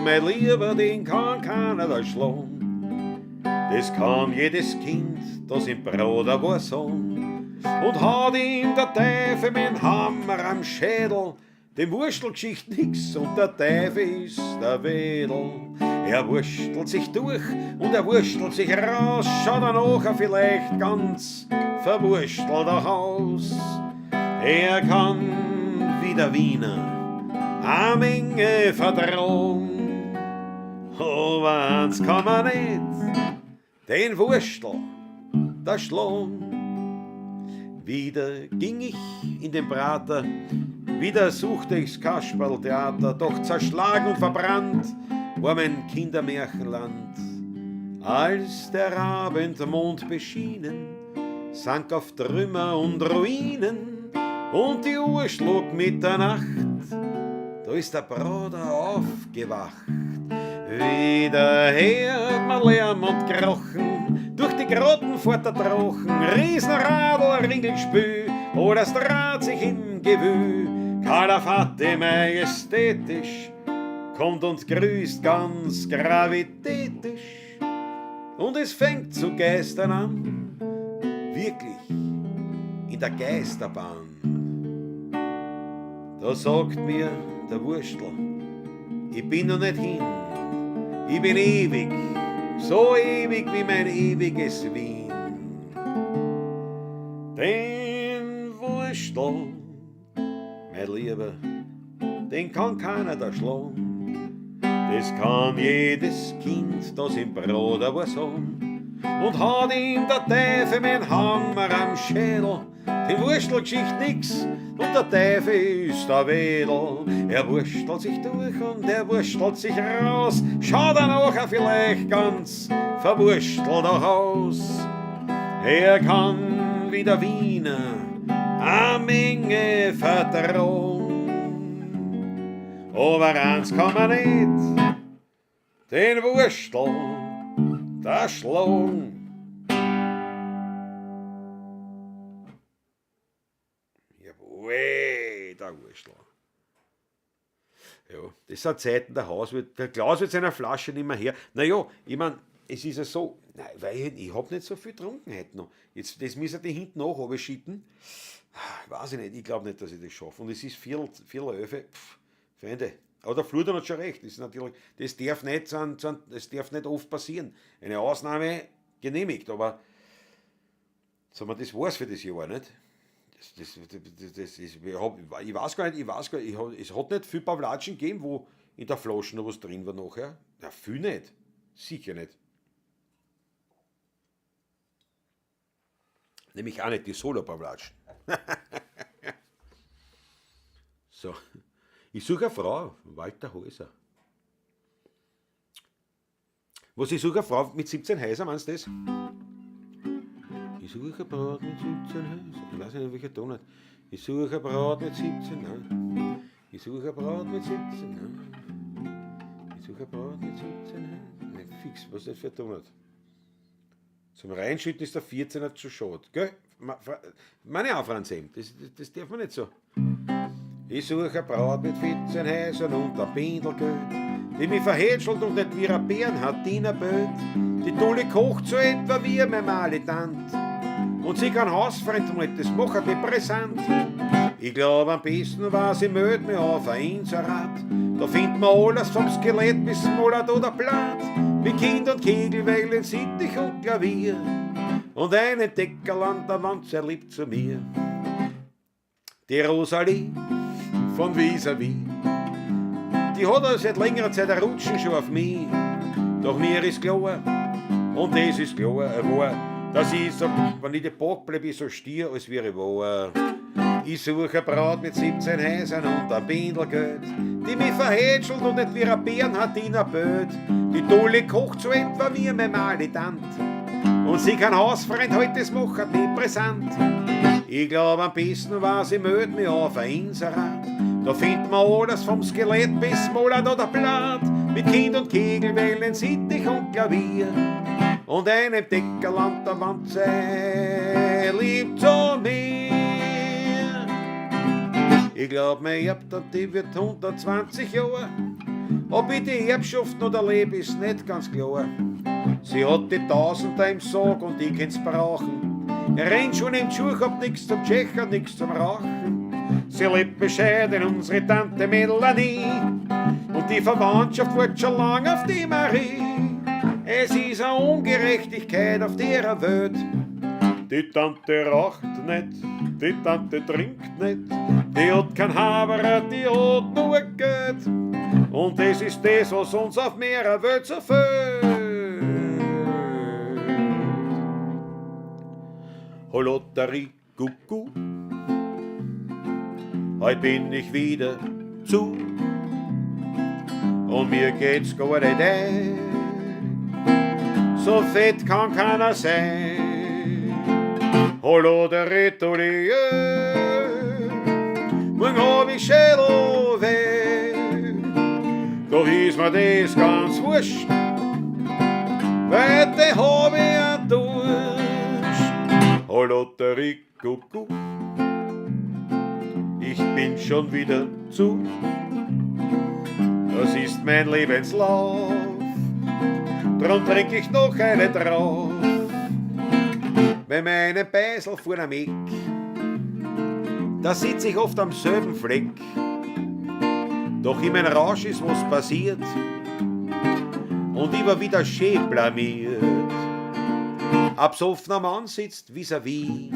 mein Lieber, den kann keiner da schlagen. Das kann jedes Kind, das im Bruder war sagen. Und hat ihm der Teufel mit dem Hammer am Schädel, dem Wurstelgeschicht nix und der Teufel ist der Wedel. Er wurstelt sich durch und er wurstelt sich raus, schaut er nachher vielleicht ganz verwurstelt auch aus. Er kann wie der Wiener a Menge vertragen, aber eins kann man nicht, den Wurstel da schlagen. Wieder ging ich in den Prater, wieder suchte ich's Kasperltheater, doch zerschlagen und verbrannt war mein Kindermärchenland. Als der Abendmond beschienen, sank auf Trümmer und Ruinen und die Uhr schlug Mitternacht, da ist der Bruder aufgewacht. Wieder hört man Lärm und Krochen, durch die Grotten fährt der Drachen, Riesenradl, Ringelspül, oder es dreht sich im Gewühl. Kalafate majestätisch kommt und grüßt ganz gravitätisch. Und es fängt zu geistern an, wirklich in der Geisterbahn. Da sagt mir der Wurstel, ich bin noch nicht hin, ich bin ewig, so ewig wie mein ewiges Wien. Den Wurstel, mein Lieber, den kann keiner da schlagen. Das kann jedes Kind, das im Bruder war sagen. Und hat ihm der Teufel mein Hammer am Schädel, die Wurstelgeschichte nix, und der Teufel ist der Wedel. Er wurstelt sich durch und er wurstelt sich raus, schaut er nachher vielleicht ganz verwurstelt auch aus. Er kann wie der Wiener a Menge vertragen, aber eins kann man nicht, den Wurstel da schlagen. Jawohl, der Wurstel. Ja, das sind Zeiten, der Hauswirt, der Klaus wird seiner Flasche nicht mehr her. Naja, ich mein, es ist ja so, nein, weil ich hab nicht so viel getrunken heute noch. Jetzt, das müssen die hinten auch runterschütten. Weiß ich nicht, ich glaub nicht, dass ich das schaffe. Und es ist viertel elf, pff, Freunde. Aber der Florian hat schon recht, das ist natürlich, das darf nicht, das darf nicht oft passieren. Eine Ausnahme genehmigt, aber sagen wir, das war's für das Jahr, nicht? Ich weiß gar nicht, ich weiß gar nicht, ich hab, es hat nicht viel Pavlatschen gegeben, wo in der Flasche noch was drin war nachher. Ja, viel nicht. Sicher nicht. Nämlich auch nicht die Solo-Pavlatschen. So. Ich suche eine Frau, Walter Häuser. Was, ich suche eine Frau mit 17 Häusern, meinst du das? Ich suche eine Braut mit 17 Häusern. Ich weiß nicht, welcher Ton hat. Ich suche eine Braut mit 17, nein. Ich suche eine Braut mit 17, nein. Ich suche eine Braut mit 17 Häusern. Nein, fix, was ist das für ein Ton hat? Zum Reinschütten ist der 14er zu schade. Gell? Meine auch, Franz M. Das darf man nicht so. Ich suche eine Braut mit 14 Häusern und ein Bindelgeld, die mich verhätschelt und nicht wie ein Bernhardiner böt. Die Tulle kocht so etwa wie meine Malitant. Und sie kann Hausfreund mit, das macht mich brisant. Ich glaub am besten war, sie meldet mich auf ein Inserat. Da findet man alles vom Skelett bis Molat oder Blatt. Mit Kind und Kegel, Wählen, Sittich und Klavier. Und einen Deckel an der Wand, sehr lieb zu mir. Die Rosalie von vis-à-vis, die hat auch seit längerer Zeit ein Rutschen schon auf mich. Doch mir ist klar, und das ist klar, wahr, dass ich so, wenn ich die Bock bleib, ich so stier, als wäre ich wahr. Ich suche eine Braut mit 17 Häusern und ein Bindelgeld, die mich verhätschelt und nicht wie ein Bernhardiner böt. Die Tulle kocht so etwa wie meine Malitant. Und sie kein Hausfreund heute, das macht mich brisant. Ich glaub am besten war, sie meldet mich auf ein Inserat. Da findet man alles vom Skelett bis Molat oder Blatt. Mit Kind und Kegel, Wellen, Sittich und Klavier. Und einem Deckel an der Wand sei lieb zu mir. Ich glaub, mein Erbtante wird 120 Jahre. Ob ich die Erbschaft noch erlebe, ist nicht ganz klar. Sie hat die Tausender im Sarg und ich kann's brauchen. Renn schon im Schuh, hab nix zum Tschecher, nix zum Rauchen. Sie lebt bescheiden, unsere Tante Melanie. Und die Verwandtschaft wartet schon lang auf die Marie. Es ist eine Ungerechtigkeit auf der Welt. Die Tante raucht nicht, die Tante trinkt nicht, die hat kein Haberer, die hat nur Geld. Und das ist das, was uns auf mehrer Welt so fehlt. Holotterie, Kuckuck, heut bin ich wieder zu und mir geht's gar nicht ein. So fett kann keiner sein. Holotterie, morgen hab ich Schädelweh. Doch ist mir das ganz wurscht, weil den hab ich einen Durst. Holotterie, Kuckuck, ich bin schon wieder zu. Das ist mein Lebenslauf, drum trink ich noch eine drauf. Bei meinem Beisel vor am Eck, da sitz ich oft am selben Fleck. Doch in mein Rausch ist was passiert und ich war wieder schön blamiert. Ein besoffener Mann sitzt vis-à-vis,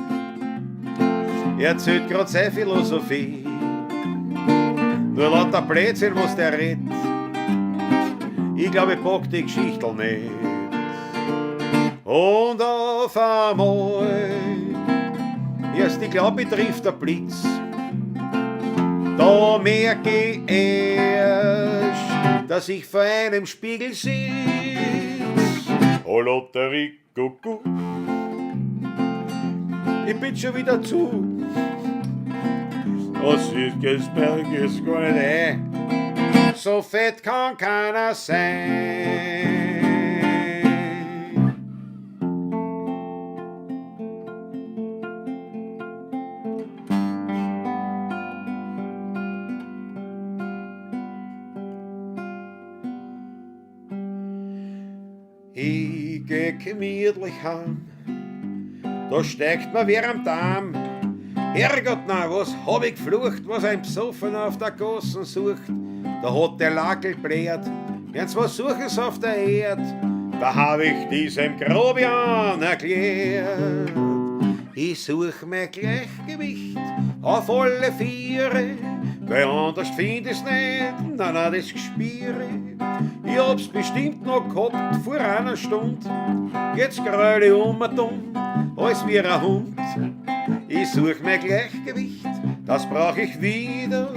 erzählt grad seine Philosophie. Nur lauter Blödsinn, was der redet. Ich glaub, ich pack die Geschichtel nicht. Und auf einmal, erst ich glaub, ich trifft der Blitz. Da merk ich erst, dass ich vor einem Spiegel sitz. Oh Lotterie, Kuckuck, ich bin schon wieder zu. Was ist das Berg ist gar nicht ein. So fett kann keiner sein. Ich geh gemütlich heim, da steigt mir wer am Darm. Herrgott, na, was hab ich geflucht, was ein Besoffener auf der Gassen sucht. Da hat der Lackel bläht, wenn's was suchen's auf der Erd. Da hab ich diesem Grobian erklärt. Ich such mein Gleichgewicht auf alle Viere, weil anders find ich's nicht, na, na, das Gspiere. Ich hab's bestimmt noch gehabt vor einer Stund, jetzt gröl ich um und um, als wie ein Hund. Ich such mein Gleichgewicht, das brauch ich wieder,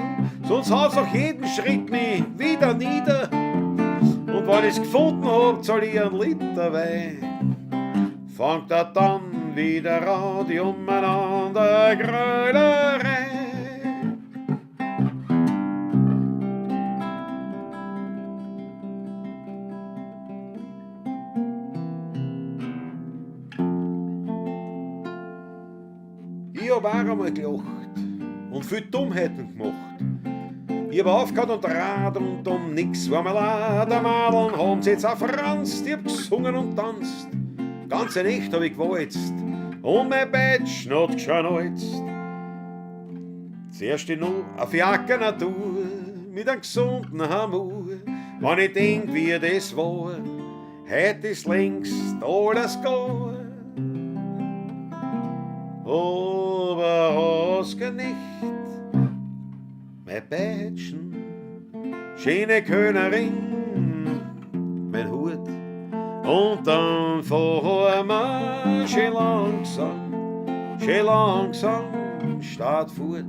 sonst haut's auch jeden Schritt mich wieder nieder. Und wenn ich's gefunden hab, zahl ich einen Liter Wein. Fangt er dann wieder an, die umeinander Grölerei. Ich hab auch einmal gelacht und viel Dummheiten gemacht. Ich hab aufgehört und Rad und um nix war mir leid. Der Madeln haben's jetzt auch verranzt. Ich hab gesungen und tanzt, ganze Nacht hab ich gewalzt und mein Bettchen hat geschnalzt. Zuerst noch auf Fiaker-Natur mit einem gesunden Hamur. Wenn ich denk, wie das war, heut ist längst alles gar. Aber hast nicht, mein Bettchen, schöne Könnerin, mein Hut. Und dann fahren wir schön langsam statt fort,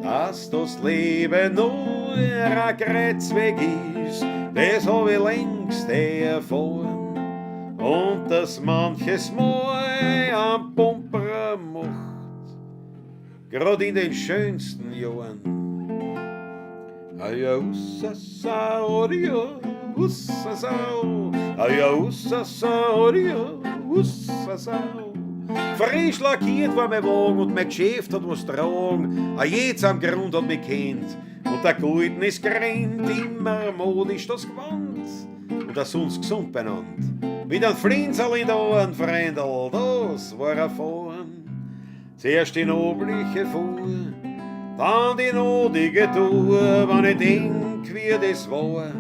dass das Leben nur ein Kreuzweg ist, das hab ich längst erfahren. Und dass manches Mal ein Pumperer macht, grad in den schönsten Jahren. Aja, ussa, sa, oria, ussa, sa, aja, ussa, sa, oria, ussa, sa, Frisch lackiert war mein Wagen und mein Geschäft hat was tragen. A jeds am Grund hat mich kennt und der Golden ist gerannt, immer modisch das Gewand und a sonst gesund beieinander. Mit einem Flinserl in der Ohren, Freundl, das war ein Fahren. Zuerst die nobliche Fuhr, dann die notige Tour, wenn ich denk, wie das war,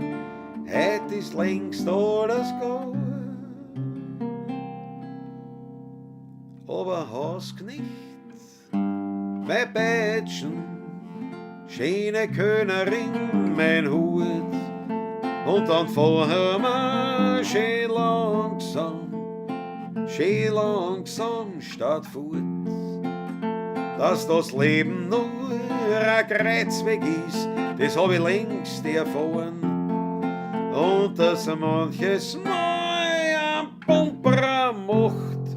heut ist längst alles gar. Aber Hausknecht, mein Peitschen, schöne Könnerin, mein Hut, und dann fahren wir schön langsam statt fort. Dass das Leben nur ein Kreuzweg ist, das hab ich längst erfahren. Und dass manches Mal ein Pumperer macht,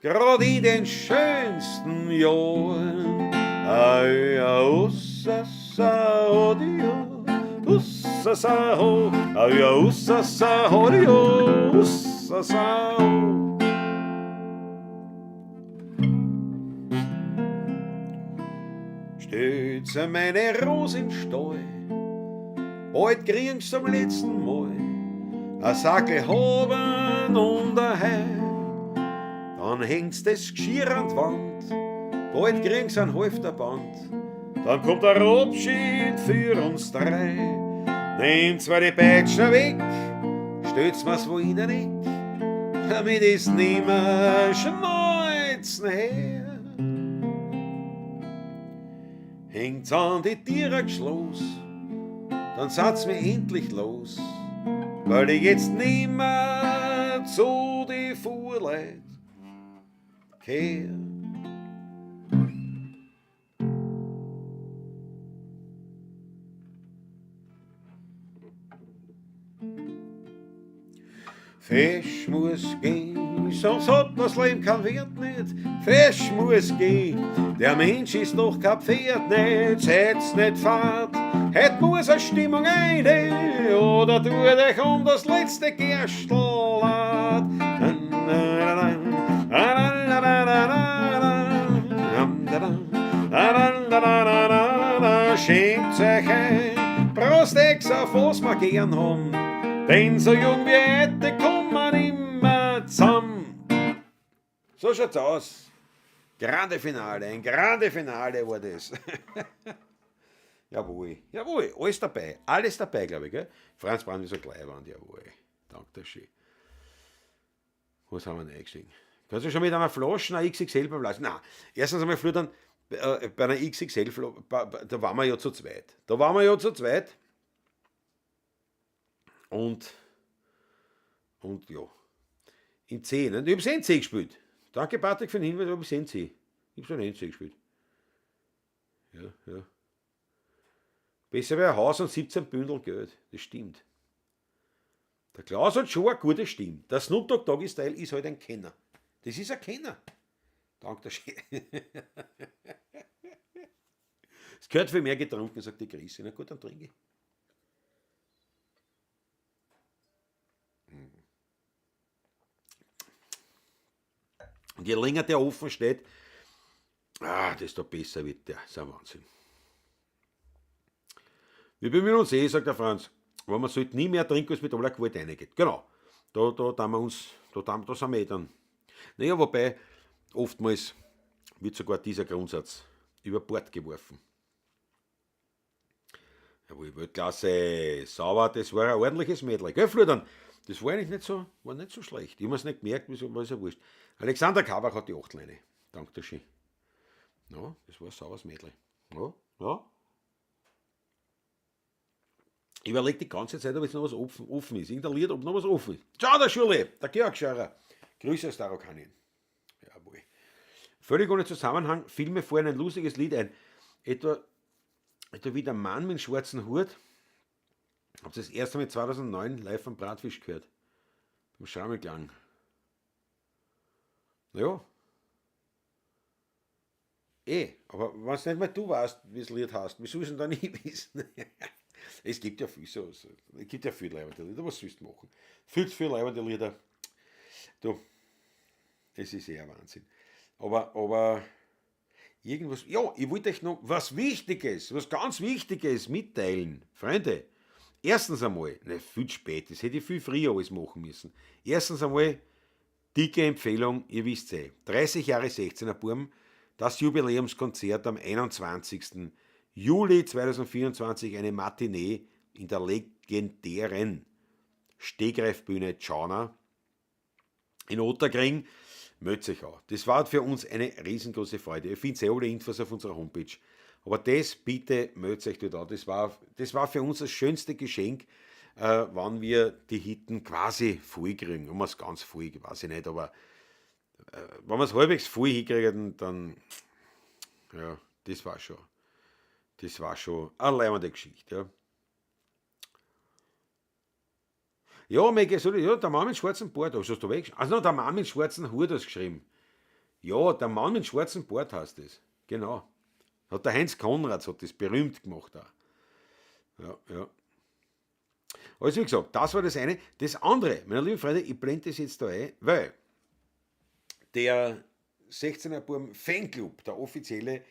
grad in den schönsten Jahren. Ai, ussa, sa, odio, ussa, sa, ho, ai, ussa, sa, odio, ussa, sa, ho. Stütze meine Rose im Stall, bald kriegen's zum letzten Mal ein Sackel haben und ein Heu. Dann hängt's das Geschirr an die Wand, bald kriegen's ein Halfterband. Dann kommt der Abschied für uns drei. Nehmt zwar die Peitschen weg, stellt's mir's wo in den Eck, damit ich's nimmer schneuzen her. Hängt's an die Tiere Schloss, dann seid's mir endlich los, weil ich jetzt nimmer zu die Fuhrleut kehr. Fisch muss gehen, sonst hat das Leben keinen Wert nicht. Fisch muss gehen, der Mensch ist noch kein Pferd nicht. Seid's nicht fad, heut muss eine Stimmung eine, oder tu dich um das letzte Gerstl leid. Schenkt euch ein, Prost ex auf was wir gern haben, denn so jung wie heute kommen immer zusammen. So schaut's aus. Grande Finale, ein grande Finale war das. Jawohl, jawohl, alles dabei, alles dabei, glaub ich, gell? Franz Brand ist ein Gleichwand, jawohl. Danke schön. Was haben wir denn eingestiegen? Kannst du schon mit einer Flasche einer XXL beim Nein, erstens einmal früher dann bei einer XXL, da waren wir ja zu zweit. Da waren wir ja zu zweit. Und ja, in C, ne? Ich hab's in C gespielt. Danke Patrick für den Hinweis, ich hab's in C. Ich hab's schon in C gespielt. Ja, ja. Besser wäre ein Haus und 17 Bündel Geld. Das stimmt. Der Klaus hat schon eine gute Stimme. Der Snoop Dogg Doggy Style ist halt ein Kenner. Das ist ein Kenner. Dank der Sch- Es gehört viel mehr getrunken, sagt die Chris. Na gut, dann trinke ich. Und je länger der offen steht, desto besser wird der. Das ist ein Wahnsinn. Wir bemühen uns eh, sagt der Franz, aber man sollte nie mehr trinken, als mit aller Gewalt reingeht. Genau, da, da, da, wir uns, da, da, da sind wir eh dann. Naja, wobei, oftmals wird sogar dieser Grundsatz über Bord geworfen. Jawohl, Weltklasse, sauber, das war ein ordentliches Mädel. Gell, Florian? Das war eigentlich nicht so, war nicht so schlecht. Ich hab's nicht gemerkt, wieso, war es ja wurscht. Alexander Kabach hat die Achtleine. Danke dir schön. Ja, das war ein sauberes Mädel. Ja, ja. Ich überleg die ganze Zeit, ob jetzt noch was offen ist. Irgendein Lied, ob noch was offen ist. Ciao, der Schule, der Georg Scheurer. Grüße aus Darokanien. Jawohl. Völlig ohne Zusammenhang fiel mir vorhin ein lustiges Lied ein. Etwa wie der Mann mit dem schwarzen Hut. Hab's das erste Mal 2009 live vom Bratfisch gehört. Beim Schrammelklang. Naja. Aber wenn's nicht mal du weißt, wie das Lied heißt, wie soll ich's denn dann nicht wissen? Es gibt ja viel so, so, es gibt ja viel leibende Lieder, was sollst du machen? Viel zu viel leibende Lieder. Du, Es ist eher Wahnsinn. Aber irgendwas, ja, ich wollte euch noch was Wichtiges, was ganz Wichtiges mitteilen. Freunde, erstens einmal, ne, viel zu spät, das hätte ich viel früher alles machen müssen. Erstens einmal, dicke Empfehlung, ihr wisst eh, 30 Jahre 16er Buam, das Jubiläumskonzert am 21. Juli 2024, eine Matinee in der legendären Stegreifbühne Tschauner in Ottakring. Meldet sich auch. Das war für uns eine riesengroße Freude. Ihr findet eh alle Infos auf unserer Homepage. Aber das bitte meldet euch dort an. Das war für uns das schönste Geschenk, wenn wir die Hitten quasi voll kriegen. Ob wir's ganz voll, weiß ich nicht, aber wenn wir's halbwegs voll hinkriegen, dann, ja, das war schon eine leibende Geschichte. Ja. Ja, Mege, soll ich, ja, der Mann mit schwarzen Bart, was hast du weggeschrieben? Also, der Mann mit schwarzen Hut hast du geschrieben. Ja, der Mann mit schwarzen Bart heißt das. Genau. Hat der Heinz Konrads hat das berühmt gemacht auch. Ja, ja. Also wie gesagt, das war das eine. Das andere, meine lieben Freunde, ich blende das jetzt da ein, weil der 16er Buam Fanclub, der offizielle,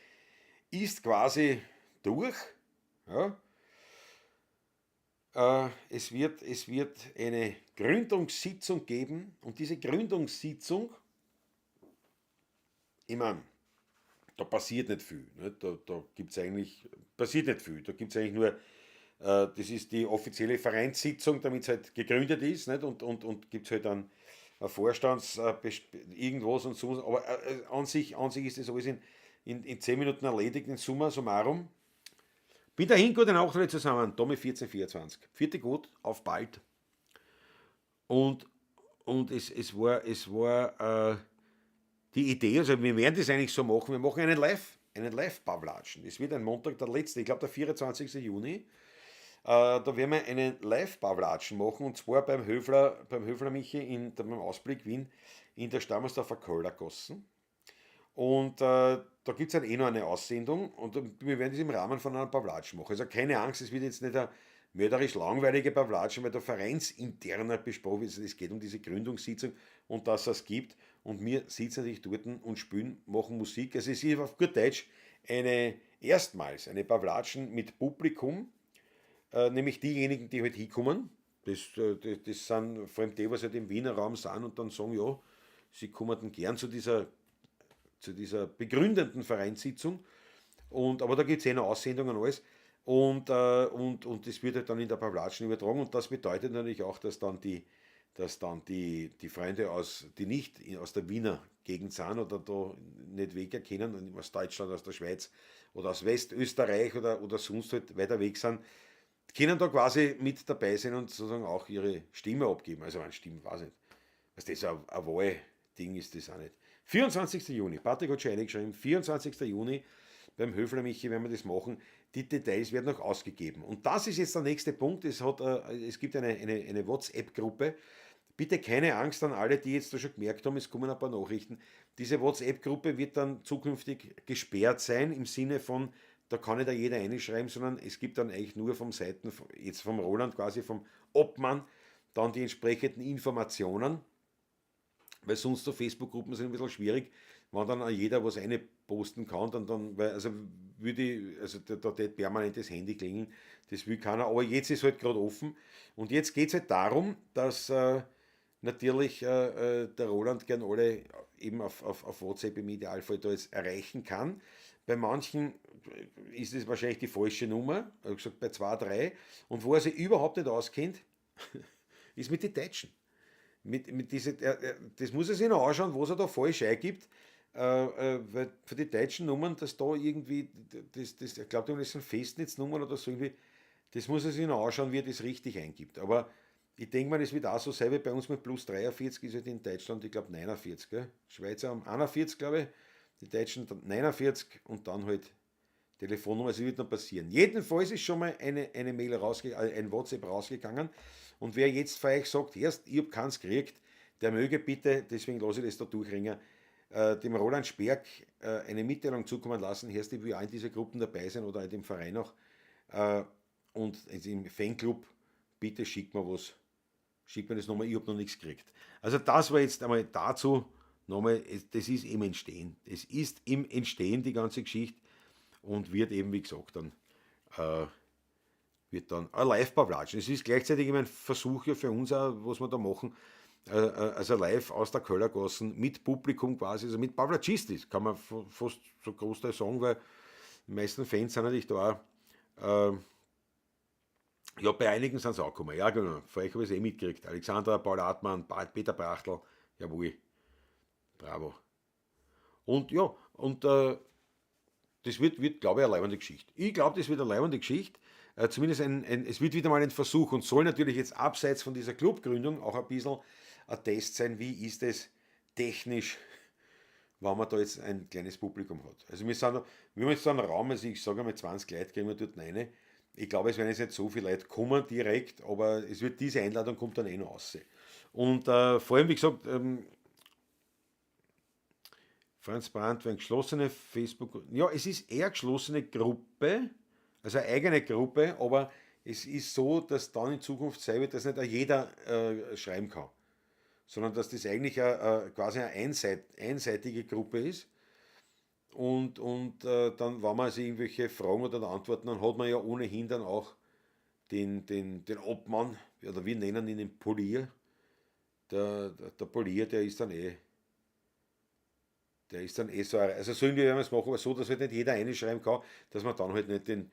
ist quasi durch. Ja. Es wird eine Gründungssitzung geben und diese Gründungssitzung, ich mein, da passiert nicht viel, ne? Da, da gibt's eigentlich, passiert nicht viel, da gibt's eigentlich nur, das ist die offizielle Vereinssitzung, damit's halt gegründet ist, nicht? Und gibt's halt dann ein Vorstands- irgendwas und so, aber an sich ist das alles in 10 Minuten erledigt, in Summa summarum. Bin dahin, gute Nacht alle zusammen, Tommy 1424. Vierte gut, auf bald. Und es war die Idee, also wir werden das eigentlich so machen, wir machen einen Live-Pavlatschen. Es wird ein Montag, der letzte, ich glaub, der 24. Juni. Da werden wir einen Live-Pavlatschen machen, und zwar beim Höfler Michi beim Ausblick Wien in der Stammersdorfer Köllergassen. Und da gibt's dann eh noch eine Aussendung und wir werden das im Rahmen von einer Pavlatsch machen. Also keine Angst, es wird jetzt nicht eine mörderisch langweilige Pavlatschen, weil da vereinsinterner besprochen wird. Es geht um diese Gründungssitzung und dass es gibt. Und wir sitzen natürlich dort und spielen, machen Musik. Also es ist auf gut Deutsch erstmals eine Pavlatschen mit Publikum, nämlich diejenigen, die halt hinkommen. Das sind vor allem die, was halt im Wiener Raum sind und dann sagen, ja, sie kommen dann gern zu dieser begründenden Vereinssitzung. Aber da gibt's eh noch Aussendungen und alles. Und das wird halt dann in der Pavlatschen übertragen. Und das bedeutet natürlich auch, dass dann die Freunde, die nicht aus der Wiener Gegend sind oder da nicht Weg erkennen, und aus Deutschland, aus der Schweiz oder aus Westösterreich oder sonst halt weiter weg sind, können da quasi mit dabei sein und sozusagen auch ihre Stimme abgeben. Also meine Stimme, weiß ich nicht. Was das ein Wahlding ist, das auch nicht. 24. Juni, Patrick hat schon reingeschrieben, 24. Juni beim Höfler Michi werden wir das machen. Die Details werden noch ausgegeben. Und das ist jetzt der nächste Punkt. Es gibt eine WhatsApp-Gruppe. Bitte keine Angst an alle, die jetzt da schon gemerkt haben, es kommen ein paar Nachrichten. Diese WhatsApp-Gruppe wird dann zukünftig gesperrt sein, im Sinne von, da kann nicht jeder reinschreiben, sondern es gibt dann eigentlich nur vom Seiten, jetzt vom Roland quasi, vom Obmann, dann die entsprechenden Informationen, weil sonst so Facebook-Gruppen sind ein bisschen schwierig, wenn dann auch jeder was eine posten kann, dann, weil, also würde ich, also da, da tät permanent das Handy klingeln, das will keiner, aber jetzt ist halt grad offen und jetzt geht's halt darum, dass natürlich der Roland gern alle eben auf WhatsApp im Idealfall da jetzt erreichen kann. Bei manchen ist es wahrscheinlich die falsche Nummer, er hat gesagt bei 2, 3, und wo er sich überhaupt nicht auskennt, ist mit den Deutschen. Das muss er sich noch anschauen, was er da falsch eingibt, weil für die deutschen Nummern, dass da irgendwie, das, das, ich glaub, das sind Festnetznummern oder so irgendwie, das muss er sich noch anschauen, wie er das richtig eingibt. Aber ich denk mal, das wird auch so sein wie bei uns mit plus 43 ist halt in Deutschland, ich glaub, 49, gell? Schweizer haben 41, glaub ich, die Deutschen dann 49 und dann halt Telefonnummer, also wird noch passieren. Jedenfalls ist schon mal eine Mail ein WhatsApp rausgegangen und wer jetzt von euch sagt, erst, ich hab keins gekriegt, der möge bitte, deswegen lasse ich das da durchringen, dem Roland Sperg eine Mitteilung zukommen lassen, erst, ich will auch in dieser Gruppe dabei sein oder in dem Verein auch und im Fanclub, bitte schickt mir was, schickt mir das nochmal, ich hab noch nichts gekriegt. Also das war jetzt einmal dazu Nochmal, das ist im Entstehen. Es ist im Entstehen, die ganze Geschichte, und wird eben, wie gesagt, dann wird dann ein Live-Pawlatschen. Es ist gleichzeitig eben ein Versuch ja für uns auch, was wir da machen, also live aus der Köllergassen mit Publikum quasi, also mit Pawlatschistis, kann man fast so großteils sagen, weil die meisten Fans sind natürlich da auch, ja, bei einigen sind sie auch gekommen, ja genau, von euch habe ich es eh mitgekriegt. Alexandra, Paul Hartmann, Peter Brachtl, jawohl, bravo. Und ja, und das wird, glaube ich, eine leibende Geschichte. Ich glaube, das wird eine leibende Geschichte. Zumindest es wird wieder mal ein Versuch und soll natürlich jetzt abseits von dieser Clubgründung auch ein bisschen ein Test sein, wie ist es technisch, wenn man da jetzt ein kleines Publikum hat. Also wir sind, wir haben jetzt da einen Raum, also ich sage einmal 20 Leute kriegen wir dort rein. Ich glaube, es werden jetzt nicht so viele Leute kommen direkt, aber diese Einladung kommt dann eh noch raus. Und vor allem, wie gesagt, Franz Brandt war eine geschlossene Facebook, ja, es ist eher geschlossene Gruppe, also eine eigene Gruppe, aber es ist so, dass dann in Zukunft sein wird, dass nicht auch jeder schreiben kann, sondern dass das eigentlich quasi eine einseitige Gruppe ist. Und dann, wenn man sich irgendwelche Fragen oder Antworten, dann hat man ja ohnehin dann auch den Obmann, oder wir nennen ihn den Polier. Der Polier, der ist dann eh, der ist dann eh so, also so irgendwie werden wir es machen, aber so, dass halt nicht jeder reinschreiben kann, dass man dann halt nicht den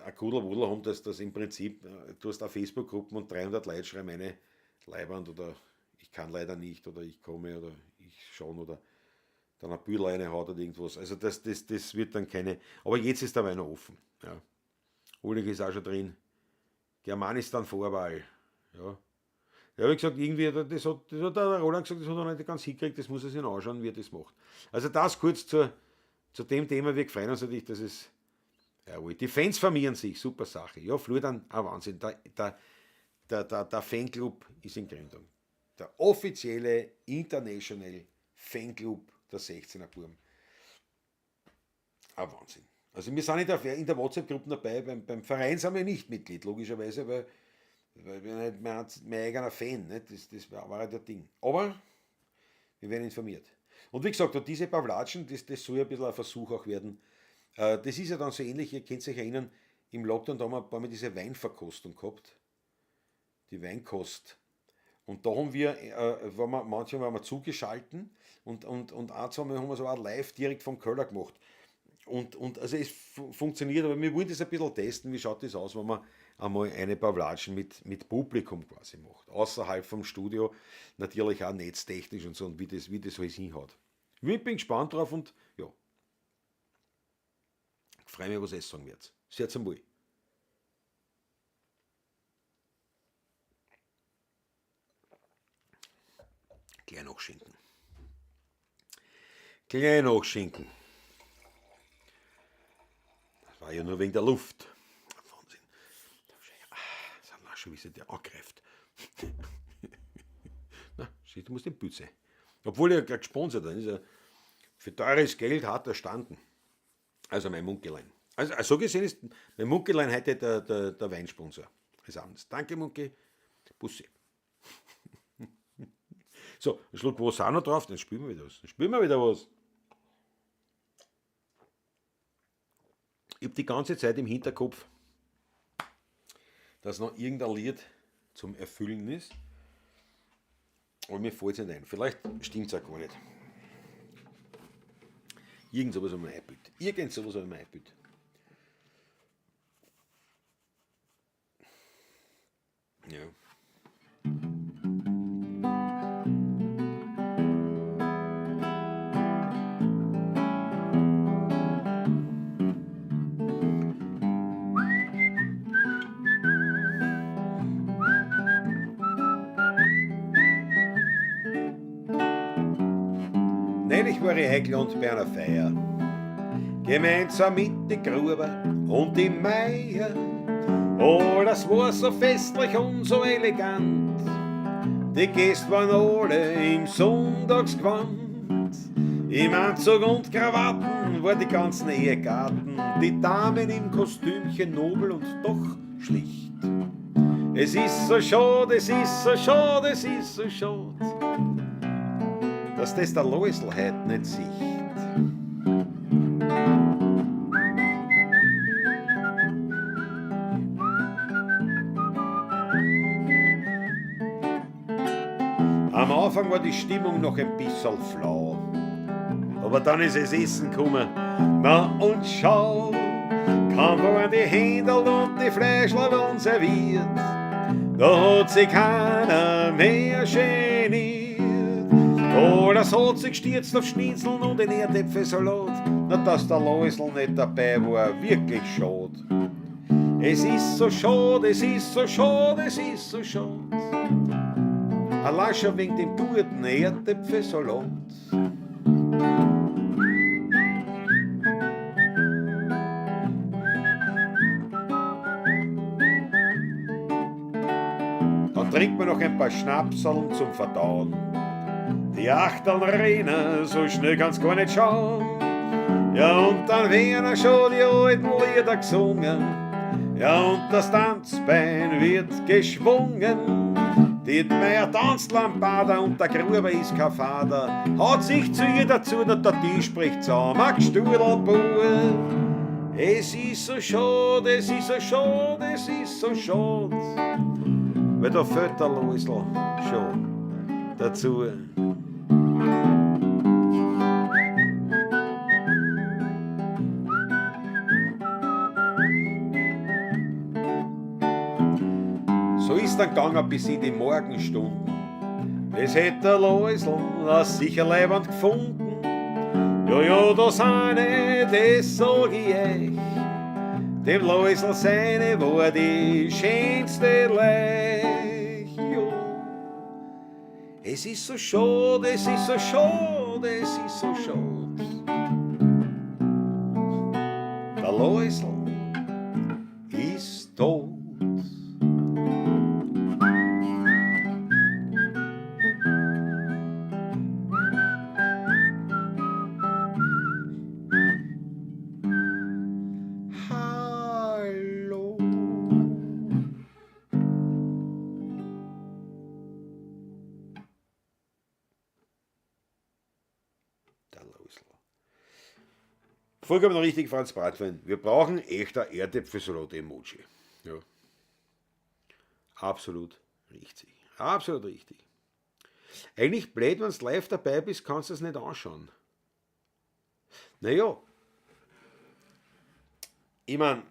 ein Kudelwudel haben, dass das im Prinzip, du hast auch Facebook-Gruppen und 300 Leute schreiben eine Leibwand oder ich kann leider nicht oder ich komme oder ich schon oder dann ein Büdel eine hat oder irgendwas. Also das wird dann keine, aber jetzt ist der Wein noch offen. Ja. Ulrich ist auch schon drin. Germanistan Vorwahl. Ja. Ja, wie gesagt, irgendwie, das hat, das hat der Roland gesagt, das hat er nicht ganz hingekriegt, das muss er sich noch anschauen, wie er das macht. Also das kurz zu dem Thema, wir freuen uns natürlich, dass es, jawohl, die Fans formieren sich, super Sache. Ja, Florian, ein Wahnsinn, der Fanclub ist in Gründung. Der offizielle International Fanclub der 16er Burm. Ein Wahnsinn. Also wir sind nicht in der WhatsApp-Gruppe dabei, beim Verein sind wir nicht Mitglied, logischerweise, weil wir nicht mein eigener Fan, nicht? Das war ja der Ding. Aber wir werden informiert. Und wie gesagt, und diese Pawlatschen, das soll ja ein bisschen ein Versuch auch werden. Das ist ja dann so ähnlich, ihr könnt euch erinnern, im Lockdown, da haben wir ein paar Mal diese Weinverkostung gehabt. Die Weinkost. Und da haben wir waren wir, manchmal waren wir zugeschalten und ein, zwei Mal haben wir so auch live direkt vom Köller gemacht. Und es funktioniert, aber wir wollen das ein bisschen testen, wie schaut das aus, wenn man einmal eine Pawlatschen mit Publikum quasi macht. Außerhalb vom Studio, natürlich auch netztechnisch und so, und wie das alles hinhaut. Ich bin gespannt drauf und ja, ich freue mich, was ihr sagen werdet. Sehr zum Wohl. Gleich noch Schinken. Gleich noch Schinken. Das war ja nur wegen der Luft. Wahnsinn. Ah, das hat auch schon, wie sie der angreift. Na, siehst du, du musst den Bütze. Obwohl er ja gesponsert hat. Ist ja für teures Geld hat er standen. Also mein Munkelein. Also so gesehen ist mein Munkelein heute der Weinsponsor des Abends. Danke, Munke. Bussi. So, einen Schluck Wasser auch noch drauf, dann spülen wir wieder was. Dann spülen wir wieder was. Ich hab die ganze Zeit im Hinterkopf, dass noch irgendein Lied zum Erfüllen ist. Aber mir fällt's nicht ein. Vielleicht stimmt's auch gar nicht. Irgend sowas hab ich mir eingebildet. Irgend sowas hab ich mir eingebildet. Ja. Neulich war ich eingeladen bei einer Feier, gemeinsam mit den Gruber und dem Meier. Oh, das war so festlich und so elegant, die Gäste waren alle im Sonntagsgewand. Im Anzug und Krawatten war die ganzen Ehegatten, die Damen im Kostümchen nobel und doch schlicht. Es ist so schade, es ist so schade, es ist so schade. Dass das der Loisl heut nicht sieht. Am Anfang war die Stimmung noch ein bisschen flau. Aber dann ist es Essen gekommen. Na und schau, kaum waren die Händel und die Fleischl waren serviert. Da hat sich keiner mehr geniert. Alles hat sich gestürzt auf Schnitzeln und den Erdäpfelsalat. Na, dass der Loisl nicht dabei war, wirklich schade. Es ist so schade, es ist so schade, es ist so schade. Allein schon wegen dem guten Erdäpfelsalat. Dann trinkt man noch ein paar Schnapseln zum Verdauen. Die Achteln rennen, so schnell kannst gar nicht schauen. Ja, und dann werden schon die alten Lieder gesungen. Ja, und das Tanzbein wird geschwungen. Die Meier tanzt Lambada und der Gruber ist kein Vater. Hat sich zu ihr dazu, der Tisch spricht zusammen, ein Gestudelbub. Es ist so schade, es ist so schade, es ist so schade. Weil da fehlt der Loisl schon dazu. So ist dann gegangen bis in die Morgenstunden. Das hätt der Loisl sicher leibend gefunden. Ja, ja, da seine, das sag ich euch. Dem Loisl seine war die schönste Leich. Ja. Es ist so schade, es ist so schade, es ist so schade. Der Loisl ist tot. Hallo. Der Loisl. Vollkommen richtig, Franz Bratwein. Wir brauchen echter Erdäpfelsalat-Emoji. Ja. Absolut richtig. Absolut richtig. Eigentlich blöd, wenn du live dabei bist, kannst du es nicht anschauen. Naja. Ich mein,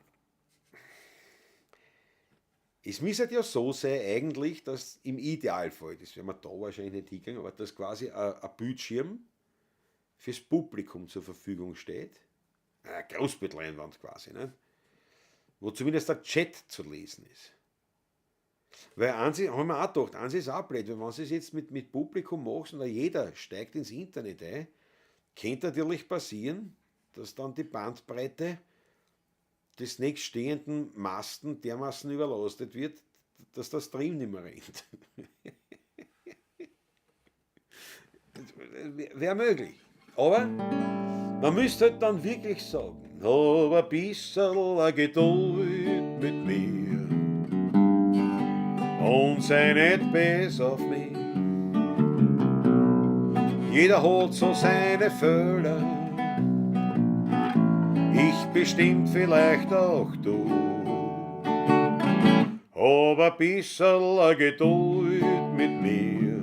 es müsste ja so sein eigentlich, dass im Idealfall, das werden wir da wahrscheinlich nicht hinkriegen, aber dass quasi ein Bildschirm fürs Publikum zur Verfügung steht. Eine Großbildleinwand quasi, ne? Wo zumindest der Chat zu lesen ist. Weil eins, haben wir auch gedacht, eins ist auch blöd, weil wenn du es jetzt mit Publikum machst und jeder steigt ins Internet ein, könnte natürlich passieren, dass dann die Bandbreite des nächststehenden Masten dermaßen überlastet wird, dass der Stream nicht mehr rennt. Wäre möglich. Aber man müsste halt dann wirklich sagen, hab ein bisserl Geduld mit mir und sei nicht bös auf mich. Jeder hat so seine Fehler, ich bestimmt vielleicht auch du. Hab ein bisserl Geduld mit mir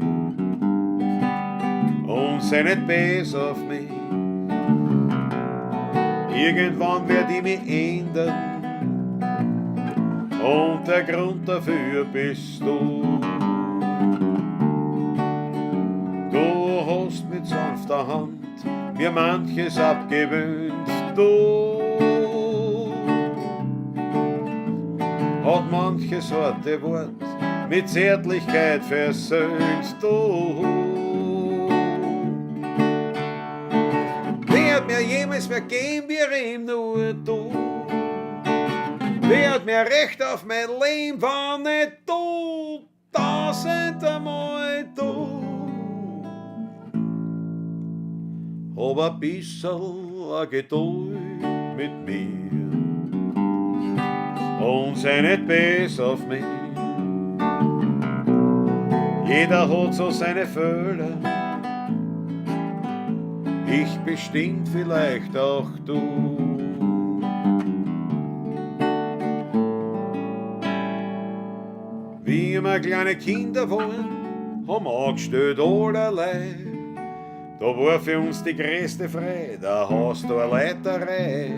und sei nicht bös auf mich. Irgendwann werd ich mich ändern und der Grund dafür bist du. Du hast mit sanfter Hand mir manches abgewöhnt, du hat manches harte Wort mit Zärtlichkeit versöhnt, du. Wer hat mir jemals vergeben, wie ihm nur du? Wer hat mir Recht auf mein Leben, war nicht du, tausendmal du. Hab ein bisserl Geduld mit mir und sei nicht bös auf mich. Jeder hat so seine Fehler, Ich bestimmt, vielleicht auch du. Wie wir kleine Kinder waren, haben angestellt allerlei. Da war für uns die größte Freude, da hast du eine Leiterei.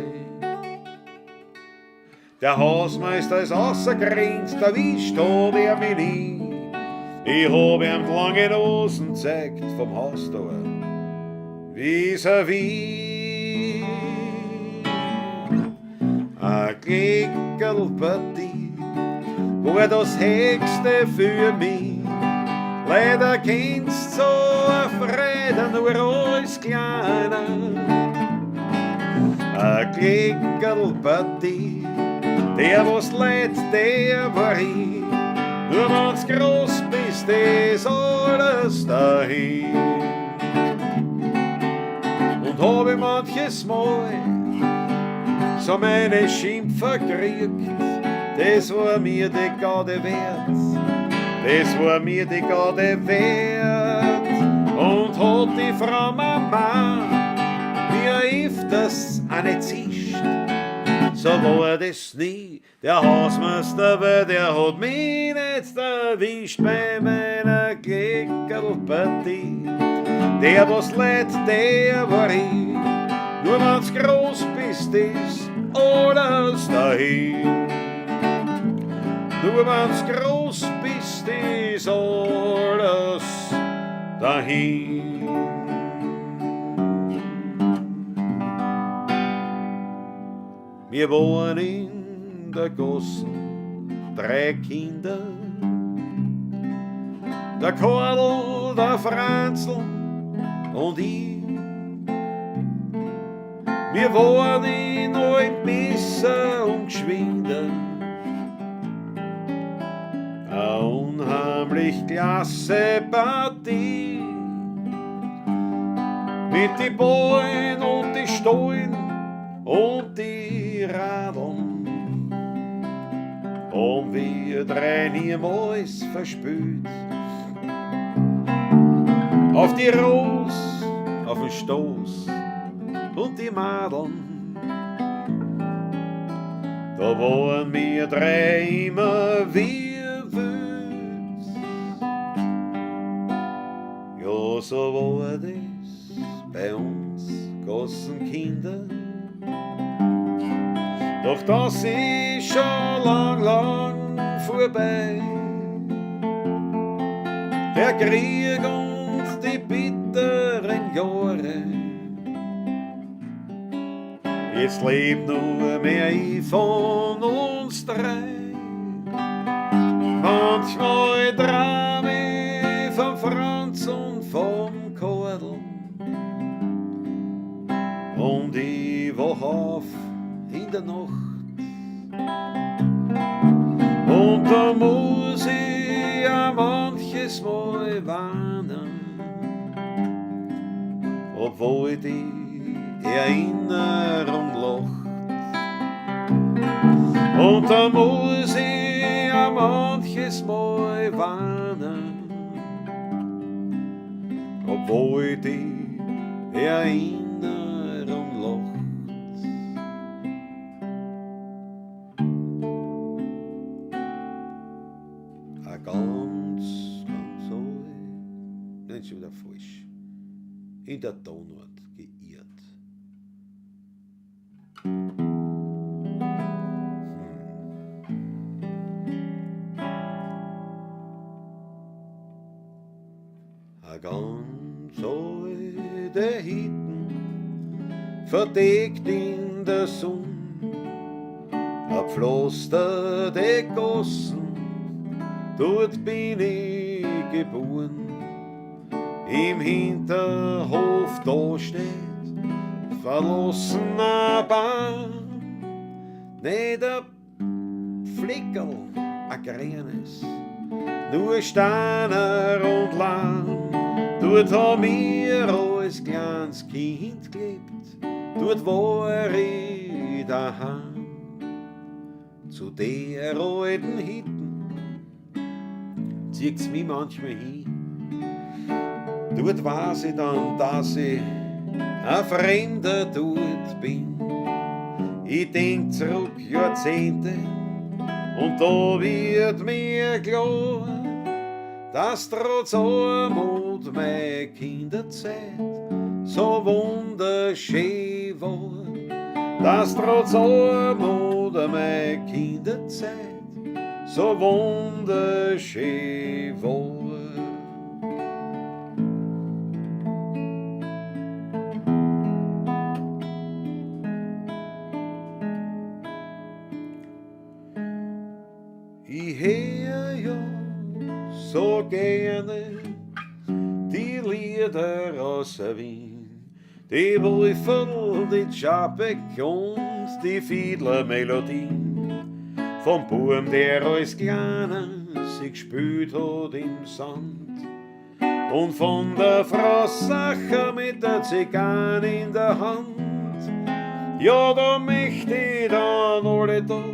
Der Hausmeister ist rausgerannt, erwischt hat er mich nie. Ich hab ihm die lange Nosen gezeigt vom Haustor, vis-à-vis. Ein Glickerlpartie war das Höchste für mich. Leider kennst so eine Freude nur als Kleiner. Ein Glickerlpartie, der was leid, der war ich. Nur wenn's groß bist, ist alles dahin. Und hab ich manches Mal so meine Schimpfer gekriegt, das war mir die Garde wert, das war mir die Garde wert. Und hat die Frau Mama mir öfters eine zischt, so war das nie. Der Hausmeister, weil der hat mich nicht erwischt bei meiner Glickerlpartie. Der, was leid, der war ich. Nur wenn's groß bist, ist alles dahin. Nur wenn's groß bist, ist alles dahin. Wir waren in der Gossen drei Kinder, der Karl, der Franzl und ich. Wir waren in allem besser und geschwinder, eine unheimlich klasse Partie. Mit die Ballen und die Stollen und die Radeln haben wir drei niemals verspült. Auf die Ros, auf den Stoß und die Madeln, da waren wir drei immer wie wild. Ja, so war das bei uns großen Kindern. Doch das ist schon lang, lang vorbei. Der Krieg und die bitteren Jahre. Jetzt lebt nur mehr ich von uns drei. Manchmal traum ich vom Franz und vom Kordel. Und ich wach auf in der Nacht. Und da muss ich ja manches Mal warnen, obwohl die Erinnerung lacht. Und da muss ich ja manches Mal warnen, obwohl die Erinnerung lacht. Ein ganz, ganz alt, nein, schon wieder falsch, in der Tonart geirrt. Ein ganz alte Hütten, verdeckt in der Sonne, a pflasterte Gassen, dort bin ich geboren. Im Hinterhof da steht verlassener Baum, nicht ein Fleckerl, ein grünes, nur Steiner und Lahm. Dort haben wir als kleines Kind gelebt, dort war ich daheim. Zu der alten Hütten zieht's mich manchmal hin. Dort weiß ich dann, dass ich a Fremder dort bin. Ich denk zurück Jahrzehnte und da wird mir klar, dass trotz Armut meine Kinderzeit so wunderschön war. Dass trotz Armut meine Kinderzeit so wunderschön war. Ich hör ja so gerne die Lieder aus Wien, die Wolferl, die Tschapek und die Fiedlermelodien, vom Buam, der als Kleiner sich gespielt hat im Sand, und von der Frau Sacher mit der Zigarre in der Hand. Ja, da möcht ich dann alle Tag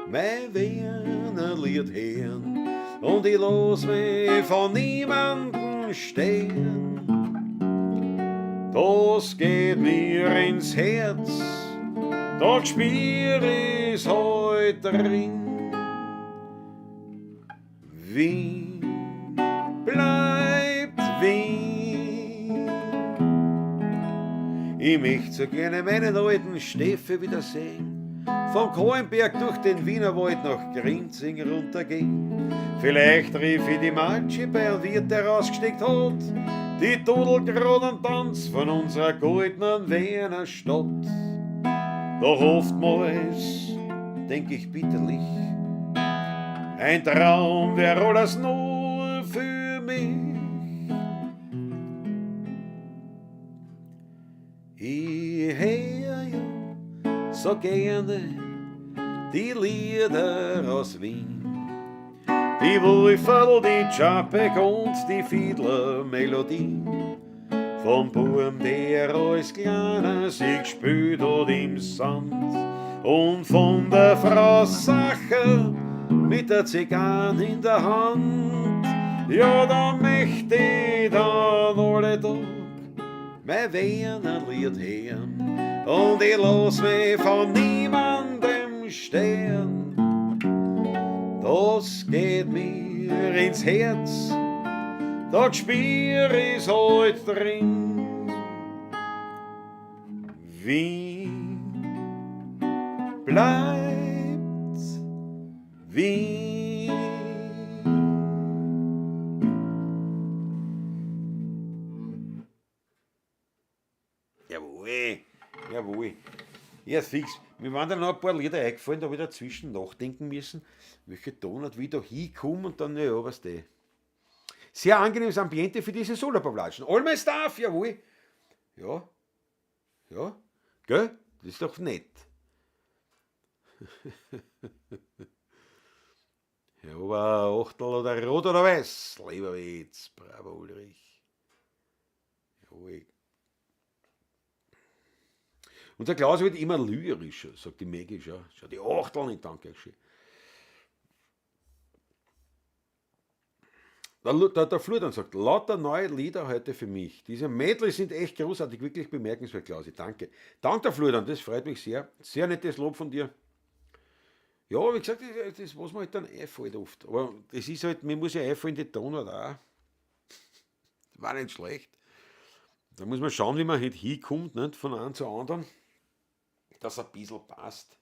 mein Wiener Lied hören und ich lass mich von niemandem stehen. Das geht mir ins Herz, da spür ich's heut drin. Wien bleibt Wien. Ich möcht so gerne meinen alten Steffi wiedersehen, vom Kahlenberg durch den Wienerwald nach Grinzing runtergehen. Vielleicht rief ich die Matschi bei einem Wirt, der rausgesteckt hat, die Tudelkronen Tanz von unserer goldenen Wiener Stadt. Doch oftmals denk ich bitterlich, ein Traum wär alles nur für mich. Ich hör ja so gerne die Lieder aus Wien, die Wolferl, die Tschapek und die Fiedlermelodie, vom Buam, der als Kleiner sich gespielt hat im Sand, und von der Frau Sacher mit der Zigarre in der Hand. Ja, da möcht ich dann alle Tag mein Wiener Lied hören und ich lass mich von niemandem stehen. Das geht mir ins Herz, da spür ich's heut drin. Wien bleibt Wien. Jawohl, jawohl. Ja, fix. Mir waren da noch ein paar Lieder eingefallen, da hab ich dazwischen nachdenken müssen, welche Tonart wie da hinkomme und dann, ja, was die. Sehr angenehmes Ambiente für diese Solo-Pavlatschen. All my stuff, jawohl. Ja, ja, gell? Das ist doch nett. Ja, aber Achtel oder Rot oder Weiß, Leberwitz, bravo Ulrich. Jawohl. Und der Klaus wird immer lyrischer, sagt die Maggie schon. Schau, die Achtel nicht, danke schön. Der Florian sagt, lauter neue Lieder heute für mich. Diese Mädels sind echt großartig, wirklich bemerkenswert, Klausi. Danke. Danke, der Florian, das freut mich sehr. Sehr nettes Lob von dir. Ja, wie gesagt, das, was mir halt dann einfällt oft. Aber das ist halt, mir muss ja einfallen, die Tonart auch. War nicht schlecht. Da muss man schauen, wie man halt hinkommt, nicht? Von einem zu anderen, dass ein bisschen passt.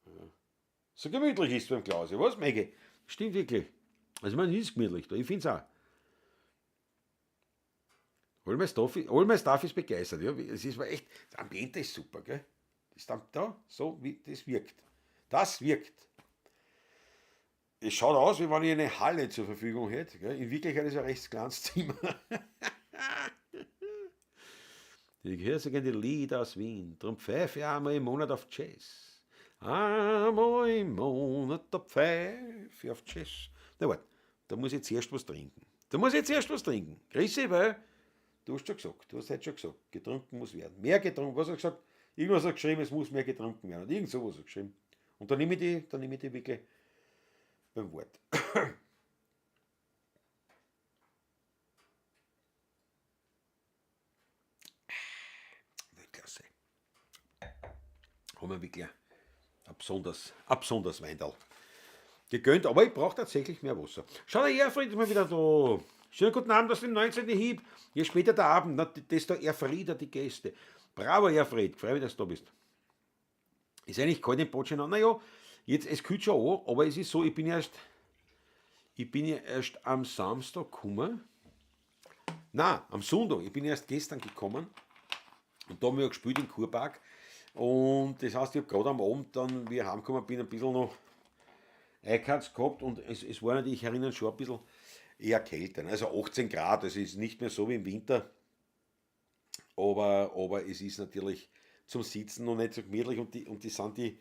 Ja. So gemütlich ist es beim Klausi, was, Maggie? Stimmt wirklich. Also man ist gemütlich da, ich find's auch. All my stuff, all my stuff ist begeistert. Ja. Es ist echt, das Ambiente ist super, gell? Das ist dann da, so wie das wirkt. Das wirkt. Es schaut aus, wie wenn ich eine Halle zur Verfügung hätte. Gell? In Wirklichkeit ist es ein recht kleines Zimmer. Ich höre so gerne die Lieder aus Wien. Drum pfeife ich einmal im Monat auf Jazz. Einmal im Monat, da pfeife ich auf Jazz. Na warte, da muss ich zuerst was trinken. Da muss ich zuerst was trinken. Grüße, weil du hast schon gesagt, du hast heute schon gesagt, getrunken muss werden. Mehr getrunken, was hat er gesagt? Irgendwas hat er geschrieben, es muss mehr getrunken werden. Und irgend sowas hat er geschrieben. Und dann nehme ich die, dann nehme ich die wirklich beim Wort. Haben wir wirklich ein besonders Weintal gegönnt, aber ich brauche tatsächlich mehr Wasser. Schau, der Erfried ist mal wieder da. Schönen guten Abend aus dem 19. Hieb. Je später der Abend, na, desto erfrieder die Gäste. Bravo, Erfried, freue mich, dass du da bist. Ist eigentlich kalt im Botschenau. Naja, jetzt, es kühlt schon an, aber es ist so, ich bin ja erst am Samstag gekommen. Nein, am Sonntag. Ich bin erst gestern gekommen. Und da haben wir ja gespielt im Kurpark. Und das heißt, ich habe gerade am Abend dann, wie ich heimgekommen bin, ein bisschen noch Eikatz gehabt. Und es war natürlich, ich erinnere schon ein bisschen eher kälter. Also 18 Grad, das ist nicht mehr so wie im Winter. Aber es ist natürlich zum Sitzen noch nicht so gemütlich und die sind die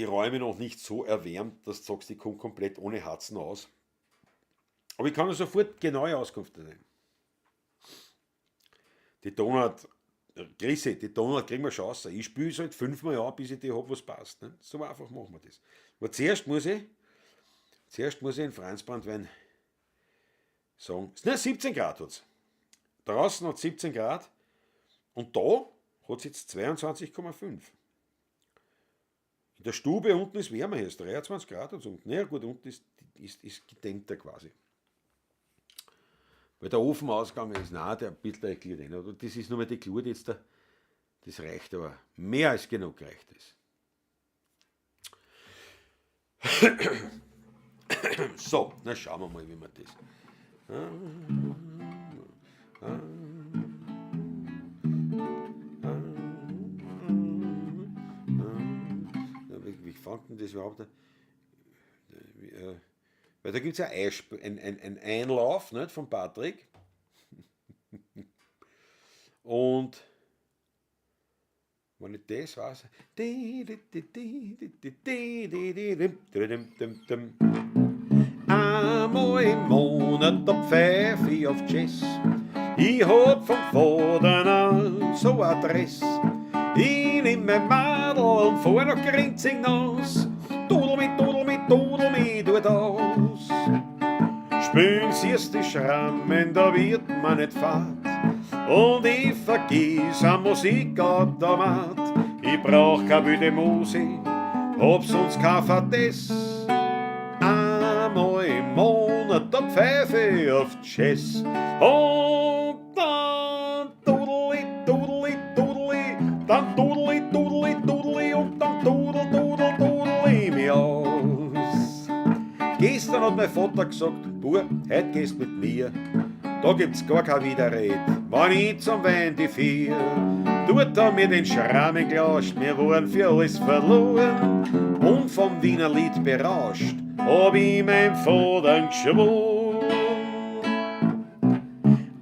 Räume noch nicht so erwärmt, dass du sagst, die kommen komplett ohne Harzen aus. Aber ich kann ja sofort genaue Auskunft nehmen. Die Donut, Grüße, die Donut kriegen wir schon raus. Ich spüle es halt 5-mal an, bis ich die hab, was passt. Ne? So einfach machen wir das. Aber zuerst muss ich in Franzbrandwein sagen, es sind 17 Grad hat's. Draußen hat es 17 Grad und da hat es jetzt 22,5. In der Stube unten ist wärmer, hier ist 23 Grad und so. Na ja, gut, unten ist gedämmter quasi. Weil der Ofen ausgegangen ist, nein, der ein bisschen erklärt nicht. Und das ist nur mal die Glut jetzt da. Das reicht aber. Mehr als genug reicht es. So, na schauen wir mal, wie wir das. Wie fängt denn das überhaupt an? Weil da gibt es ja einen Einlauf, nicht, von Patrick. Und wenn ich das weiß. Einmal im Monat, da pfeif ich auf Jazz. Ich hab vom Vater so eine Dress. Ich nehm mein Madel und fahr nach Grinzing naus. Dudel mit, dudel mit, dudel mit, tut aus. Spülen siehst die Schrammen, da wird man nicht fad. Und ich vergiss am Musikautomat. Ich brauch keine wilde Musik, hab sonst kein Verdes. Einmal im Monat, da pfeife ich auf Jazz. Und dann dudeli, dudeli, dudeli, dann dudeli, dudeli, dudeli und dann dudel, dudel, dudel mich aus. Gestern hat mein Vater gesagt, Bub, heut gehst mit mir, da gibt's gar kein Widerred, wenn ich zum Wein die vier. Dort haben wir den Schrammen gelauscht, wir waren für alles verloren und vom Wiener Lied berauscht, hab ich meinem Vater geschworen.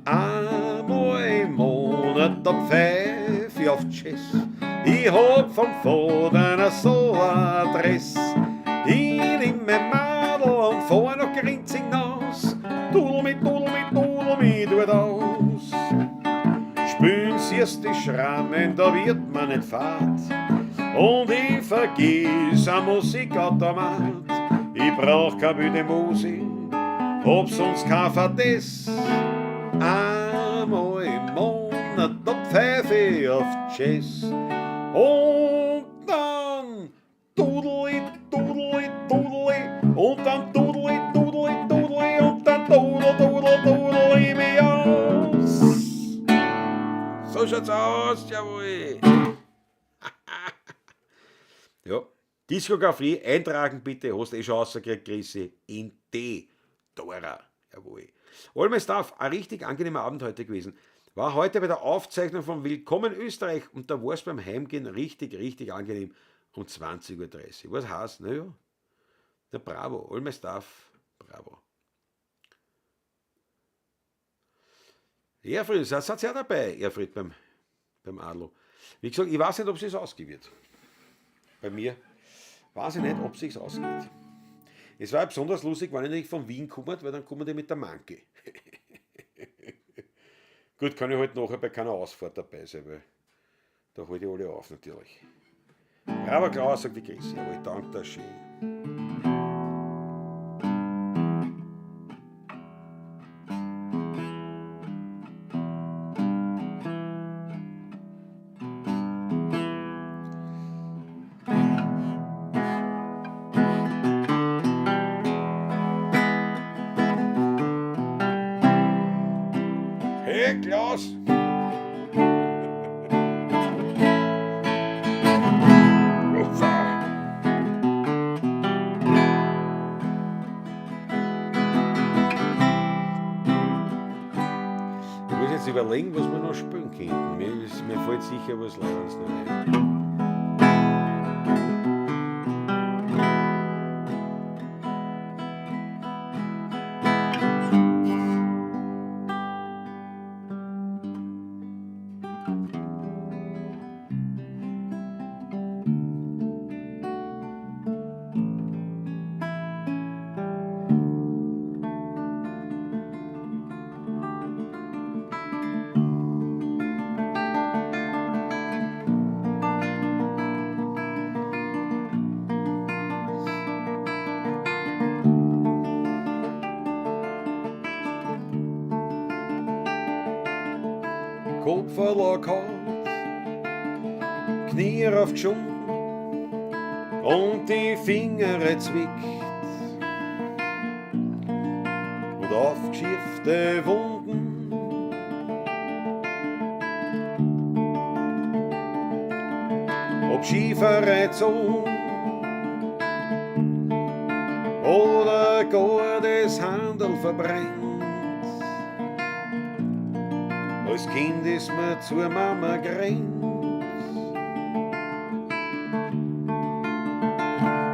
Einmal im Monat, da pfeif ich auf Jazz, ich hab vom Vater so eine Dress. Ich nehm mein Madel und fahr nach Grinzing naus, dudel mit, dudel mit, dudel mit, tut aus. Spülen siehst die Schrammen, da wird man nicht fad. Und ich vergiss am Musikautomat. Ich brauch keine wilde Musik, hab sonst kein Verdes. Einmal im Monat, da pfeif ich auf Jazz. Und dann dudeli, dudeli, dudeli, und dann dudeli, dudeli, dudeli, und dann dudel, dudel, dudel mich aus. So schaut's aus, jawohl. Ja, Diskografie eintragen bitte, hast eh schon rausgekriegt, Chrissy, in D. Dora, jawohl. All my stuff, ein richtig angenehmer Abend heute gewesen. War heute bei der Aufzeichnung von Willkommen Österreich und da war's beim Heimgehen richtig, richtig angenehm um 20:30 Uhr. Was heißt, naja, na bravo, all my stuff, bravo. Erfried, seid ihr auch dabei, Erfried, beim Adlo. Wie gesagt, ich weiß nicht, ob sich's ausgehen wird. Bei mir weiß ich nicht, ob sich's ausgeht. Es war ja besonders lustig, wenn ich nicht von Wien komme, weil dann kommen die mit der Manke. Gut, kann ich halt nachher bei keiner Ausfahrt dabei sein, weil da halte ich alle auf natürlich. Bravo, Klaus, sagt die Chrissy, aber ich danke dir schön. Mir fällt sicher was Leibendes noch ein. Kopf verlor gehabt, Knie raufgeschunden und die Finger zwickt und aufgeschiefte Wunden. Ob Schieferei oder gar das Handel verbrennt. Als Kind ist man zur Mama gerannt.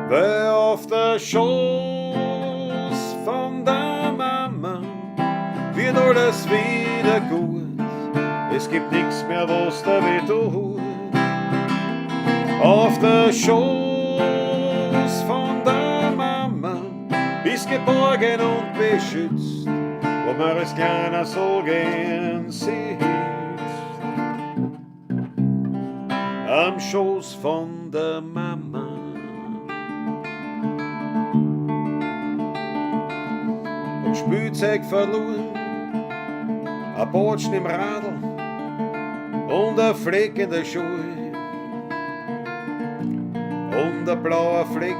Weil auf der Schoß von der Mama wird alles wieder gut. Es gibt nichts mehr, was da weh tut. Auf der Schoß von der Mama bist geborgen und beschützt, wo man als Kleiner so gern sitzt. Am Schoß von der Mama. Hab Spielzeug verloren, ein Botschen im Radl und ein Fleck in der Schuhe und ein blauer Fleck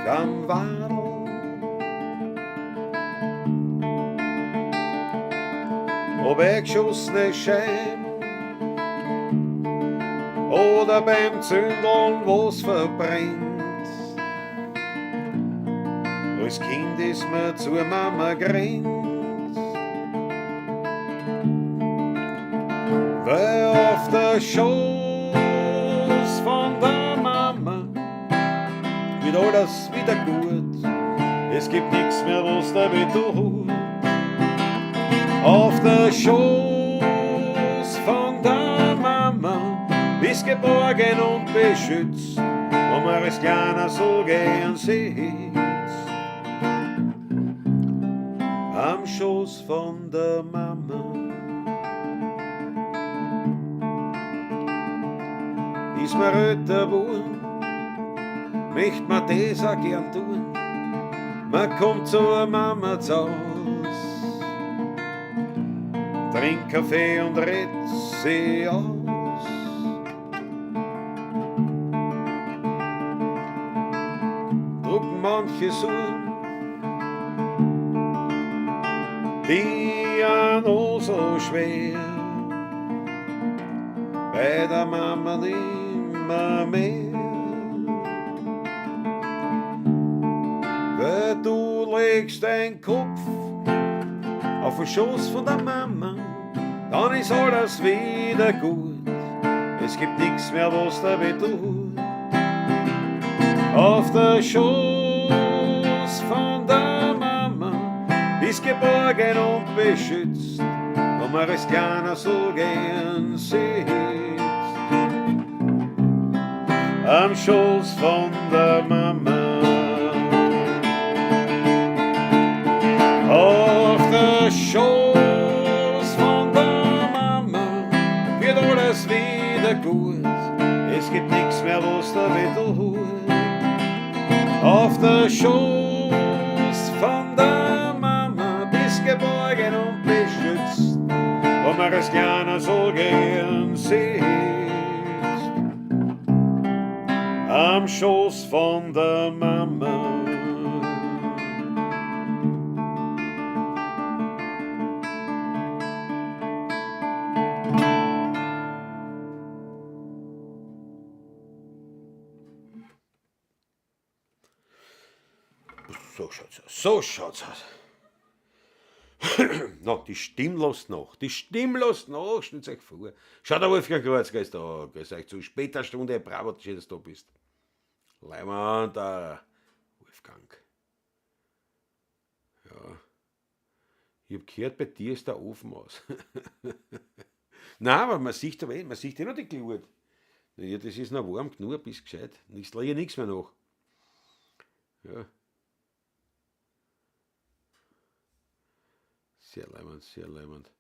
am Wadl. Ob eingeschossene Scheiben oder beim Zündeln was verbrennt. Als Kind ist man zur Mama gerannt, weil auf der Schoß von der Mama wird alles wieder gut. Es gibt nichts mehr, was da weh tut. Auf der Schoß von der Mama bist geborgen und beschützt, wo man als Kleiner so gern sitzt. Am Schoß von der Mama ist man älter geworden, möcht man das auch gern tun. Man kommt zur Mama zu Haus, trinkt Kaffee und redet sie aus. Drucken manche Suren, die an noch so schwer, bei der Mama nimmer mehr. Weil du legst deinen Kopf auf den Schoß von der Mama, dann ist alles wieder gut. Es gibt nichts mehr, was da weh tut. Auf der Schoß von der Mama bist geborgen und beschützt, wo man als Kleiner so gern sitzt. Am Schoß von der Mama. Auf der Schoß von der Mama wird alles wieder gut. Es gibt nichts mehr, was da weh tut. Auf der Schoß von der Mama bist geborgen und beschützt, wo man als Kleiner so gern sitzt. Am Schoß von der Mama. So schaut's aus. So schaut's aus. Na, die Stimme lasst nach. Die Stimme lasst nach, stellt euch vor. Schaut, der Wolfgang Kreuzger ist da. Grüß euch zu später Stunde. Bravo, schön, dass du da bist. Leiwand, der Wolfgang. Ja. Ich hab gehört, bei dir ist der Ofen aus. Nein, aber man sieht aber eh, man sieht eh noch die Glut. Ja, das ist noch warm genug, bist gescheit. Nichts, lege nichts mehr nach. Ja. Sehr leibend, sehr leibend.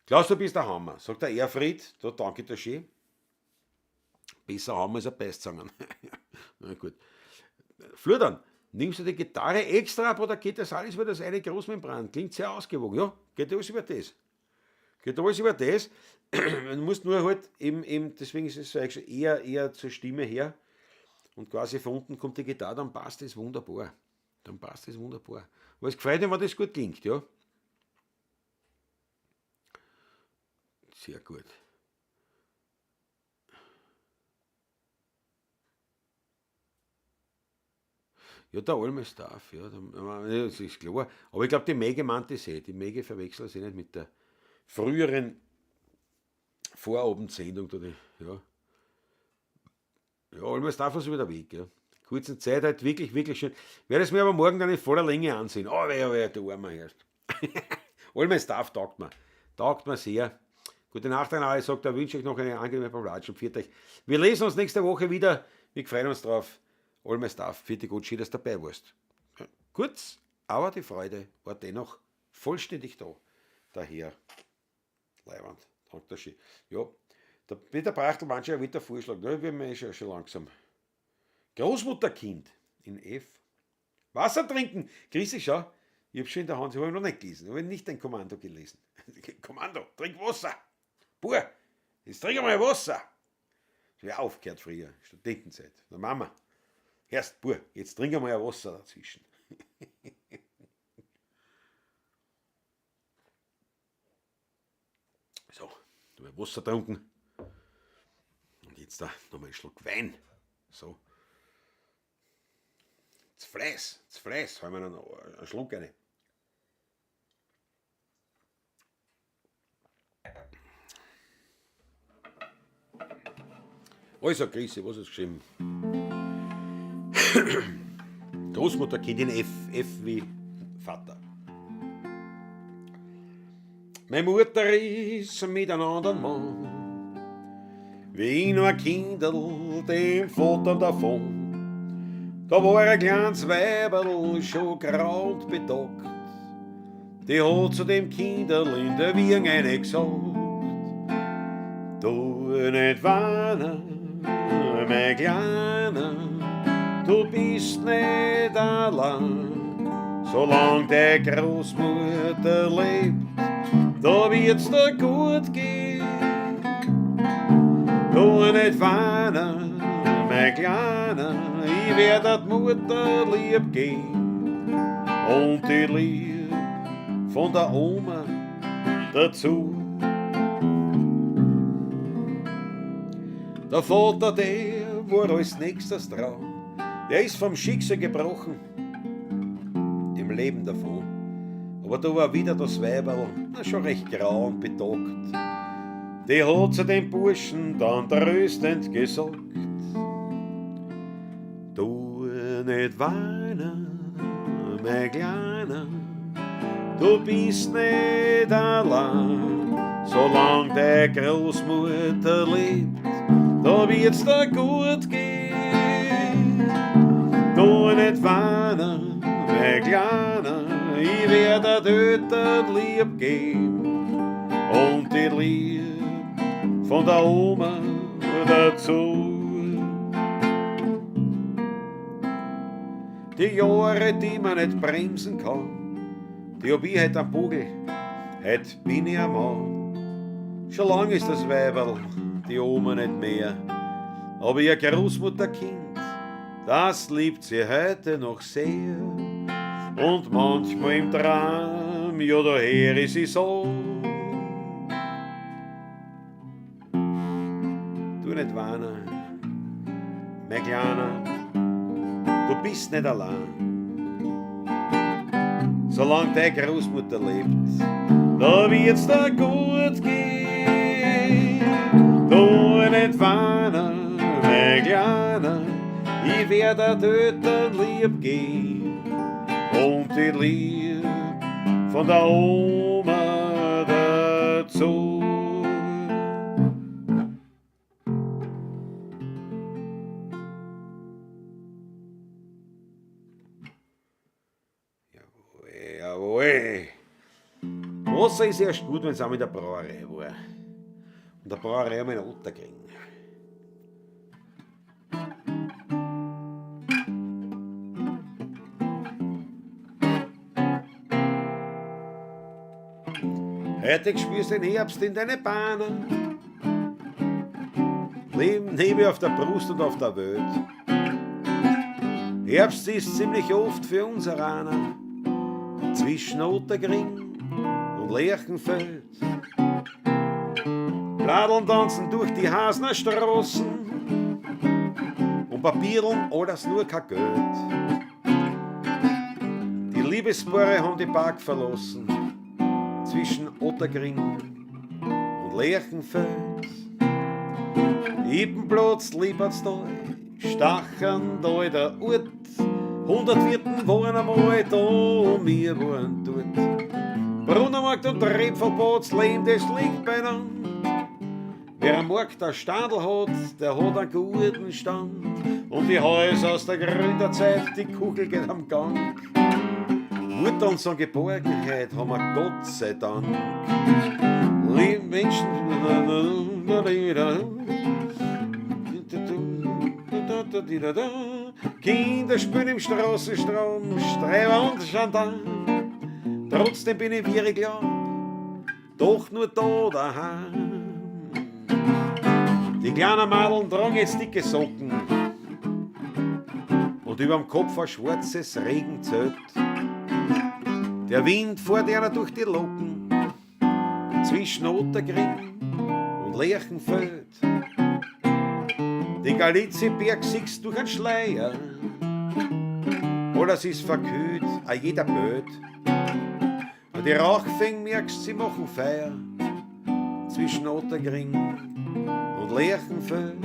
Klaus, du bist der Hammer, sagt der Erfried, da danke dir schön. Besser Hammer als ein Beißzangen. Na gut. Fludern, nimmst du die Gitarre extra ab oder geht das alles über das eine Großmembran? Klingt sehr ausgewogen. Ja, geht alles über das. Geht alles über das. Du musst nur halt eben, deswegen ist es so eher zur Stimme her. Und quasi von unten kommt die Gitarre, dann passt das wunderbar. Dann passt das wunderbar. Aber es gefällt mir, wenn das gut klingt, ja. Sehr gut. Ja, der Alme Staff, ja, das ist klar. Aber ich glaub, die Mege meint das eh. Die Mege verwechselt sich nicht mit der früheren Vorabendsendung. Da die, ja. Ja, Alme Staff ist wieder weg. Ja. Kurze Zeit halt wirklich, wirklich schön. Werde es mir aber morgen dann in voller Länge ansehen. Oh, wer, du Armer herrst. Alme Staff taugt mir. Taugt mir sehr. Gute Nacht an alle, sagt er, wünsche euch noch eine angenehme Pavlatsch und pfiat euch. Wir lesen uns nächste Woche wieder. Wir freuen uns drauf. All my Stuff, pfiat Gott, schön, dass du dabei warst. Ja, kurz, aber die Freude war dennoch vollständig da. Daher, Leiwand, danke dir schön. Ja, der Peter Brachtl mancher wird der Vorschlag, ne, wir haben ja schon langsam. Großmutterkind in F. Wasser trinken, grüß dich, schau. Ich hab schon in der Hand, ich hab noch nicht gelesen, ich hab nicht dein Kommando gelesen. Kommando, trink Wasser. Bub, jetzt trink einmal Wasser. Das hab ich aufgehört früher, Studentenzeit. Der Mama. Erst, Bub, jetzt trink einmal ein Wasser dazwischen. So, da hab ich Wasser getrunken. Und jetzt da nochmal einen Schluck Wein. So. Das Fleiß, das Fleiß, hol mir noch einen Schluck rein. Also, Grüße, was ist geschrieben? Großmutterkind in F, F wie Vater. Meine Mutter ist mit einem anderen Mann, wie ich noch ein Kinderl dem Vater davon. Da war ein kleines Weiberl schon grau und bedockt, die hat zu dem Kinderl in der Wiege eine gesagt: Du nicht weinen, mein Kleiner, du bist nicht allein. Solang die Großmutter lebt, da wird's dir gut gehen. Du nicht weinen, mein Kleiner, ich werd der Mutter lieb gehen und die Lieb von der Oma dazu. Der Vater, der war als nächstes dran, der ist vom Schicksal gebrochen, dem Leben davon. Aber da war wieder das Weiberl, na, schon recht grau und bedockt. Die hat zu dem Burschen dann tröstend gesagt: Du nicht weinen, mein Kleiner, du bist nicht allein. Solang die Großmutter lebt, da wird's dir gut gehen. Du nicht weinen, mein Kleiner, ich werd dir töten lieb gehen und die Lieb von der Oma dazu. Die Jahre, die man nicht bremsen kann, die hab ich heut am Bugel, heut bin ich ein Mann. Schon lang ist das Weiberl, die Oma nicht mehr, aber ihr Großmutterkind, das liebt sie heute noch sehr. Und manchmal im Traum, ja, da hör ich sie so: Du nicht weinen, mein Kleiner, du bist nicht allein. Solang deine Großmutter lebt, da wird's dir gut gehen. Du nicht weinen, mein Kleiner, ich werd der Töten lieb gehen. Und die Lieb von der Oma dazu. Jawohl, jawohl. Wasser ist erst gut, wenn's auch mit der Brauerei war. Und der Brauerei haben wir in Ottakring. Heute spürst den Herbst in deine Bahnen. Leben Nebel auf der Brust und auf der Welt. Herbst ist ziemlich oft für uns Araner zwischen Ottergring und Lerchenfeld. Bladeln tanzen durch die Hasner Straßen und Papierln alles nur kein Geld. Die Liebespaare haben die Park verlassen zwischen Ottergring und Lerchenfeld. Ippenplatz, Liebertstal, Stachern, da der Ort. 100 Wirten waren einmal da und wir waren dort. Brunnermarkt und Rebfallplatz, Lehm, das liegt beieinander. Wer am Markt ein Standel hat, der hat einen guten Stand. Und die Häuser aus der Gründerzeit, die Kugel geht am Gang. Mutter und so Geborgenheit haben wir Gott sei Dank. Liebe Menschen. Kinder spielen im Straßenstrom, Streiber und Gendarm. Trotzdem bin ich, wie ich glaub, doch nur da daheim. Die kleinen Madeln tragen jetzt dicke Socken und überm Kopf ein schwarzes Regenzelt. Der Wind fährt einer durch die Locken zwischen Ottergring und Lerchenfeld. Den Galizieberg siehst durch einen Schleier, alles ist verkühlt, a jeder Böd. Und die Rauchfäng merkst, sie machen Feier zwischen Ottergring und Lerchenfeld.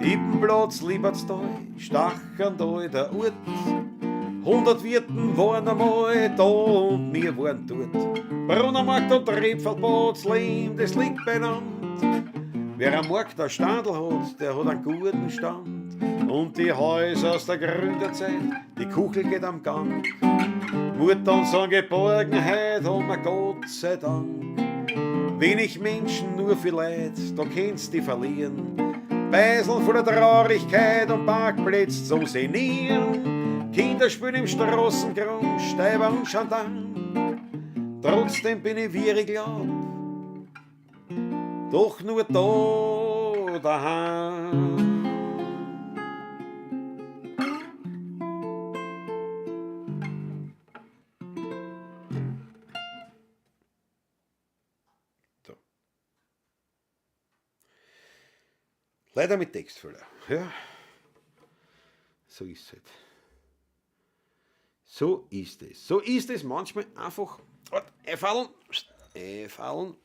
Ippenplatz, Liebertstal, Stachern der Ort. 100 Wirten waren einmal da und wir waren dort. Brunnermarkt und Rebfallplatz, Lehm, das liegt beieinander. Wer am Markt ein Standel hat, der hat einen guten Stand. Und die Häuser aus der Gründerzeit, die Kuchel geht am Gang. Mutter und so Geborgenheit haben wir Gott sei Dank. Wenig Menschen, nur viel Leid, da kennst die verlieren. Beiseln voller Traurigkeit und Parkplätze zum Senieren. Kinder spielen im Straßengrund, Steiber und Gendarm. Trotzdem bin ich, wie ich glaub, doch nur da daheim. So. Leider mit Textfüller. Ja. So ist es halt. So ist es. So ist es manchmal einfach. Einfallen. Einfallen.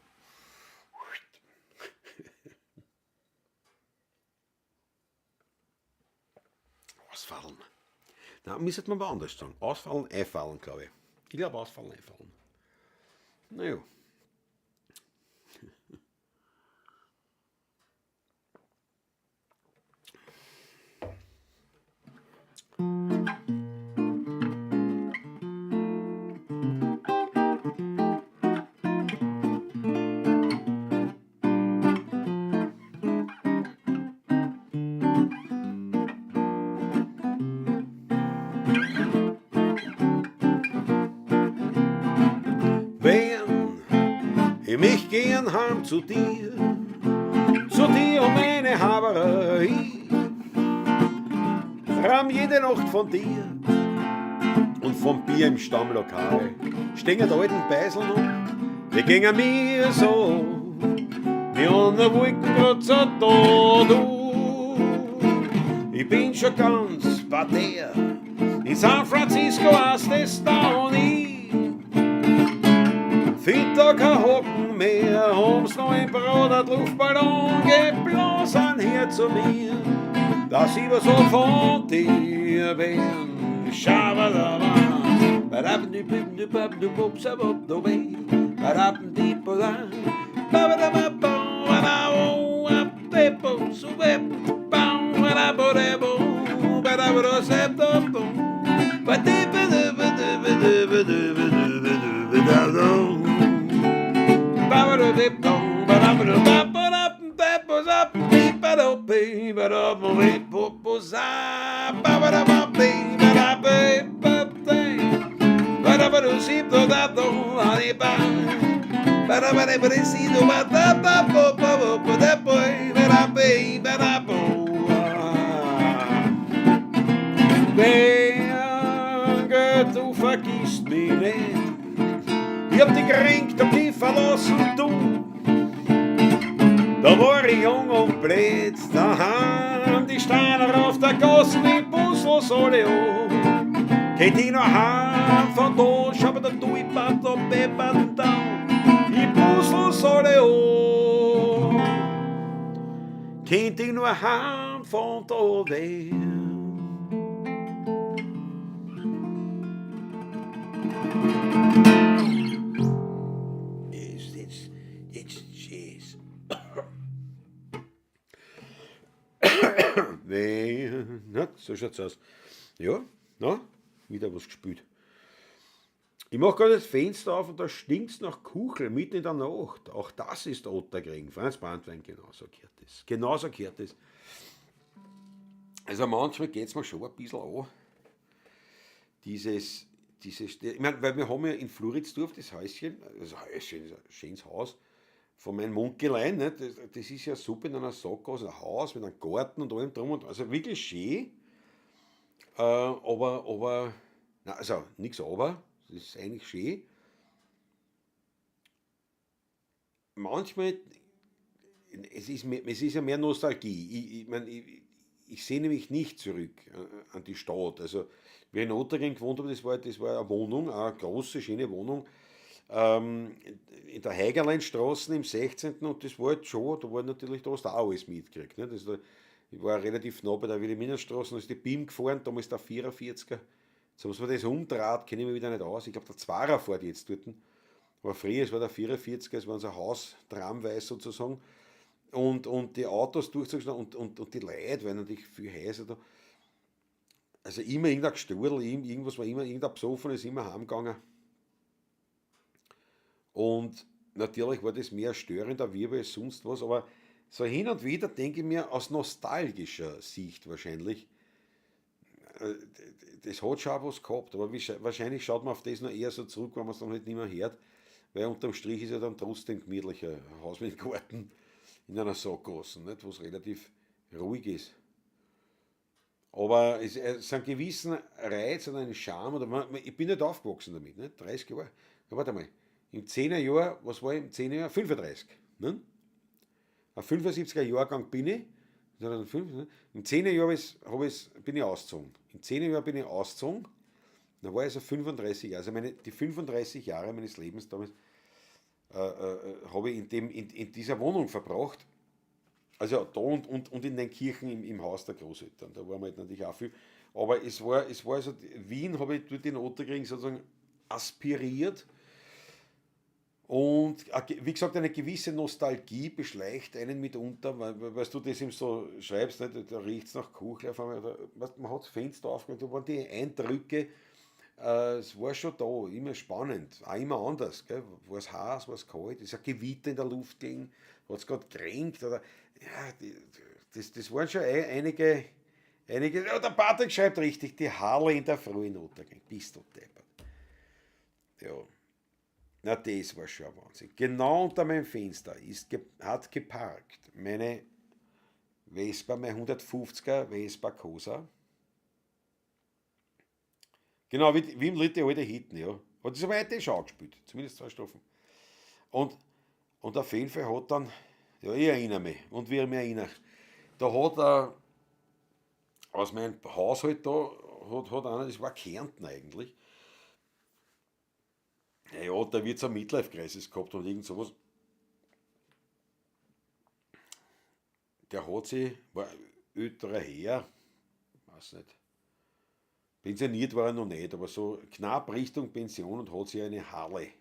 Ausfallen. Na, müsste man aber anders sagen. Ausfallen, einfallen, glaube ich. Ich glaube, ausfallen, einfallen. Naja. Wenn ich mich gehen heim zu dir und meine Haberei, traum jede Nacht von dir und vom Bier im Stammlokal. Stehen die alten Beiseln um, die gingen mir so, wie an der Wolkenkratzer da, du. Ich bin schon ganz bei dir, In San Francisco hast es da nie. Find da kein Hocken mehr, haben's noch im Brot Luftballon geblasen her zu mir, dass ich was so von dir bin. Schabalaba, Danke, du vergisst mich nicht. Ich hab dich gekränkt, hab dich verlassen, du. Da war ich jung und blöd, daheim die Steine auf der Gasse, die Buslos alle an. Geht ich noch heim von da, schau mir da du, ich bad da, be, bad, da. Die Buslos alle an. Kennt ich nur heim von da weg. Ist jetzt, jetzt schieß. Nee, na, so schaut's aus. Ja, na, wieder was gespielt. Ich mach gerade das Fenster auf und da stinkt's nach Kuchel mitten in der Nacht. Auch das ist Ottakring. Franz Brandwein, genauso gehört das. Genauso gehört das. Also manchmal geht's mir schon ein bisschen an. Dieses, dieses, ich mein, weil wir haben ja in Floridsdorf das Häuschen, also Häuschen, ist ein schönes Haus, von meinem Munkelein, ne? Das ist ja super in einer Sackgasse, ein Haus mit einem Garten und allem drum und also wirklich schön. Aber, na, also nix aber, das ist eigentlich schön. Manchmal, es ist ja mehr Nostalgie. Ich sehne mich nicht zurück an die Stadt. Also, wie ich in Ottakring gewohnt habe, das war eine Wohnung, eine große, schöne Wohnung, in der Heigerleinstraße im 16. Und das war halt schon, da war natürlich, da hast du auch alles mitgekriegt. Ne? Ich war relativ nah bei der Wilhelminenstraße, da ist die BIM gefahren, damals der 44er. Jetzt haben sie mir das umgedreht, kenne ich mich wieder nicht aus. Ich glaub, der 2er fährt jetzt dort. Aber früher, es war der 44er, es war unser Haus, tramweise sozusagen. Und die Autos durchzuschneiden und die Leute, weil natürlich viel Häuser da. Also immer irgendein Gestudel, irgendwas war immer, irgendein Besoffen ist immer heimgegangen. Und natürlich war das mehr störender Wirbel als sonst was, aber so hin und wieder denke ich mir aus nostalgischer Sicht wahrscheinlich, das hat schon auch was gehabt, aber wahrscheinlich schaut man auf das noch eher so zurück, wenn man es dann halt nicht mehr hört, weil unterm Strich ist ja dann trotzdem gemütlicher Haus mit Garten in einer Sackgasse, nicht, wo es relativ ruhig ist. Aber es einen gewissen Reiz und einen Charme, oder man, man, ich bin nicht aufgewachsen damit, nicht? 30 Jahre, ja, warte mal, im 10er Jahr, was war ich im 10er Jahr? 35, ne? Ein 75er Jahrgang bin ich, 2005, ne? Im 10er Jahr bin ich ausgezogen. Im 10er Jahr bin ich ausgezogen, da war ich so 35 Jahre, also die 35 Jahre meines Lebens damals habe ich in dieser Wohnung verbracht. Also da und in den Kirchen im Haus der Großeltern, da waren wir halt natürlich auch viel. Aber es war so, Wien habe ich dort in Ottakring sozusagen aspiriert. Und wie gesagt, eine gewisse Nostalgie beschleicht einen mitunter, weil du das ihm so schreibst, ne, da riecht's nach Kuchl auf einmal, oder, weißt, man hat das Fenster aufgemacht, da waren die Eindrücke, es war schon da, immer spannend, auch immer anders, gell? War's heiß, war's kalt, ist ein Gewitter in der Luft gelegen, hat's grad geregnet, oder, ja, die, das, das waren schon einige, einige, ja, der Patrick schreibt richtig, die Harley in der Früh in Ottakring, bist du deppert. Ja. Na, das war schon ein Wahnsinn. Genau unter meinem Fenster hat geparkt meine Vespa, mein 150er Vespa Cosa. Genau, wie im Lied die alte Hitten, ja. Hat das aber heute schon angespielt, zumindest 2 Strophen. Und auf jeden Fall hat dann, ja, ich erinnere mich, und wie ich mich erinnere, da hat er aus meinem Haushalt da, hat einer, das war Kärnten eigentlich. Ja, da wird es eine Midlife-Crisis gehabt und irgend sowas. Der hat sich, war älterer Herr, weiß nicht, pensioniert war er noch nicht, aber so knapp Richtung Pension und hat sich eine Harley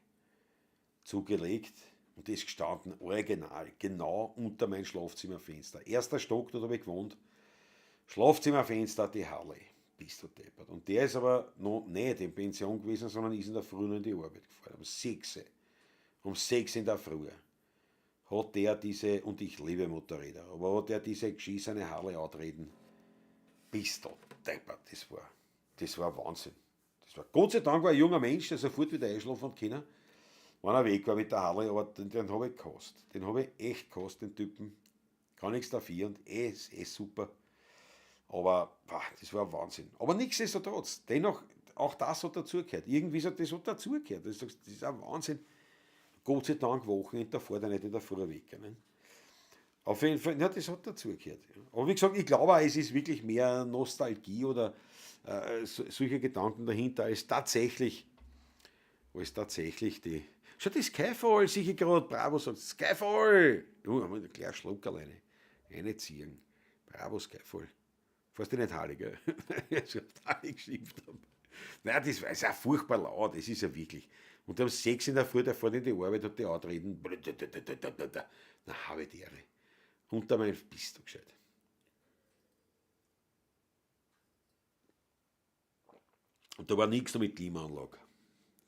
zugelegt und ist gestanden, original, genau unter mein Schlafzimmerfenster. Erster Stock, dort habe ich gewohnt. Schlafzimmerfenster, die Harley. Bist du deppert. Und der ist aber noch nicht in Pension gewesen, sondern ist in der Früh noch in die Arbeit gefahren. Um 6. Um 6 in der Früh hat der diese, und ich liebe Motorräder, aber hat der diese geschissene Harley antreten. Bist du deppert, das war Wahnsinn. Das war, Gott sei Dank war ein junger Mensch, der sofort wieder einschlafen hat können, wenn er weg war mit der Harley, aber den habe ich gehasst. Den habe ich echt gehasst, den Typen. Kann nichts dafür und ist eh super. Aber boah, das war Wahnsinn. Aber nichtsdestotrotz, dennoch, auch das hat dazugehört. Irgendwie so, das hat dazugehört. Das ist ein Wahnsinn. Gott sei Dank Wochenende, da fährt er nicht in der Früh weg. Ne? Auf jeden Fall, ja, das hat dazugehört. Ja. Aber wie gesagt, ich glaube auch, es ist wirklich mehr Nostalgie oder solche Gedanken dahinter, als tatsächlich die. Schau, die Skyfall, sicher gerade, Bravo sagt, Skyfall! Ja, haben wir gleich einen Schluck alleine. Eine ziehen. Bravo, Skyfall. Fährst du nicht Harley, gell? Ich hab Harley geschimpft. Nein, das ist ja furchtbar laut, das ist ja wirklich. Und um 6 in der Früh, der fährt in die Arbeit, hat die antreten. Na, habe ich die Ehre. Unter meinem, bist du gescheit. Und da war nichts mit Klimaanlage.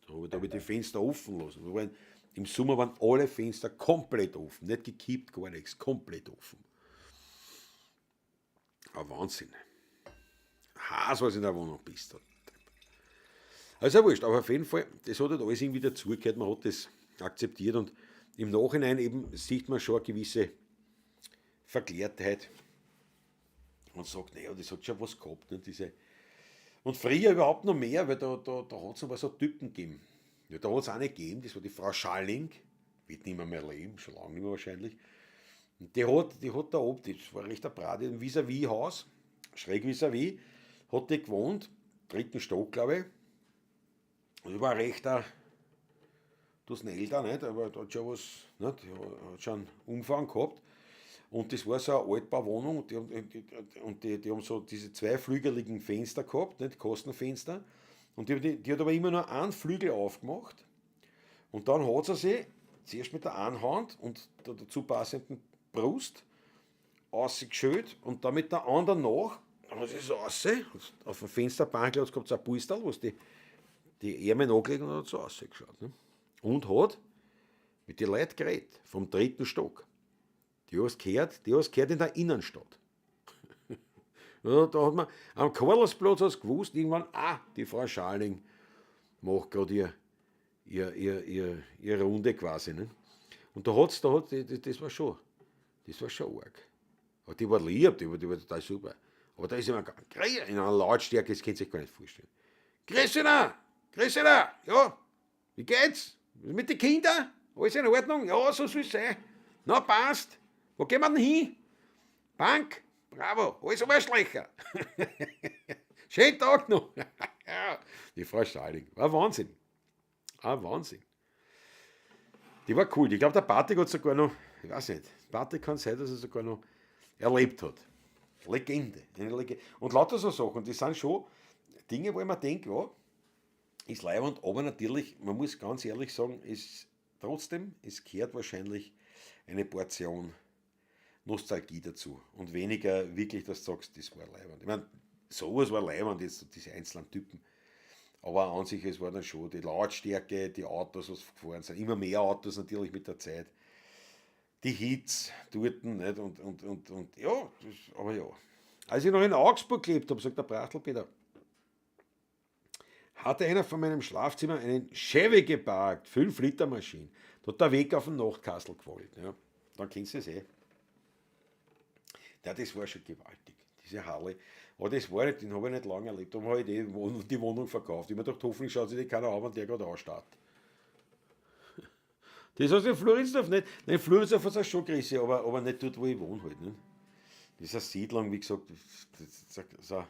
Da habe ich die Fenster offen lassen. Im Sommer waren alle Fenster komplett offen. Nicht gekippt, gar nichts, komplett offen. Ein Wahnsinn. Haas, was in der Wohnung bist. Also wurscht, aber auf jeden Fall, das hat halt alles irgendwie dazugehört, man hat das akzeptiert und im Nachhinein eben sieht man schon eine gewisse Verklärtheit und sagt, naja, das hat schon was gehabt. Ne, diese. Und früher überhaupt noch mehr, weil da hat es noch so Typen gegeben. Ja, da hat es eine gegeben, das war die Frau Schalling, wird nicht mehr leben, schon lange nicht mehr wahrscheinlich. Und die hat da oben, das war recht ein Brat, im Vis-à-vis-Haus, schräg vis-à-vis, hat die gewohnt, dritten Stock, glaube ich. Und ich war recht ein, das da nicht, aber da hat schon was, nicht, hat schon einen Umfang gehabt. Und das war so eine Altbauwohnung und die haben so diese zweiflügeligen Fenster gehabt, nicht, Kostenfenster. Und die hat aber immer nur einen Flügel aufgemacht. Und dann hat sie sich zuerst mit der einen Hand und der dazu passenden Brust rausgeschüttet und dann mit der anderen nach, dann hat sie so raus, auf dem Fensterbank hat es gehabt so ein Pusterl, wo sie die Ärmel angelegt und hat so rausgeschaut. Ne? Und hat mit den Leuten geredet, vom dritten Stock. Die hast gehört in der Innenstadt. Da hat man am Karlsplatz hast gewusst, irgendwann, die Frau Scharling macht gerade ihre Runde quasi. Ne? Und das war schon arg. Aber die war lieb, die war total super. Aber da ist immer in einer Lautstärke, das könnt ihr sich gar nicht vorstellen. Grüß dich, ja, wie geht's? Mit den Kindern? Alles in Ordnung? Ja, so soll es sein. Na, passt. Wo gehen wir denn hin? Bank? Bravo, alles Arschlöcher. Schönen Tag noch. Die Frau Scharling, war Wahnsinn. Ein Wahnsinn. Die war cool. Ich glaube, der Patrick hat sogar noch, ich weiß nicht, Patrick kann sein, dass er sogar noch erlebt hat. Legende. Eine Legende. Und lauter so Sachen, das sind schon Dinge, wo ich mir denke, ja, ist leiwand, aber natürlich, man muss ganz ehrlich sagen, ist trotzdem, es gehört wahrscheinlich eine Portion Nostalgie dazu und weniger wirklich, dass du sagst, das war leiwand. Ich meine, sowas war leiwand, jetzt diese einzelnen Typen. Aber an sich, es war dann schon die Lautstärke, die Autos, was gefahren sind, immer mehr Autos natürlich mit der Zeit. Die Hits dort, nicht? Und ja, das, aber ja. Als ich noch in Augsburg gelebt habe, sagt der Brachtel-Peter, hatte einer von meinem Schlafzimmer einen Chevy geparkt, 5-Liter-Maschine. Da hat der Weg auf den Nachtkastel gewollt. Ja. Dann kennst du es eh. Ja, das war schon gewaltig, diese Harley. Aber das war nicht, den habe ich nicht lange erlebt. Da habe ich die Wohnung verkauft. Ich habe mir gedacht, hoffentlich schaut sich die keiner an, wenn der gerade anstarrt. Das heißt in Floridsdorf nicht. Nein, in Floridsdorf hat es auch schon gerissen, aber nicht dort, wo ich wohne halt. Ne? Das ist eine Siedlung, wie gesagt, das ist eine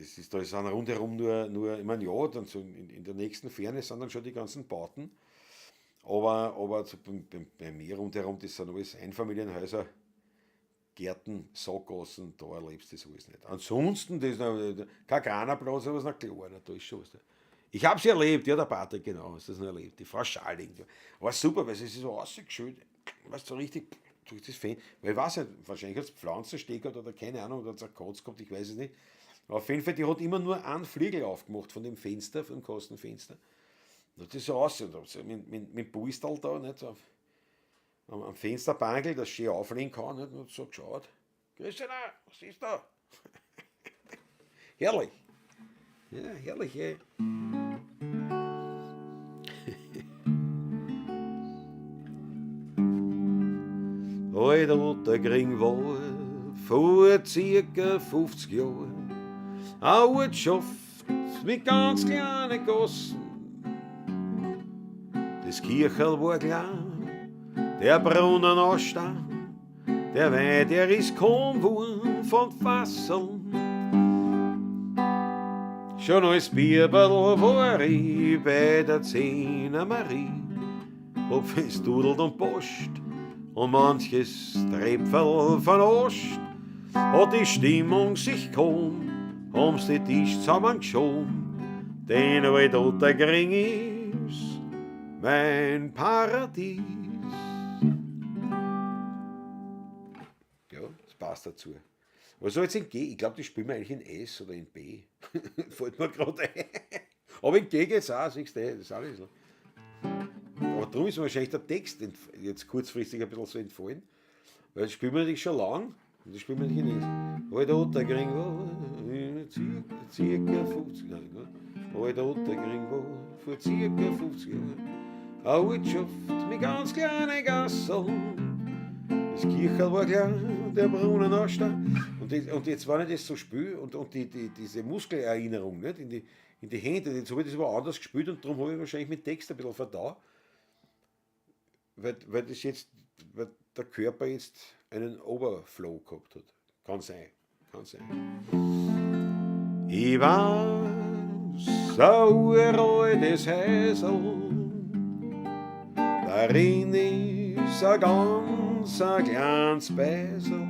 Das ist, da sind rundherum nur, ich meine, ja, dann so in der nächsten Ferne sind dann schon die ganzen Bauten. Aber so bei mir rundherum, das sind alles Einfamilienhäuser, Gärten, Sackgassen, da erlebst du das alles nicht. Ansonsten, das ist noch, kein kleiner Platz, aber es ist noch kleiner, da ist schon was. Ich hab's erlebt, ja, der Patrick, genau, hast das noch erlebt, die Frau Schalling. War super, weil sie ist so ausgeschüttet, weißt du, so richtig durch das Fenster, weil ich weiß nicht, wahrscheinlich hat's Pflanzensteg gehabt oder keine Ahnung, oder hat's eine Katze gehabt, ich weiß es nicht. Aber auf jeden Fall, die hat immer nur einen Flügel aufgemacht von dem Fenster, von dem Kastenfenster. Und das so aussieht, so mit Puistal da, nicht, so am Fensterbankel, das schön auflegen kann, nicht, und so geschaut. Grüß dich, was ist da? Herrlich. Ja, herrlich, ey. Alt Ottakring war vor circa 50 Jahren eine Ortschaft mit ganz kleinen Gassen. Das Kircherl war klein, der Brunnen aus Stein, der Wein, der ist kaum geworden von Fasseln. Schon als Bierberl war ich bei der Zehner Marie, hab fest dudelt und poscht und manches Tröpferl von Ost, hat die Stimmung sich kaum, haben's die Tisch zusammengeschoben, denn alt Ottakring ist mein Paradies. Ja, das passt dazu. Was soll jetzt in G? Ich glaub, die spielen wir eigentlich in S oder in B. Fällt mir grad ein. Aber in G geht's auch, siehst du, das ist auch nicht so. Aber darum ist mir wahrscheinlich der Text jetzt kurzfristig ein bisschen so entfallen. Weil das spielen wir natürlich schon lang und das spielen wir natürlich in S. Alt Ottakring war circa 50, nein, gut. Alt Ottakring war vor circa 50 Jahren eine Ortschaft mit ganz kleinen Gasseln. Das Kircherl war klein, der Brunnen aus Stein. Und jetzt, wenn ich das so spiele und diese Muskelerinnerung, nicht, in die Hände, jetzt habe ich das aber anders gespielt und darum habe ich wahrscheinlich mit Text ein bisschen verdaut, weil das jetzt, weil der Körper jetzt einen Overflow gehabt hat. Kann sein, kann sein. Ich weiß, ein uraltes Häusl, darin ist ein ganz ein kleines Beisel.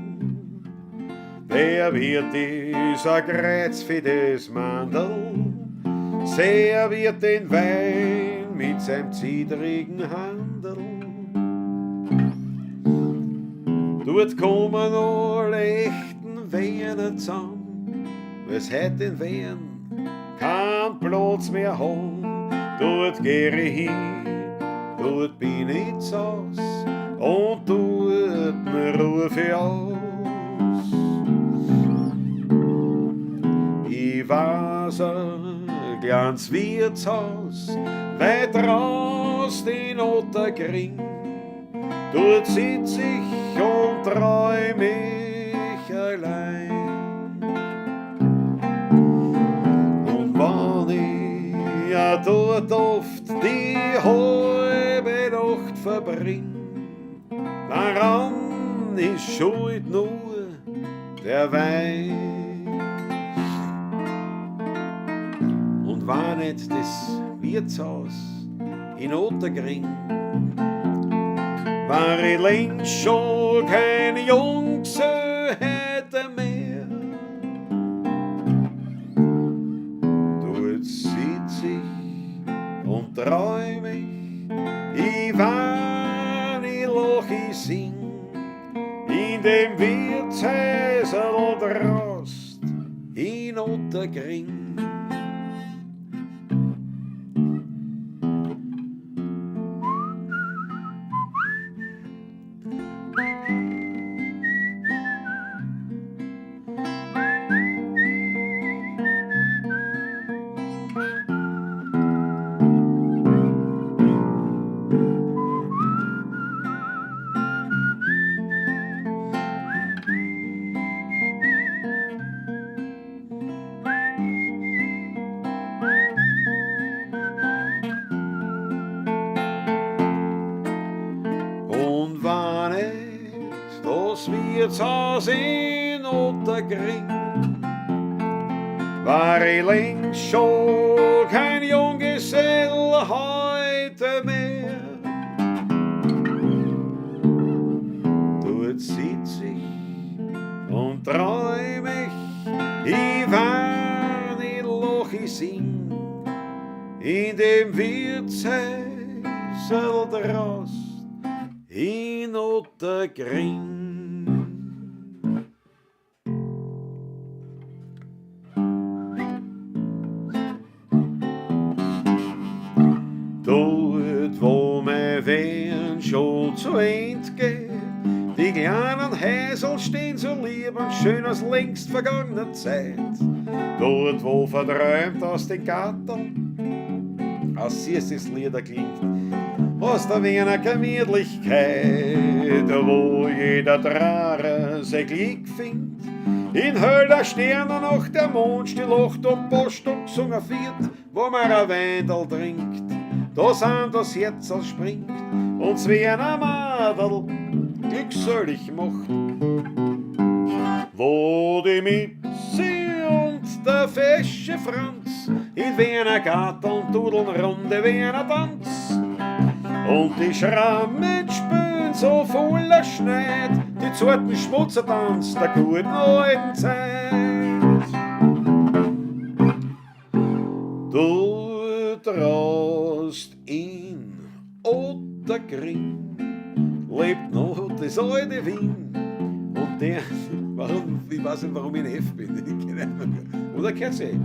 Der Wirt ist ein kreuzfettes Mandel, serviert den Wein mit seinem zittrigen Handel. Dort kommen alle echten Wiener zusammen, weil's heut in Wien keinen Platz mehr haben. Dort geh ich hin, dort bin ich zu Haus und dort ruf ich aus. Ich weiß ein kleines Wirtshaus, weit raus den Ottakring. Dort sitz ich und träum ich allein. Und wann ich ja dort oft die halbe Nacht verbring, daran ist schuld nur der Wein. Und war nicht das Wirtshaus in Ottakring, war ich längst schon kein Junggesell heute mehr. Dort sitz ich und träum ich, ich wein, ich lach, ich sing, in dem Wirtshäuserl draußt in Ottakring. Und wann nicht das Wirtshaus in Ottakring, War ich längst schon kein Junggesell heute mehr. Dort sitz ich und träum ich, ich war nicht lach, ich sing, in dem Wirtshäusl draußen in Ottergring. Dort, wo mein Wehen schon zu End geht, die kleinen Häusl stehen so lieb und schön aus längst vergangener Zeit. Dort, wo verträumt aus den Garten ein süßes Lied erklingt, aus der Wiener Gemütlichkeit, wo jeder Drache sein Glück findet. In heller Sterne noch der Mond still lacht und Post und gesungen viert, wo man ein Weindl trinkt, da sind das Herz springt und Wiener Madel glückselig macht. Wo die Mitzi und der fesche Franz in Wiener Garten dudeln Runde Wiener Tanz. Und die Schrammen spülen so voller Schneid, die zarten Schmutzertanz der guten alten Zeit. Du traust in Ottergring, lebt noch das alte Wien. Und der, warum, ich weiß nicht, warum ich in F bin. Keine Ahnung. Oder kennt sie?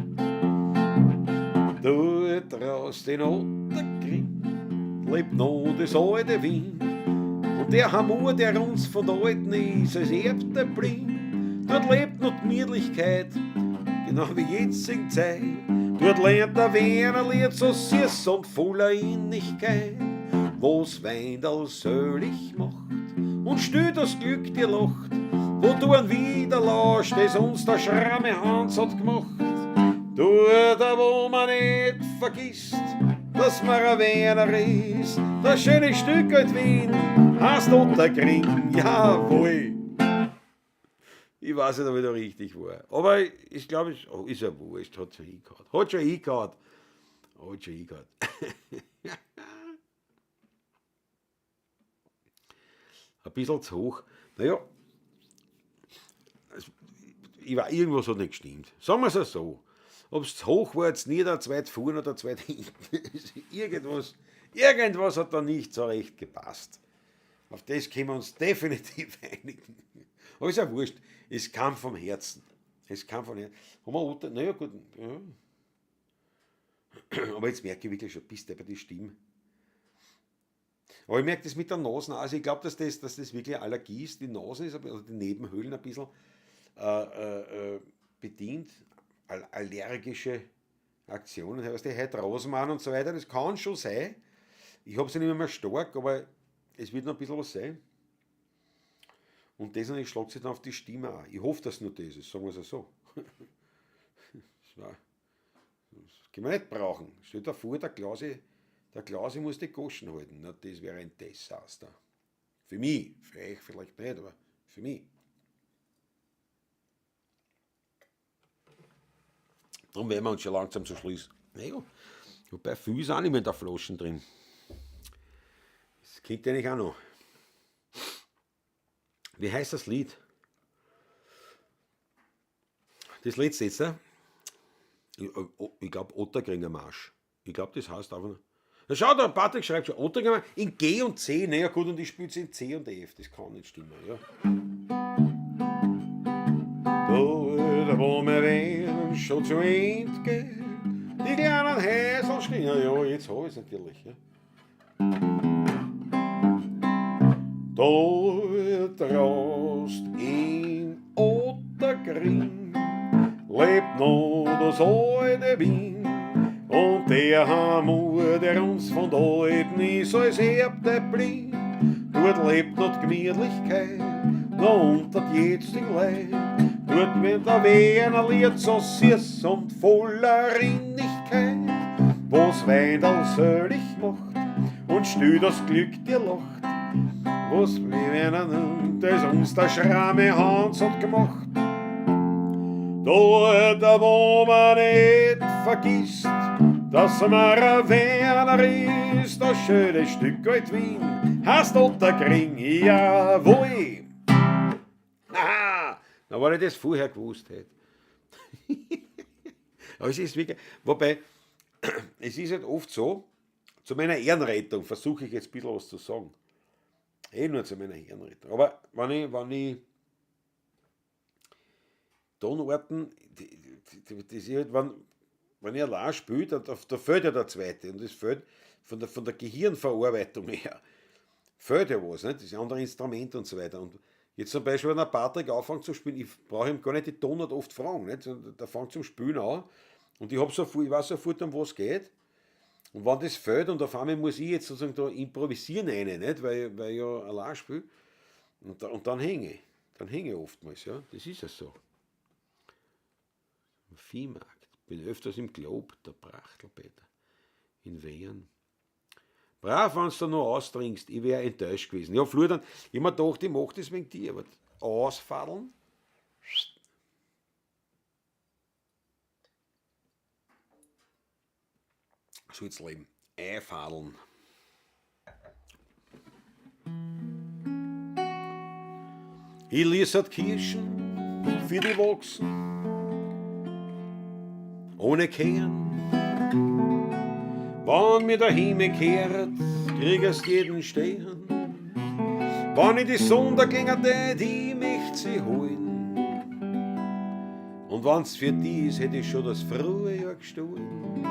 Du traust in Ottergring, lebt noch das alte Wien. Und der Hamur, der uns von der Alten ist, als Erbte blieb, dort lebt noch die Gemütlichkeit, genau wie jetzigen Zeit. Dort lernt der Wiener Lied so süß und voller Innigkeit, wo's Weindl selig macht und still das Glück dir lacht, wo du ein wieder lauscht, das uns der Schramme Hans hat gemacht. Dort, wo man nicht vergisst, dass man ein Wiener ist, das schöne Stück alt Wien heißt Ottergring, jawohl. Ich weiß nicht, ob ich da richtig war. Aber ich glaube, es oh, ist ja wurscht, hat schon hingehauen. Hat schon hingehauen. Hat schon hingehauen. Ein bisschen zu hoch. Naja, ich war, irgendwas hat nicht gestimmt. Sagen wir es so. Ob es zu hoch war, jetzt nieder, zu weit vorne oder zu weit hinten. Irgendwas hat da nicht so recht gepasst. Auf das können wir uns definitiv einigen. Aber ist ja wurscht. Es kam vom Herzen. Es kam von Herzen. Haben wir Otter, naja, gut. Ja. Aber jetzt merke ich wirklich schon, bist du bei die Stimme. Aber ich merke das mit der Nase. Also ich glaube, dass das wirklich eine Allergie ist. Die Nase ist, oder die Nebenhöhlen ein bisschen bedient. Allergische Aktionen, weißt du, heute Rosenmann und so weiter, das kann schon sein. Ich habe sie nicht mehr stark, aber es wird noch ein bisschen was sein. Und das natürlich schlagt sich dann auf die Stimme auch. Ich hoffe, dass nur das ist, sagen wir es so. Das können wir nicht brauchen. Stell dir vor, der Klausi muss die Goschen halten. Na, das wäre ein Desaster. Für mich, für euch vielleicht nicht, aber für mich. Darum werden wir uns schon langsam zu schließen. Naja, wobei viel ist auch nicht mehr in der Flaschen drin. Das kennt ihr eigentlich auch noch. Wie heißt das Lied? Das letzte jetzt, ne? Ich glaube Ottergringer Marsch. Ich glaube, das heißt einfach. Na schau, der Patrick schreibt schon Ottergringer Marsch in G und C. Naja gut, und ich spiele es in C und F. Das kann nicht stimmen, ja. Da, wo wir werden, schon zu Ende geht, die kleinen Häsel stehen. Ja, ja, jetzt hab ich's natürlich. Ja. Da traust in Ottergring, lebt noch das alte Wien. Und der Hamur, der uns von der Alten ist, als Erbte blieb, dort lebt noch die Gemütlichkeit, noch unter die jetzigen Leid. Dort wird der Wiener Lied so süß und voller Innigkeit, wo's Weindl selig macht und still das Glück dir lacht, was wir werden, das uns der Schramme Hans hat gemacht. Dort, wo man nicht vergisst, dass man ein Werner ist, das schöne Stück alt Wien, heißt Ottakring, jawohl! Aha, na, wenn ich das vorher gewusst hätte. Aber es ist wirklich, wobei, es ist halt oft so, zu meiner Ehrenrettung versuche ich jetzt ein bisschen was zu sagen. Eh nur zu meiner Ehrenrettung. Aber wenn ich Tonarten, das ist halt, wenn ich allein spiele, da fehlt ja der zweite. Und das fehlt von der Gehirnverarbeitung her. Fehlt ja was, nicht? Das andere Instrument und so weiter. Und jetzt zum Beispiel, wenn der Patrick anfängt zu spielen, ich brauche ihm gar nicht die Tonart oft fragen. Nicht? Der fängt zum Spielen an und ich weiß sofort, um was geht. Und wenn das fehlt und auf einmal muss ich jetzt sozusagen da improvisieren eine, nicht? Weil ich ja allein spiele. Und dann hänge ich. Dann hänge ich oftmals, ja. Das ist ja so. Viehmarkt. Bin öfters im Globe, der Prachtelpeter. In Wien. Brav, wenn du da noch austrinkst, ich wäre enttäuscht gewesen. Ja, Florian, ich hab mir gedacht, ich mach das wegen dir, aber ausfadeln. Soll's leben. Einfadeln. Ich lies Kirschen für die wachsen, ohne Kern. Wenn mir der Himmel kehrt, kriegst jeden Stern. Wenn ich die Sonne gegen die möcht sie holen. Und wenn's für die ist, hätte ich schon das frühe Jahr gestohlen.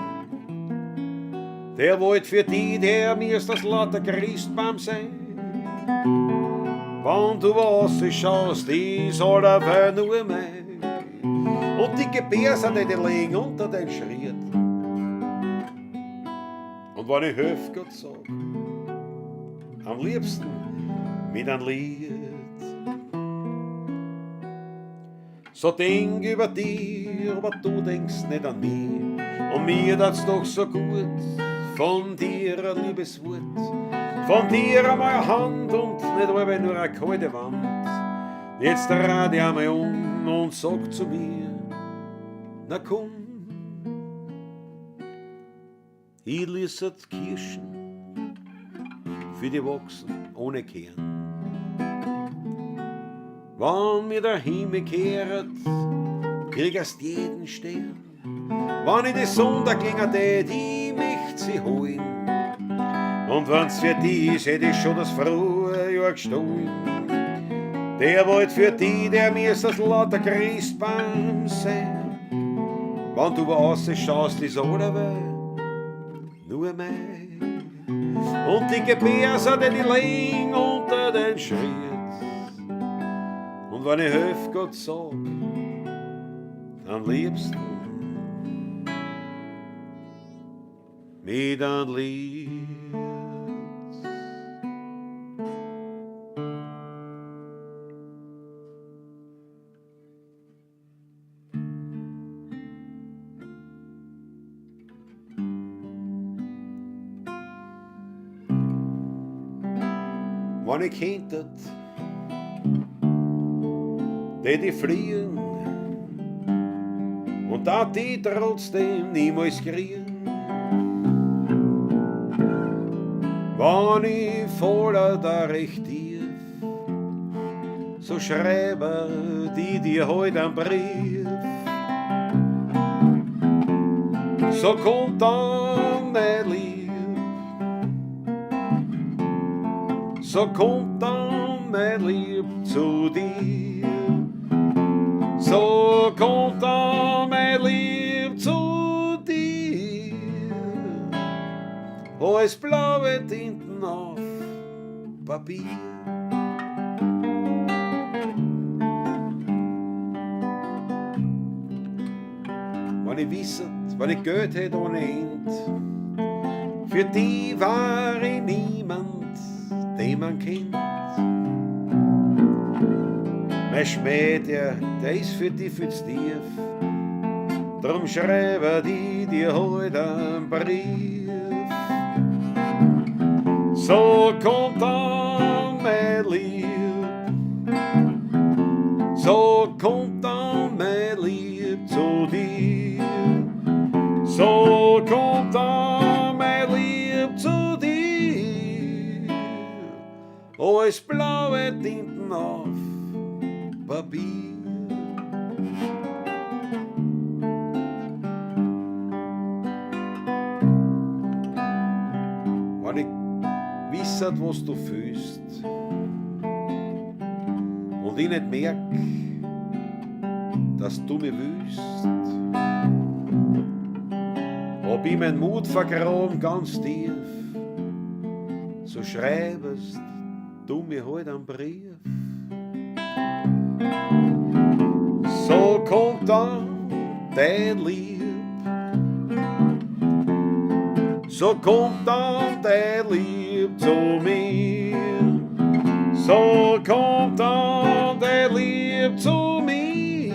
Der Wald für die, der mir ist das lauter Christbaum sein. Wenn du was schaust, ist allerweil nur mein. Und die Gebärser, die liegen unter den Schritt. Und wenn ich Höf Gott sag, am liebsten mit einem Lied. So denk über dich, aber du denkst nicht an mich. Und mir tat's doch so gut, von dir ein liebes Wort. Von dir einmal eine Hand und nicht allweil nur eine kalte Wand. Jetzt dreh dich einmal um und sag zu mir, na komm. Ich ließ Kirschen für die wachsen ohne Kern. Wenn mir der Himmel kehrt, kriegst jeden Stern. Wenn ich die Sonne gingen tät, ich möcht sie holen. Und wenn's für die ist, hätt ich schon das frühe Jahr gestohlen. Der Wald für die, der mir ist das lauter Christbaum sein. Wenn du was schaust, ist allerweil nur mein. Und die Gebärser, die liegen unter den Schritt. Und wenn ich Höf Gott sag, am liebsten mit einem Lied. Wenn ich könntet, tät ich fliehen und da die trotzdem niemals kriegen. Wenn ich falle da recht tief, so schreibe die dir heut einen Brief. So kommt dann mein Lieb, so kommt dann mein Lieb zu dir. So kommt dann mein Lieb zu dir. Als blaue Tinten auf Papier. Wenn ich wisset, wenn ich Geld hätt ohne End, für die war ich niemand, den man kennt. Mein Schmäh, der ist für die viel zu tief, drum schreibe die dir heut einen Brief. So kommt dann mein Lieb, so kommt dann mein Lieb auf Papier. Wenn ich wissert, was du fühlst und ich nicht merk, dass du mir willst, ob ich mein Mut vergraben ganz tief, so schreibest du mir heut einen Brief. So kommt dann dein Lieb, so kommt dann dein Lieb zu mir, so kommt dann dein Lieb zu mir,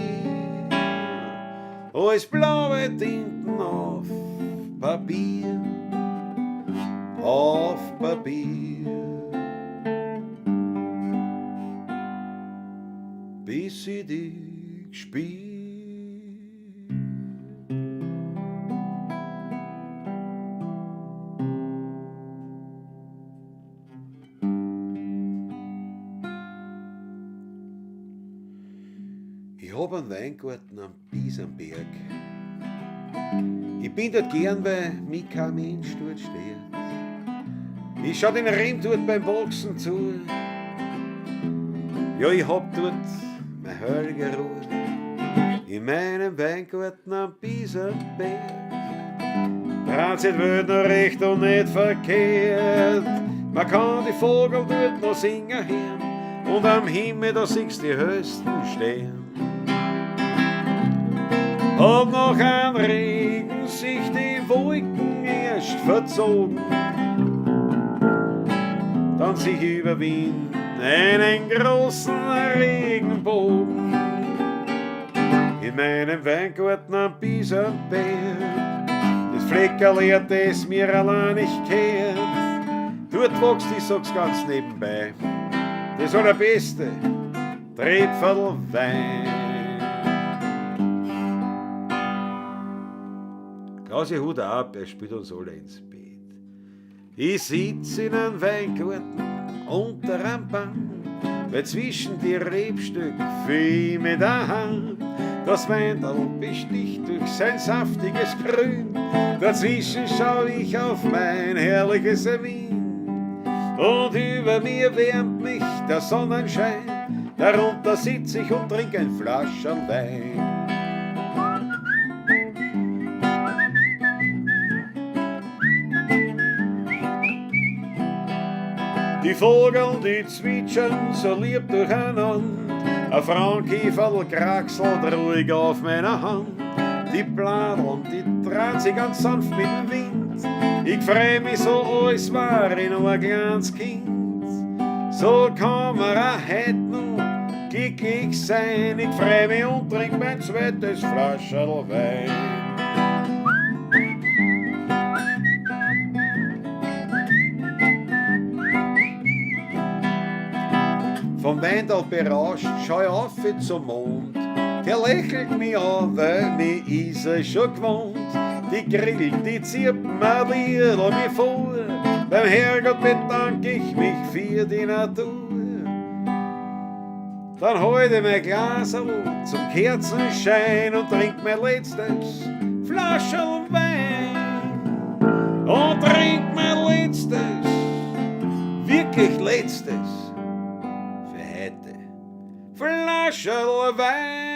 als blaue Tinten auf Papier, auf Papier. Bis ich dich spür. Ich hab einen Weingarten am Bisamberg. Ich bin dort gern, weil mich kein Mensch dort stört. Ich schau den Rehm dort beim Wachsen zu. Ja, ich hab dort meine heilige Ruhe in meinem Weingarten am Bisamberg. Dreht sich die Welt noch recht und nicht verkehrt. Man kann die Vogel dort noch singen hören und am Himmel, da siehst du die höchsten Sterne. Und nach einem Regen sich die Wolken erst verzogen, dann sich über Wien einen großen Regenbogen. In meinem Weingarten am Bisamberg, das Fleckerl, das mir allein nicht kehrt, dort wächst, ich sag's ganz nebenbei, das allerbeste Tröpferl Wein. Klausi, Hut ab, er spielt uns alle ins Bett. Ich sitz in einem Weingarten unter einem Baum, weil zwischen die Rebstöcke fühl ich mich daheim. Das Weintal besticht durch sein saftiges Grün, dazwischen schau ich auf mein herrliches Wien. Und über mir wärmt mich der Sonnenschein, darunter sitz ich und trink ein Flascherl Wein. Die Vögel, die zwitschern so lieb durcheinander, ein Frauenkieferl kraxelt ruhig auf meiner Hand. Die Bladeln, die drehen sich ganz sanft mit dem Wind. Ich freu mich so, als wär ich noch ein kleines Kind. So kann man auch heut noch glücklich sein. Ich freu mich und trink mein zweites Flascherl Wein. Vom Weintal berauscht schau ich auf zum Mond. Der lächelt mich an, weil mich ist er schon gewohnt. Die Grillen, die zirpen ein Liedl mir vor. Beim Herrgott bedank ich mich für die Natur. Dann halt ich mein Glaserl zum Kerzenschein und trink mein letztes Flascherl Wein. Und trink mein letztes, wirklich letztes Flascherl Wein.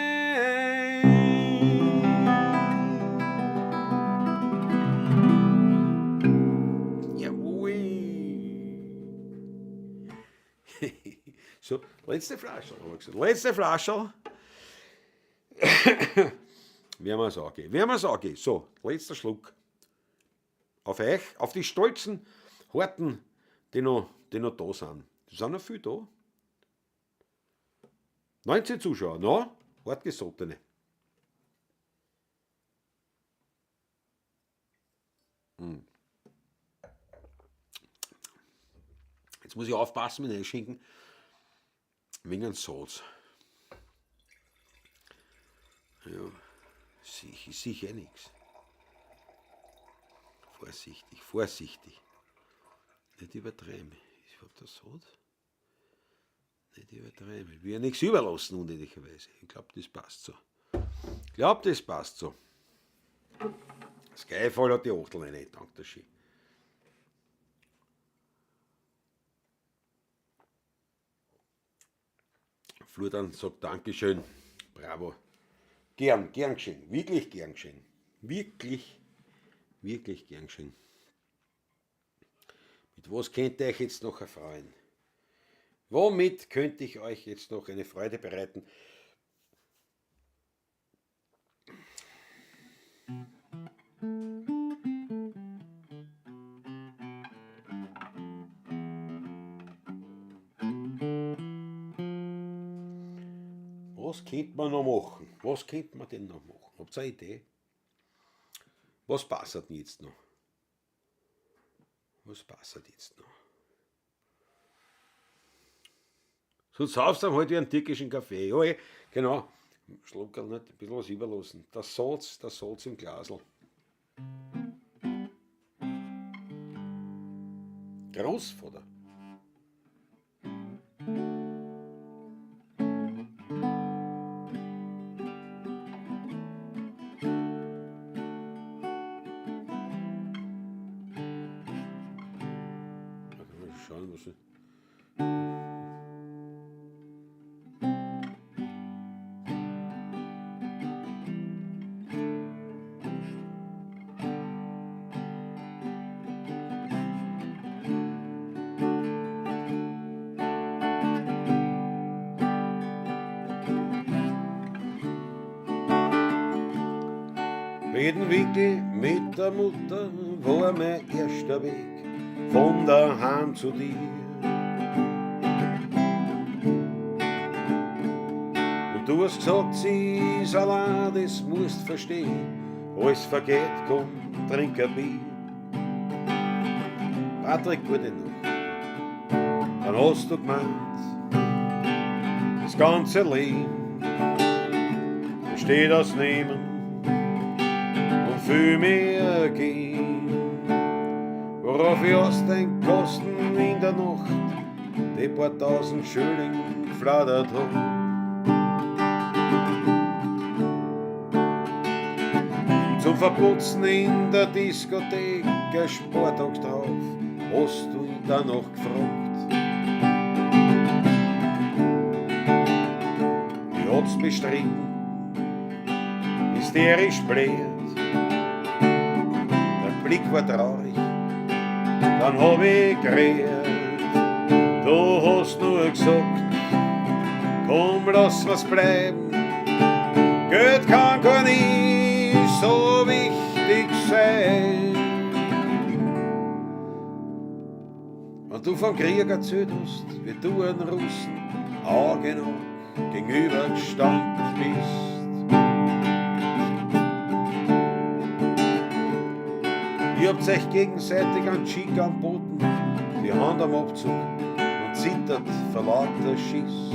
Jawohl. So, letzte Flascherl, hab ich gesagt. Letzte Flascherl. Werden wir's angehen. Werden wir's angehen. So, letzter Schluck. Auf euch, auf die stolzen Harten, die noch da sind. Es sind noch viel da. 19 Zuschauer, no? Hartgesottene. Jetzt muss ich aufpassen mit Einschenken. Wegen einem Salz. Ja, sicher nix. Vorsichtig, vorsichtig. Nicht übertreiben. Ist überhaupt der Salz? Nicht übertreiben. Ich will ja nichts überlassen, unnötigerweise. Ich glaube, das passt so. Ich glaube, das passt so. Skyfall hat die Achtel rein, danke der Ski. Florian sagt Dankeschön, bravo. Gern, gern geschehen, wirklich gern geschehen. Wirklich, wirklich gern geschehen. Mit was könnt ihr euch jetzt noch erfreuen? Womit könnte ich euch jetzt noch eine Freude bereiten? Was könnte man noch machen? Was könnte man denn noch machen? Habt ihr eine Idee? Was passt denn jetzt noch? Was passt jetzt noch? Sonst saufst du halt wie einen türkischen Kaffee. Ja, genau. Schluckerl nicht, ein bisschen was überlassen. Das Salz im Glasl. Großvater. Schauen, was ich. Jeden Winkel mit der Mutter war mein erster Weg von daheim zu dir. Und du hast gesagt, sie ist allein, das musst verstehen. Alles vergeht, komm, trink ein Bier. Patrick, gute Nacht. Dann hast du gemeint, das ganze Leben besteht aus Nehmen und viel mehr gehen. Worauf ich aus den Kosten in der Nacht die paar tausend Schilling gefladert hab. Zum Verputzen in der Diskothek, ein Sporttag drauf, hast du dann noch gefragt. Ich hab's bestritten, hysterisch bläht. Der Blick war traurig, dann hab ich geredet. Du hast nur gesagt, komm, lass was bleiben. Geld kann gar nicht so wichtig sein. Wenn du vom Krieg erzählt hast, wie du einen Russen Auge in Auge gegenüber gestanden bist. Ihr habt euch gegenseitig einen Tschick angeboten, die Hand am Abzug und zittert vor lauter Schiss.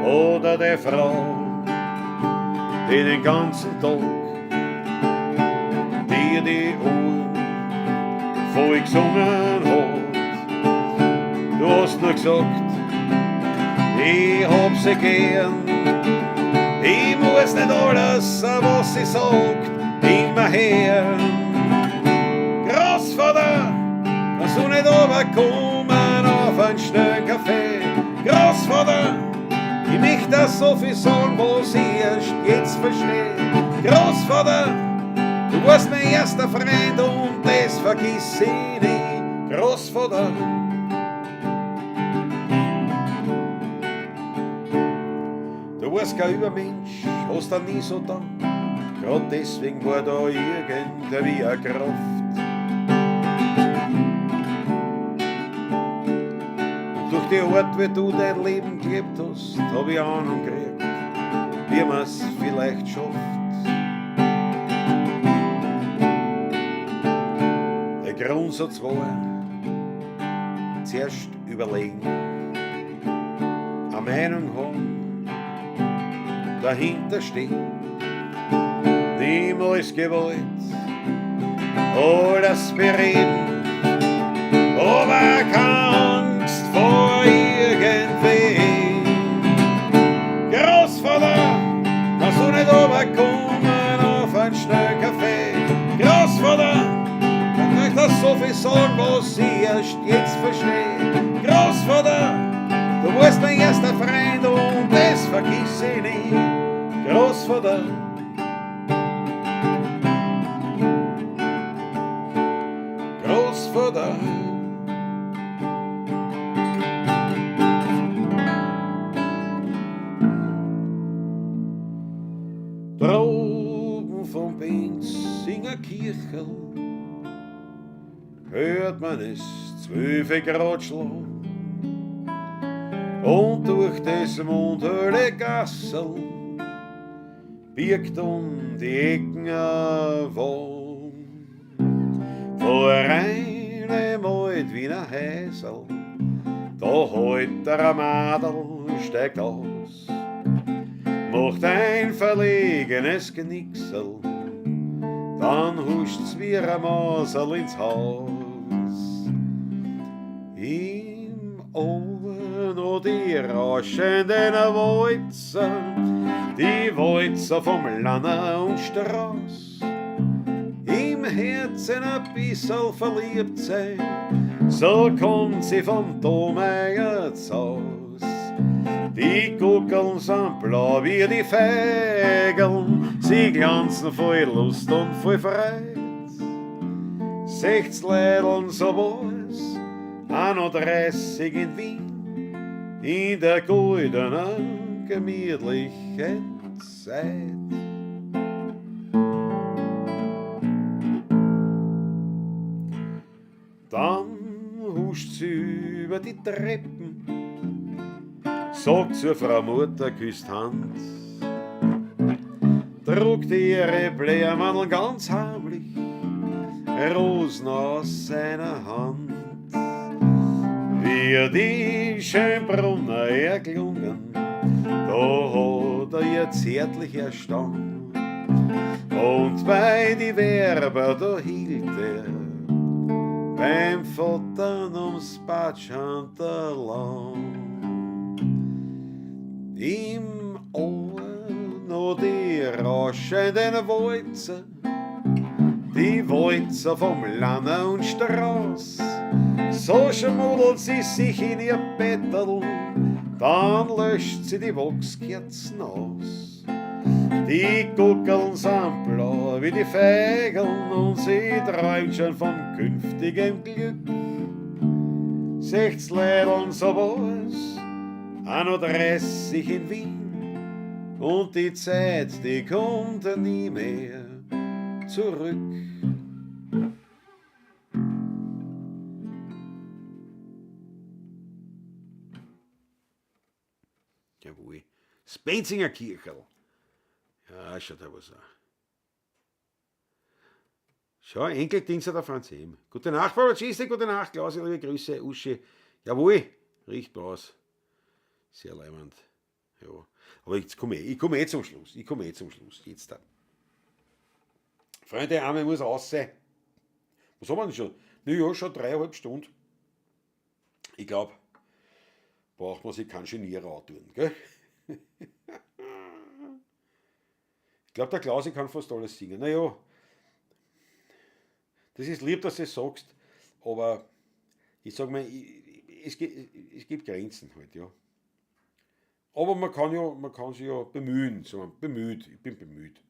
Oder die Frau, die den ganzen Tag dir die Ohren voll gesungen hat. Du hast nur gesagt, ich hab sie gern. Ich muss nicht alles, was sie sagt, immer hören. Großvater, kannst du nicht runterkommen auf einen schnellen Kaffee? Großvater, ich möchte da so viel sagen, was ich erst jetzt verstehe. Großvater, du warst mein erster Freund und das vergiss ich nie. Großvater. Du warst kein Übermensch, hast da nie so da. Grad deswegen war da irgendwie eine Kraft. Und durch die Art, wie du dein Leben gelebt hast, hab ich Ahnung gekriegt, wie man's vielleicht schafft. Der Grundsatz war, zuerst überlegen, eine Meinung haben, dahinter stehen, niemals gewollt, alles bereden, Aber keine Angst vor irgendwem. Großvater, kannst du nicht runterkommen auf ein Schnellcafé? Großvater, kann ich das so viel sagen, was ich erst jetzt verstehe? Großvater, du warst mein erster Freund und das vergiss ich nie. Großvater. Großvater. Droben vom Benzinger Kirchel hört man es 12 Grad schlagen und durch das mondhelle Gassel birgt um die Ecken ein Wagen. Vor einem alt Wiener Häusl, da halt der Madel, steigt aus, macht ein verlegenes Genicksel, dann huscht's wie ein Masel ins Haus. Im Ohr noch die rauschenden Walzer, die Walzer vom Lanner und Strauß. Im Herzen ein bissl verliebt sein, so kommt sie vom Domeyer Haus. Die Guckeln sind blau wie die Feigeln, sie glanzen voll Lust und voll Freude. 16 Leideln, so war's, 31 in Wien, in der goldenen, gemütlichen Zeit. Dann huscht sie über die Treppen, sagt zur Frau Mutter, küsst Hand, druckt ihre Blähermandeln ganz heimlich, Rosen aus seiner Hand. Wie die Schönbrunner erklungen, da hat er ihr zärtlich erstaunt. Und bei die Werber, da hielt er beim Vater ums Batschanterl. Im Ohr noch die rauschenden Walzer, die Walzer vom Lanner und Strauß. So schmuddelt sie sich in ihr Bettel, dann löscht sie die Wachskerzen aus. Die Guckeln sind blau wie die Feigeln und sie träumt schon vom künftigen Glück. 16 Leideln, so war's, 31 in Wien, und die Zeit, die kommt nie mehr zurück. Jawohl. Das Benzinger Kircherl. Ja, schaut da was an. Schau, Enkeldienst der Franz M. Gute Nacht, Frau Tschüss, gute Nacht, Klaus, liebe Grüße, Uschi. Jawohl, riecht mir aus. Sehr leibend. Ja. Aber jetzt komme ich komme eh zum Schluss. Ich komme eh zum Schluss. Jetzt da. Freunde, einmal muss raus sein. Was haben wir denn schon? Na ja, schon 3,5 Stunden. Ich glaub, braucht man sich keinen Genierer antun, gell? Ich glaub, der Klausi kann fast alles singen. Naja, das ist lieb, dass du das sagst, aber ich sag mal, es gibt Grenzen halt, ja. Aber man kann sich ja bemühen, sagen wir, bemüht, ich bin bemüht.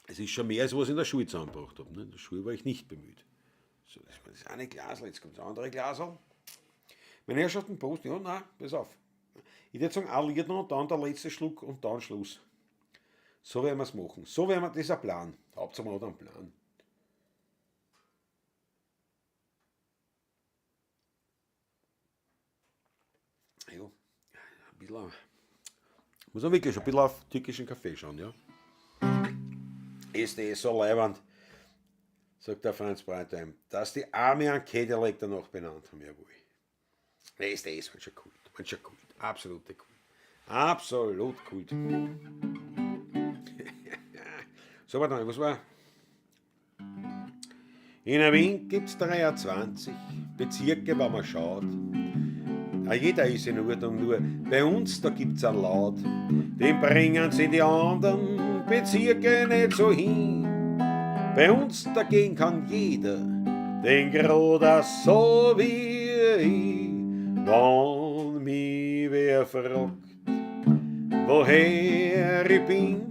Es ist schon mehr, als was ich in der Schule zusammengebracht habe. Ne? In der Schule war ich nicht bemüht. So, das war das eine Glasl, jetzt kommt das andere Glasl. Meine Herrschaften, Prost, ja, nein, pass auf. Ich würde sagen, ein Lied noch und dann der letzte Schluck und dann Schluss. So werden wir's machen. So werden wir, das ist ein Plan. Hauptsache man hat einen Plan. Ja, ein bisschen, muss man wirklich schon ein bisschen auf türkischen Kaffee schauen, ja. Ist eh so leibend, sagt der Franz Breitheim, dass die Arme an Cadillac danach benannt haben, jawohl. Ist eh so schon Kult, war schon Kult, absolute Kult. Absolut Kult. So, warte mal, was war? In Wien gibt's 23 Bezirke, wenn man schaut. Auch jeder ist in Ordnung, nur bei uns, da gibt's einen Laut. Den bringen sie die anderen Bezirke nicht so hin. Bei uns dagegen kann jeder den Groder so wie ich. Wenn mich wer fragt, woher ich bin,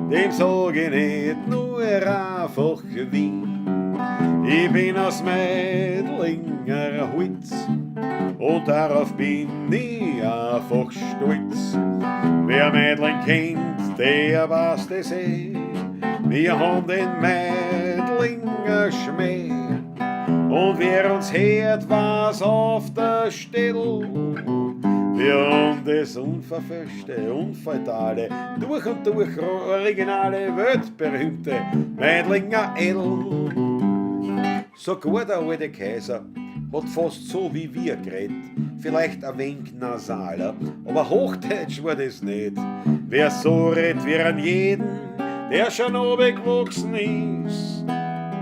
dem sag ich nicht nur einfach Wien. Ich bin aus Meidlinger Holz und darauf bin ich einfach stolz. Wer Meidling kennt, der weiß das eh. Wir haben den Meidlinger Schmäh. Und wer uns hört, weiß auf der Stelle. Wir haben das unverfälschte, unfaltale, durch und durch originale, weltberühmte Meidlinger Edel. Sogar der alte Kaiser hat fast so wie wir geredet, vielleicht ein wenig nasaler, aber Hochdeutsch war das nicht. Wer so redet wie an jeden, der schon gewachsen ist,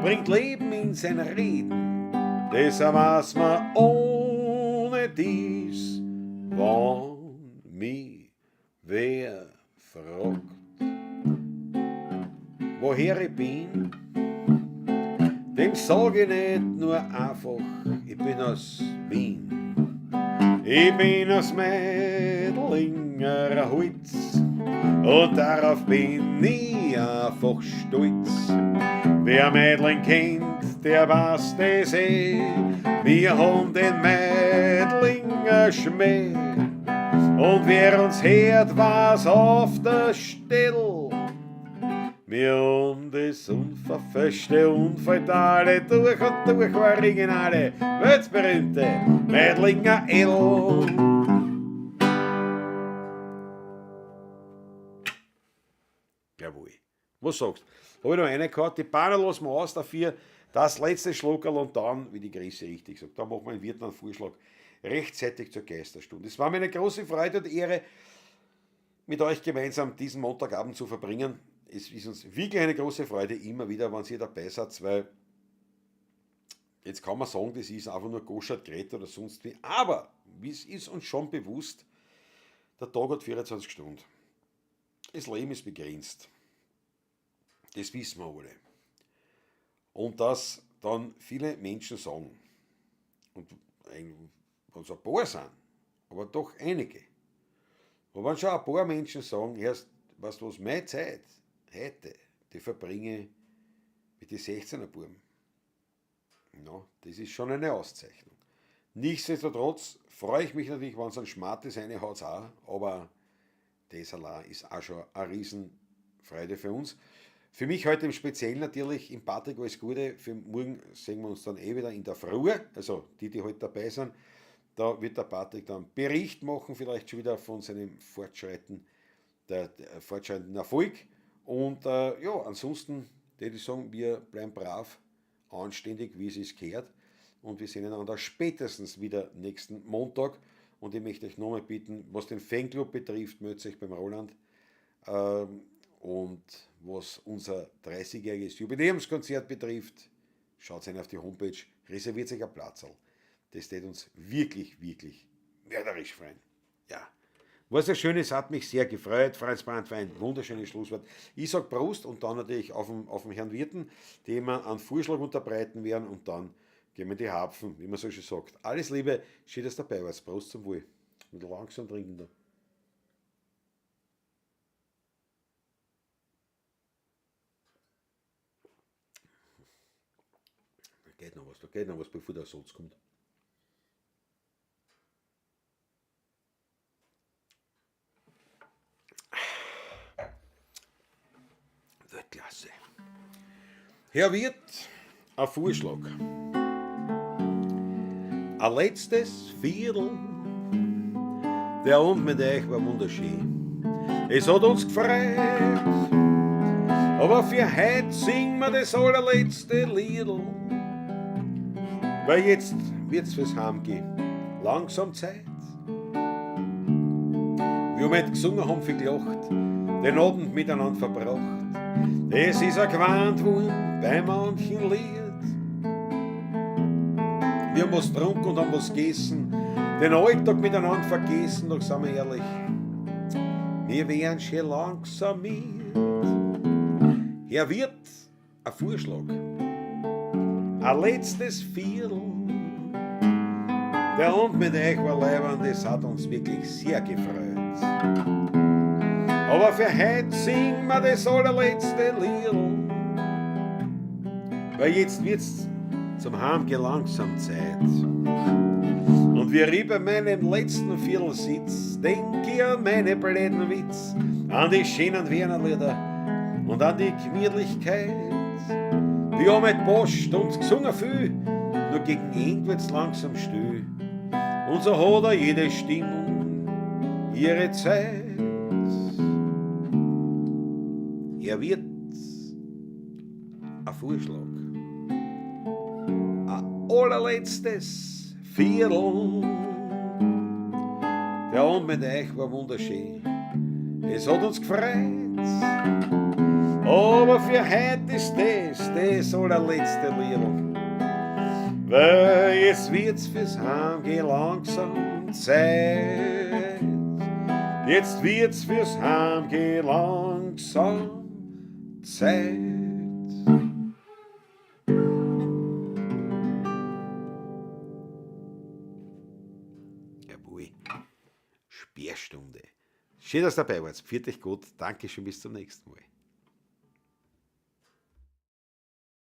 bringt Leben in sein Reden, das weiß man ohne dies, wenn mich wer fragt, woher ich bin, dem sag ich nicht nur einfach, ich bin aus Wien. Ich bin aus Meidlinger Holz und darauf bin ich einfach stolz. Wer Meidling kennt, der weiß das eh. Wir haben den Meidlinger Schmäh. Und wer uns hört, weiß auf der Stelle. Wir haben das unverfälschte, unfaltale, durch und durch originale, weltberühmte Meidlinger Edel. Jawohl. Was sagst du? Hab ich noch eine gehabt, die Bahn lassen wir aus dafür, das letzte Schluckerl und dann, wie die Grüße richtig sagt, da machen wir einen Wirt einen Vorschlag, rechtzeitig zur Geisterstunde. Es war mir eine große Freude und Ehre, mit euch gemeinsam diesen Montagabend zu verbringen. Es ist uns wirklich eine große Freude, immer wieder, wenn ihr dabei seid, weil jetzt kann man sagen, das ist einfach nur Goschert, Greta oder sonst wie, aber es ist uns schon bewusst, der Tag hat 24 Stunden. Das Leben ist begrenzt. Das wissen wir alle. Und dass dann viele Menschen sagen, und wenn es ein paar sind, aber doch einige, aber wenn schon ein paar Menschen sagen, erst, weißt du was, meine Zeit heute, die verbringe ich mit den 16er Buben. Ja, das ist schon eine Auszeichnung. Nichtsdestotrotz freue ich mich natürlich, wenn es ein Schmartes eine hat's auch, aber das allein ist auch schon eine Riesenfreude für uns. Für mich heute im Speziellen natürlich, im Patrick alles Gute, für morgen sehen wir uns dann eh wieder in der Früh, also die, die heute dabei sind, da wird der Patrick dann Bericht machen, vielleicht schon wieder von seinem fortschreitenden Erfolg. Und ja, ansonsten würde ich sagen, wir bleiben brav, anständig, wie es sich gehört. Und wir sehen einander spätestens wieder nächsten Montag. Und ich möchte euch nochmal bitten, was den Fanclub betrifft, meldet euch beim Roland. Und was unser 30-jähriges Jubiläumskonzert betrifft, schaut rein auf die Homepage, reserviert sich ein Platzl. Das tät uns wirklich, wirklich mörderisch freuen. Ja. Was sehr schön ist, hat mich sehr gefreut. Franz Brandwein, wunderschönes Schlusswort. Ich sag Prost und dann natürlich auf den Herrn Wirten, dem wir einen Vorschlag unterbreiten werden und dann gehen wir die Harpfen, wie man so schön sagt. Alles Liebe, schön, dass du dabei warst. Prost zum Wohl. Und langsam trinken da. Da geht noch was, da geht noch was, bevor der Satz kommt. Weltklasse. Herr Wirt, ein Vorschlag. Ein letztes Viertel. Der Abend mit euch war wunderschön. Es hat uns gefreut. Aber für heute singen wir das allerletzte Liedl. Weil jetzt wird's fürs Heimgehen langsam Zeit. Wir haben heute gesungen, haben viel gelacht, den Abend miteinander verbracht. Es ist ein gewarnt worden bei manchen Lied. Wir haben was getrunken und haben was gegessen, den Alltag miteinander vergessen, doch sind wir ehrlich, wir wären schon langsam mit. Herr Wirt, ein Vorschlag, ein letztes Viertel. Der Abend mit euch war leibend, das hat uns wirklich sehr gefreut. Aber für heute singen wir das allerletzte Liedl, weil jetzt wird's zum Heimgehen langsam Zeit. Und wie ich bei meinem letzten Viertel sitz, denk ich an meine blöden Witz, an die schönen Wiener Lieder und an die Gemütlichkeit. Wir haben mit Post und gesungen viel, nur gegen Ende wird's langsam still. Und so hat er jede Stimmung ihre Zeit. Er wird ein Vorschlag, ein allerletztes Viertel. Der Abend mit euch war wunderschön, es hat uns gefreut. Aber für heute ist das das allerletzte Liedl, weil jetzt wird's fürs Heimgehen langsam Zeit. Jetzt wird's fürs Heimgehen langsam Zeit. Jawohl, Sperrstunde. Schön, dass ihr dabei wart. Pfiat euch gut. Dankeschön, bis zum nächsten Mal.